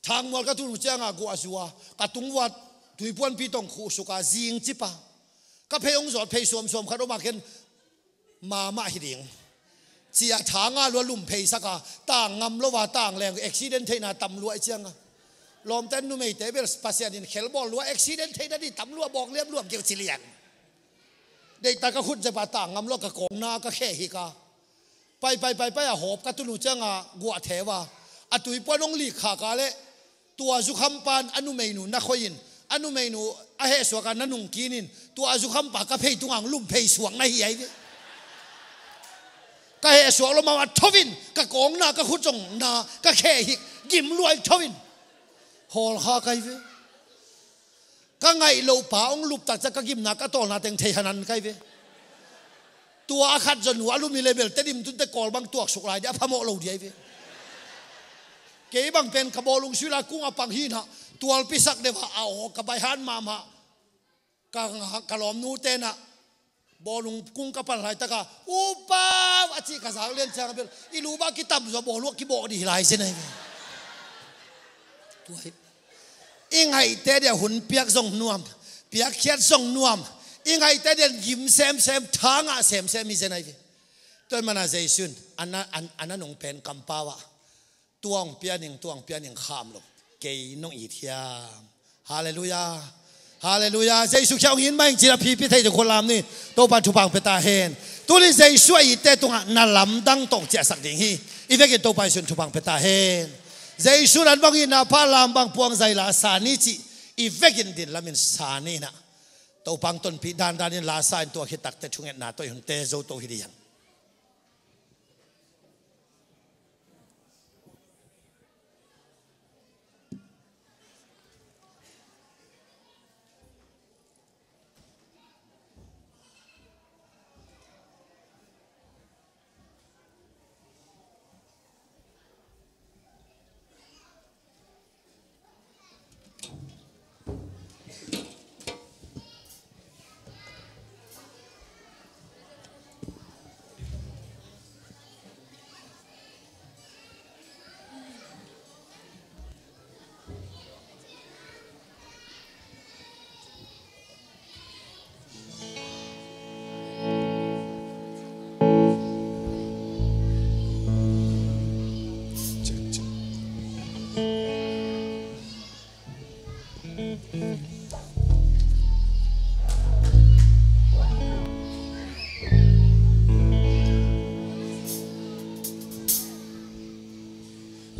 Thangmual ka tun uh cianga guah zua ka tung uat tuipuanpi tawng khuhsuka zing cipa. Ka phei hong zawt phei suamsuam khat oma ken mamah hi ding. Cia thanga lua lum phei saka tang ngam lova tang leng accident theihna tam luai cianga. Lawmten numeite bel Pasian in khelbawl lua accident theihna di tam lua bawk liam luam keu ci lian. Deihta ka khut zepa tang ngam lua ka kawngna ka khe hika. Pai pai pai pai a hawp ka tunu cianga guah theu a a tuipuan hong lik khaka le tua zukhampan a numeinu na khoihin a numeinu a hehsuaka na nungkinin tua a zukhampa ka phei tungang lum phei suak na hi ai ve. Ka hehsuak lomau a thovin ka kawngna ka khut zong na ka khe hik gim luai thovin hawlkha kai ve. Ka ngaih loh pa hong luptak cia ka gimna ka tawlna teng thei hanan kai ve. Tua a khat zon uh a lumi le bel Tedim tunte kawl bang tuaksuk lai dia a phamawh lo dia i ve. Kei bang pen ka bawlung suila kung a pang hinah tualpisak deuha a aw ka baihan mahmah. Ka, ka lawmnu tenah bawlung kung ka pan laitaka upau a cih ka zak lian ciang bel i luba kitam zua bawlung a kibawh dih lai zen ahi ve. Tua hi. I ngaihte dia hun piak zong nuam, piakkhiat zong nuam. I ngaihte dia gim semsem, thangah semsem hi zen ahi ve. Tua hi mana Jesu in a na, a, a na nung pen kampau ah tuang pianing, tuang pianing kham lo. Kei nong it hiam? Halleluiah. Halleluiah. Jesu khiah hong hin mah hing cina phipi thei ding khualam ni. Topa thupha hong pia ta hen. Tuni Jesu a itte tungah na lamdang tawh ciahsak ding hi. I vekin Topa Jesu in thupha hong pia ta hen. Jesu nan bang itna pha lam bang puang zai la sa ni cih i vekin din lamin sa ni na. Topa hong tonpih dandan in la sa in tua khit takte thungetna tawh i hunte zo to hi ding.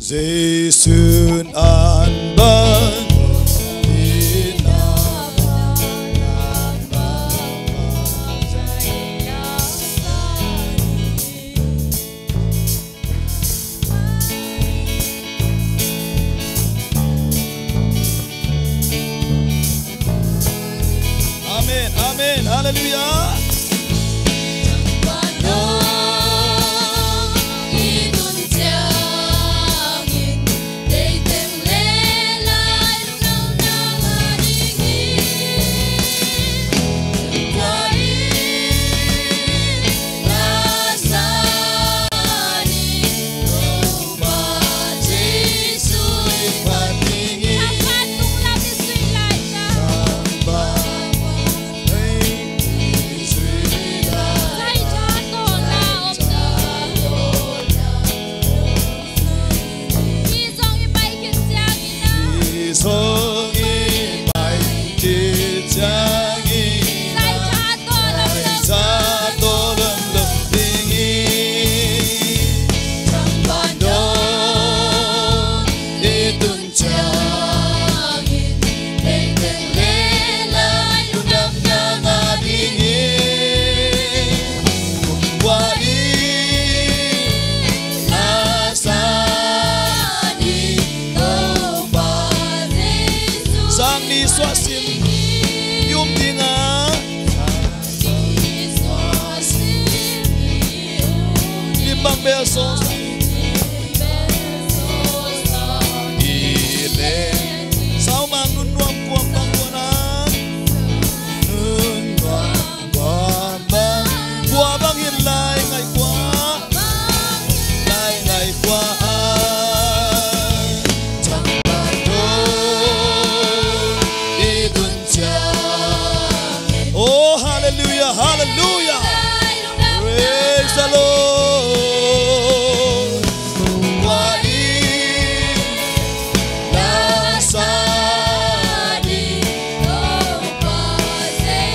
Jesu'n an bang. Amen, amen, halleluiah. Sang nih suah sim i um ding a. Lim bang bel sawsa. Saumang nunnuam kuam bang kuam na. Nunnuam kuam bang. Kua bang hi lai ngai kua. Lai ngai kua a. Tang bang do. I tun ciang. Oh, hallelujah, hallelujah. Praise the Lord.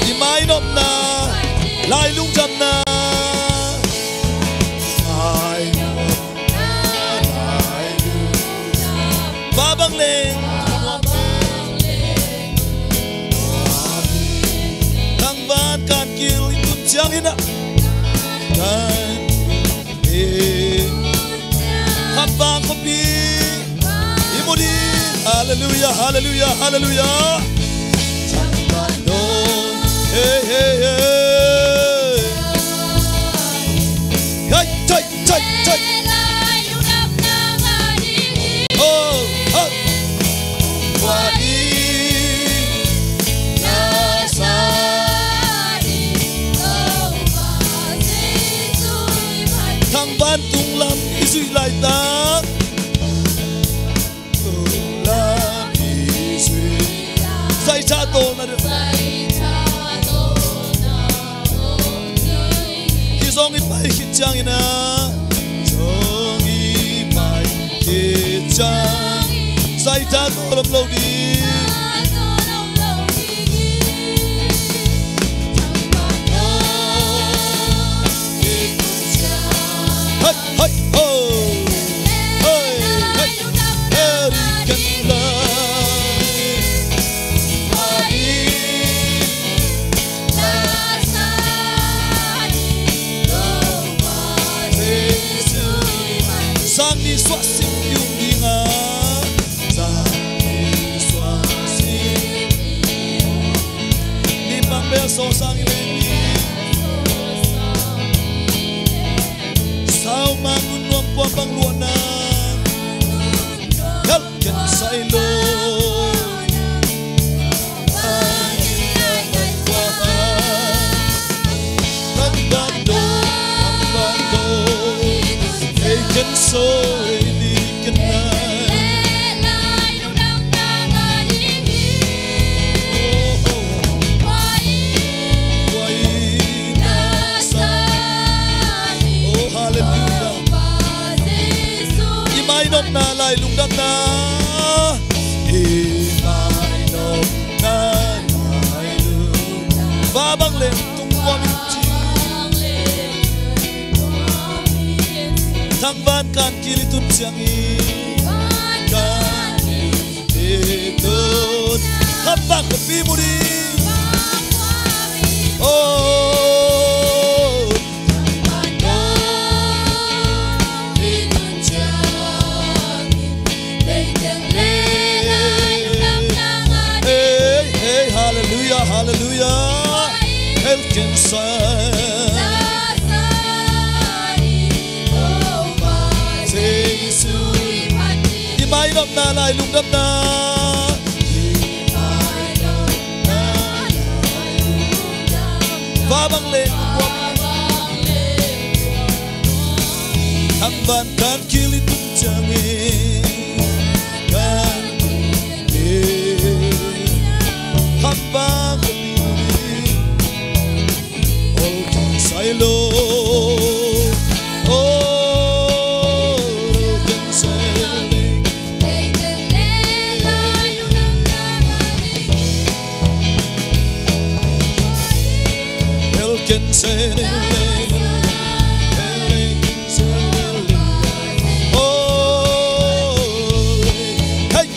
I mainopna, lai lungdamna. Fa bang leng. Tangvan kan kil i tun ciangin ah. Kan kil. Khat vang khuapi. I mu ding. Hallelujah, hallelujah, hallelujah. Hey, hey, hey. Hey, hey, hey, hey. Oh, oh. Thangvan tunglam i zuih laitak. Zaitha tawlna deuh. Hi zong i pai khit ciangin ah. Zong i pai khit ciang. Zaitha tawl om lo ding. Hei, hei, ho. Hei, hei. Sang nih suah sim i um ding a. Sang nih suah sim i um. Lim bang bel sawsa i um ding. Saumang nunnuam kuam bang luatna. Hel ken sai lo. Hei ken sai lo. Oh, hallelujah. I mainopna lai lungdamna. I mainopna lai lungdamna. Fa bang leng tung kuam i tun ciang. Thangvan kan kil i tun ciangin. Nun. Kham bang khutpi mu ni. Oh. Hey, hey, hallelujah, hallelujah. Help can save. I mai nopna lai lungdamna. Va bang le ang van kan kili tung ciangin kan kili. Kham bang khutpi mu ni. All can say lo. All can say lo. All can say lo. Oh, hey.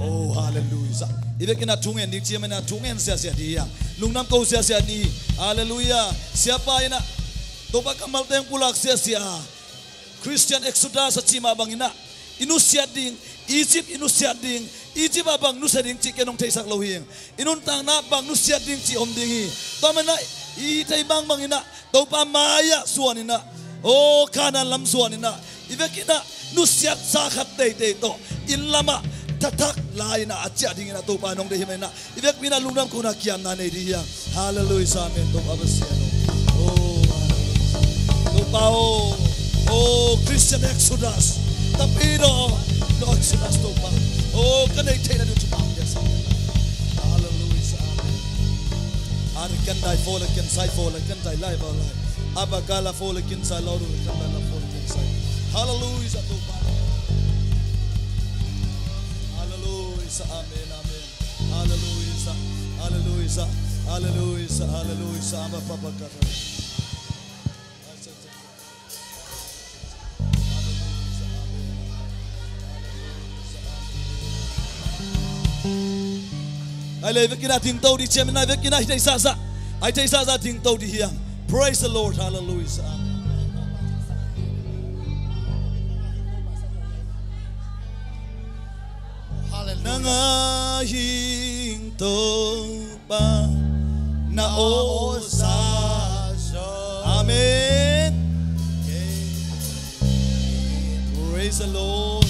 Oh, halleluiah. I vekin a thungen ding ci a, mena thungen siasia ding hi a. Lungdam ko siasia ni. Halleluiah. Siapa in a Topa kammal teng pulak siasia. Christian Exodus a ci mah bangin a, i nusiat ding, Egypt i nusiat ding, Egypt ah bang nusia ding cih ken hong theisak lo hi. I nuntakna bang nusiat ding cih om ding hi. Tua manin a i thei bangbang in a Topa mai-ah zuan in a, aw Kanaan lam zuan in a, i vekin a nusiatsa khat teitei tawh inn lamah thathak la in a a ciah ding in a Topa in hong deih hi manin a, i vekpi in a lungdam ko in a kiamna nei ding hi hang. Halleluiah, amen. Topa Pasian aw. Oh, halleluiah. Topa aw. Oh, Christian Exodus. Tapidaw. No Exodus Topa. Oh, ka neih theihna ding Topa hong piaksak. Halleluiah, amen. Ari kan dai fo le kan sai fo le kan dai lai fo lai. Abakala fo le kan sai lo le kan dai la fo le kan sai. Halleluiah, Topa. Halleluiah, amen, amen. Halleluiah. Halleluiah. Hallelujah, hallelujah, Abba Papa God. Ai le, vekin a dingto dih, ciamin ai vekin a hi thei sasa. Ai thei sasa dingto dih hiam. Praise the Lord, hallelujah. Hallelujah. Nang a hing Topa na awsa zaw. Amen. Praise the Lord.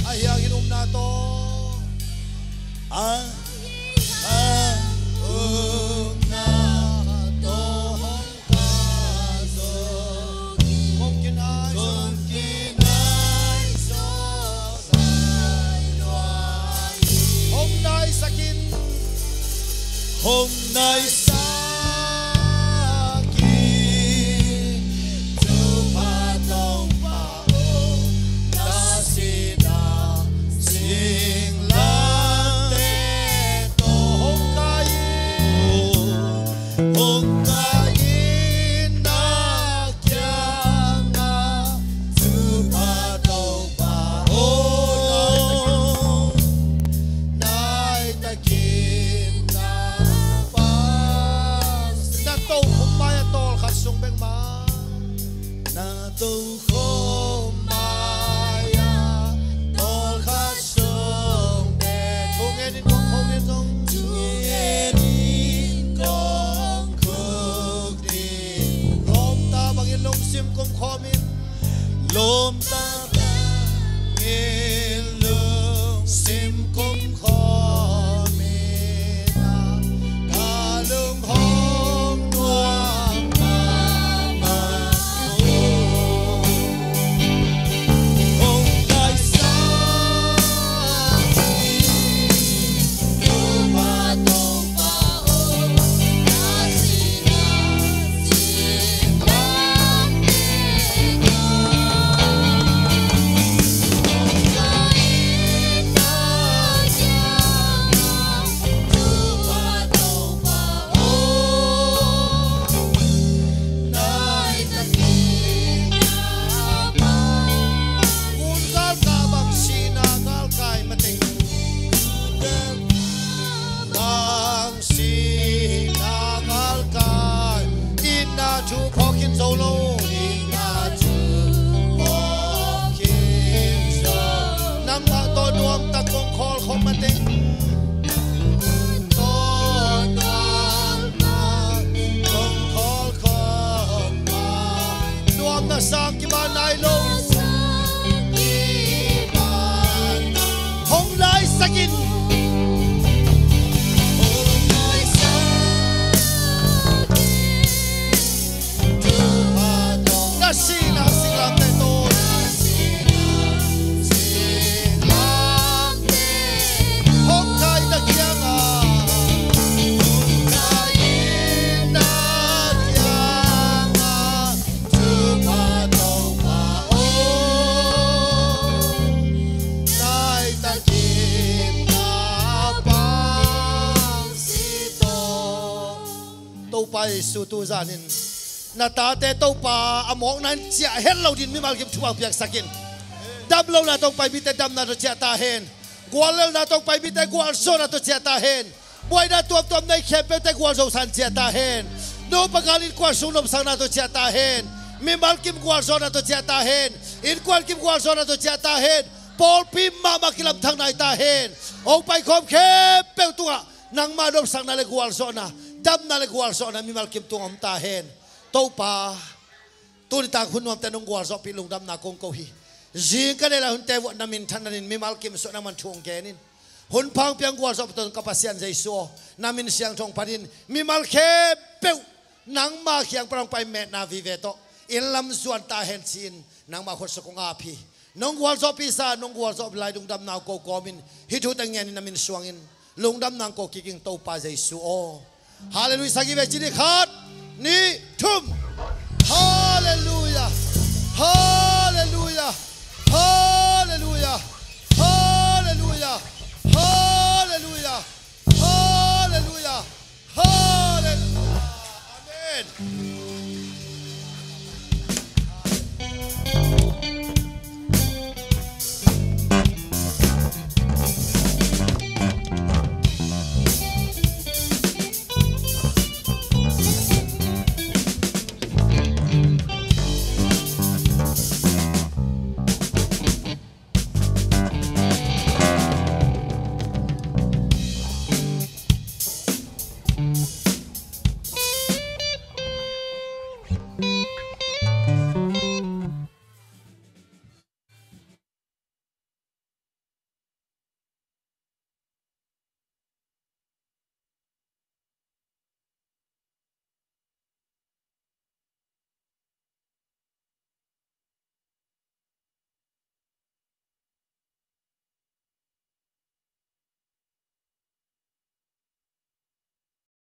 A hiang in umna tawh. A, a umna tawh. Kong kinai, kong kinai, hong naisak in, hong naisak in, Topa, Topa, hong naisak in, singlamteh tawh hong kai in. Hong kai in na kiangah, Topa, Topa aw, nai takin na pang. Na tokhom mai-ah tawlkhat sung bek mah. Na tokhom mai-ah tawlkhat sung bek. Thungen in kong khuk ding, thungen in kong khuk ding. Lawmta bangin lungsim kumkhawm in. Lawmta bangin lungsim kumkhawm in. Ka lung hong nuam mahmah. Hong naisak in, Topa, Topa aw, na singlamteh tawh hong kai in na kiangah. Topa, Topa aw, nai takin na pang. Hun galkah bang sihna galkai mateng. Bang sihna galkai. Itna thu phawk khin zo lo. Itna thu phawk khin zo. Nangmah tawh nuamtak kong khawlkhop mateng. Tawh nuamtak kong khawlkhop ma. Nuamna sang kiban nai lo. Hong naisak in. Hong naisak in. Na sihna singlamteh tawh. Hong kai na kiangah. Hong kai na kiangah. Topa, Topa aw, nai takin na pang si tawh. Topa Jesu, tu zanin na tate Topa a mawkna in ciah het lo dingin mimal kim thu hong piaksak in. Damlohna tawh hong pai mite damna tawh ciah ta hen. Guallelhna tawh hong pai mite gualzawhna tawh ciah ta hen. Buaina tuamtuam nei khempeuhte gualzo sa-in ciah ta hen. Nupa gal innkuan sung nopsakna tawh ciah ta hen. Mimal kim gualzawhna tawh ciah ta hen. Innkuan kim gualzawhna tawh ciah ta hen. Pawlpi mahmah kilamthak nai ta hen. Hong paikhawm khempeuh tungah nangmah nopsakna le gualzawhna, damna le gualzawhna mimal kim tungah om ta hen. Topa, tuni tak hun nuamte nong gualzawhpih lungdamna kong ko hi. Zing ka neih lai hunte vuah na minthanna in mimal kim sungah nangman thu hong gen in. Hun pha hong pia hong gualzawhpih tawh ka Pasian Jesu aw, na min siangtho hong phat in. Mimal khempeuh nangma kiang pan hong pai metna vive tawh inn lam zuan ta hen ci-in nangma khutsung kong ap hi. Nong gualzawhpihsa, nong gualzawhpih lai lungdamna kong ko kawmin hih thute ngenin na min suangin lungdamna kong ko kik ing Topa Jesu aw. Halleluiah. Sagih vei ci ni, khat, nih, thum. Halleluiah. Halleluiah. Halleluiah. Halleluiah. Halleluiah. Halleluiah.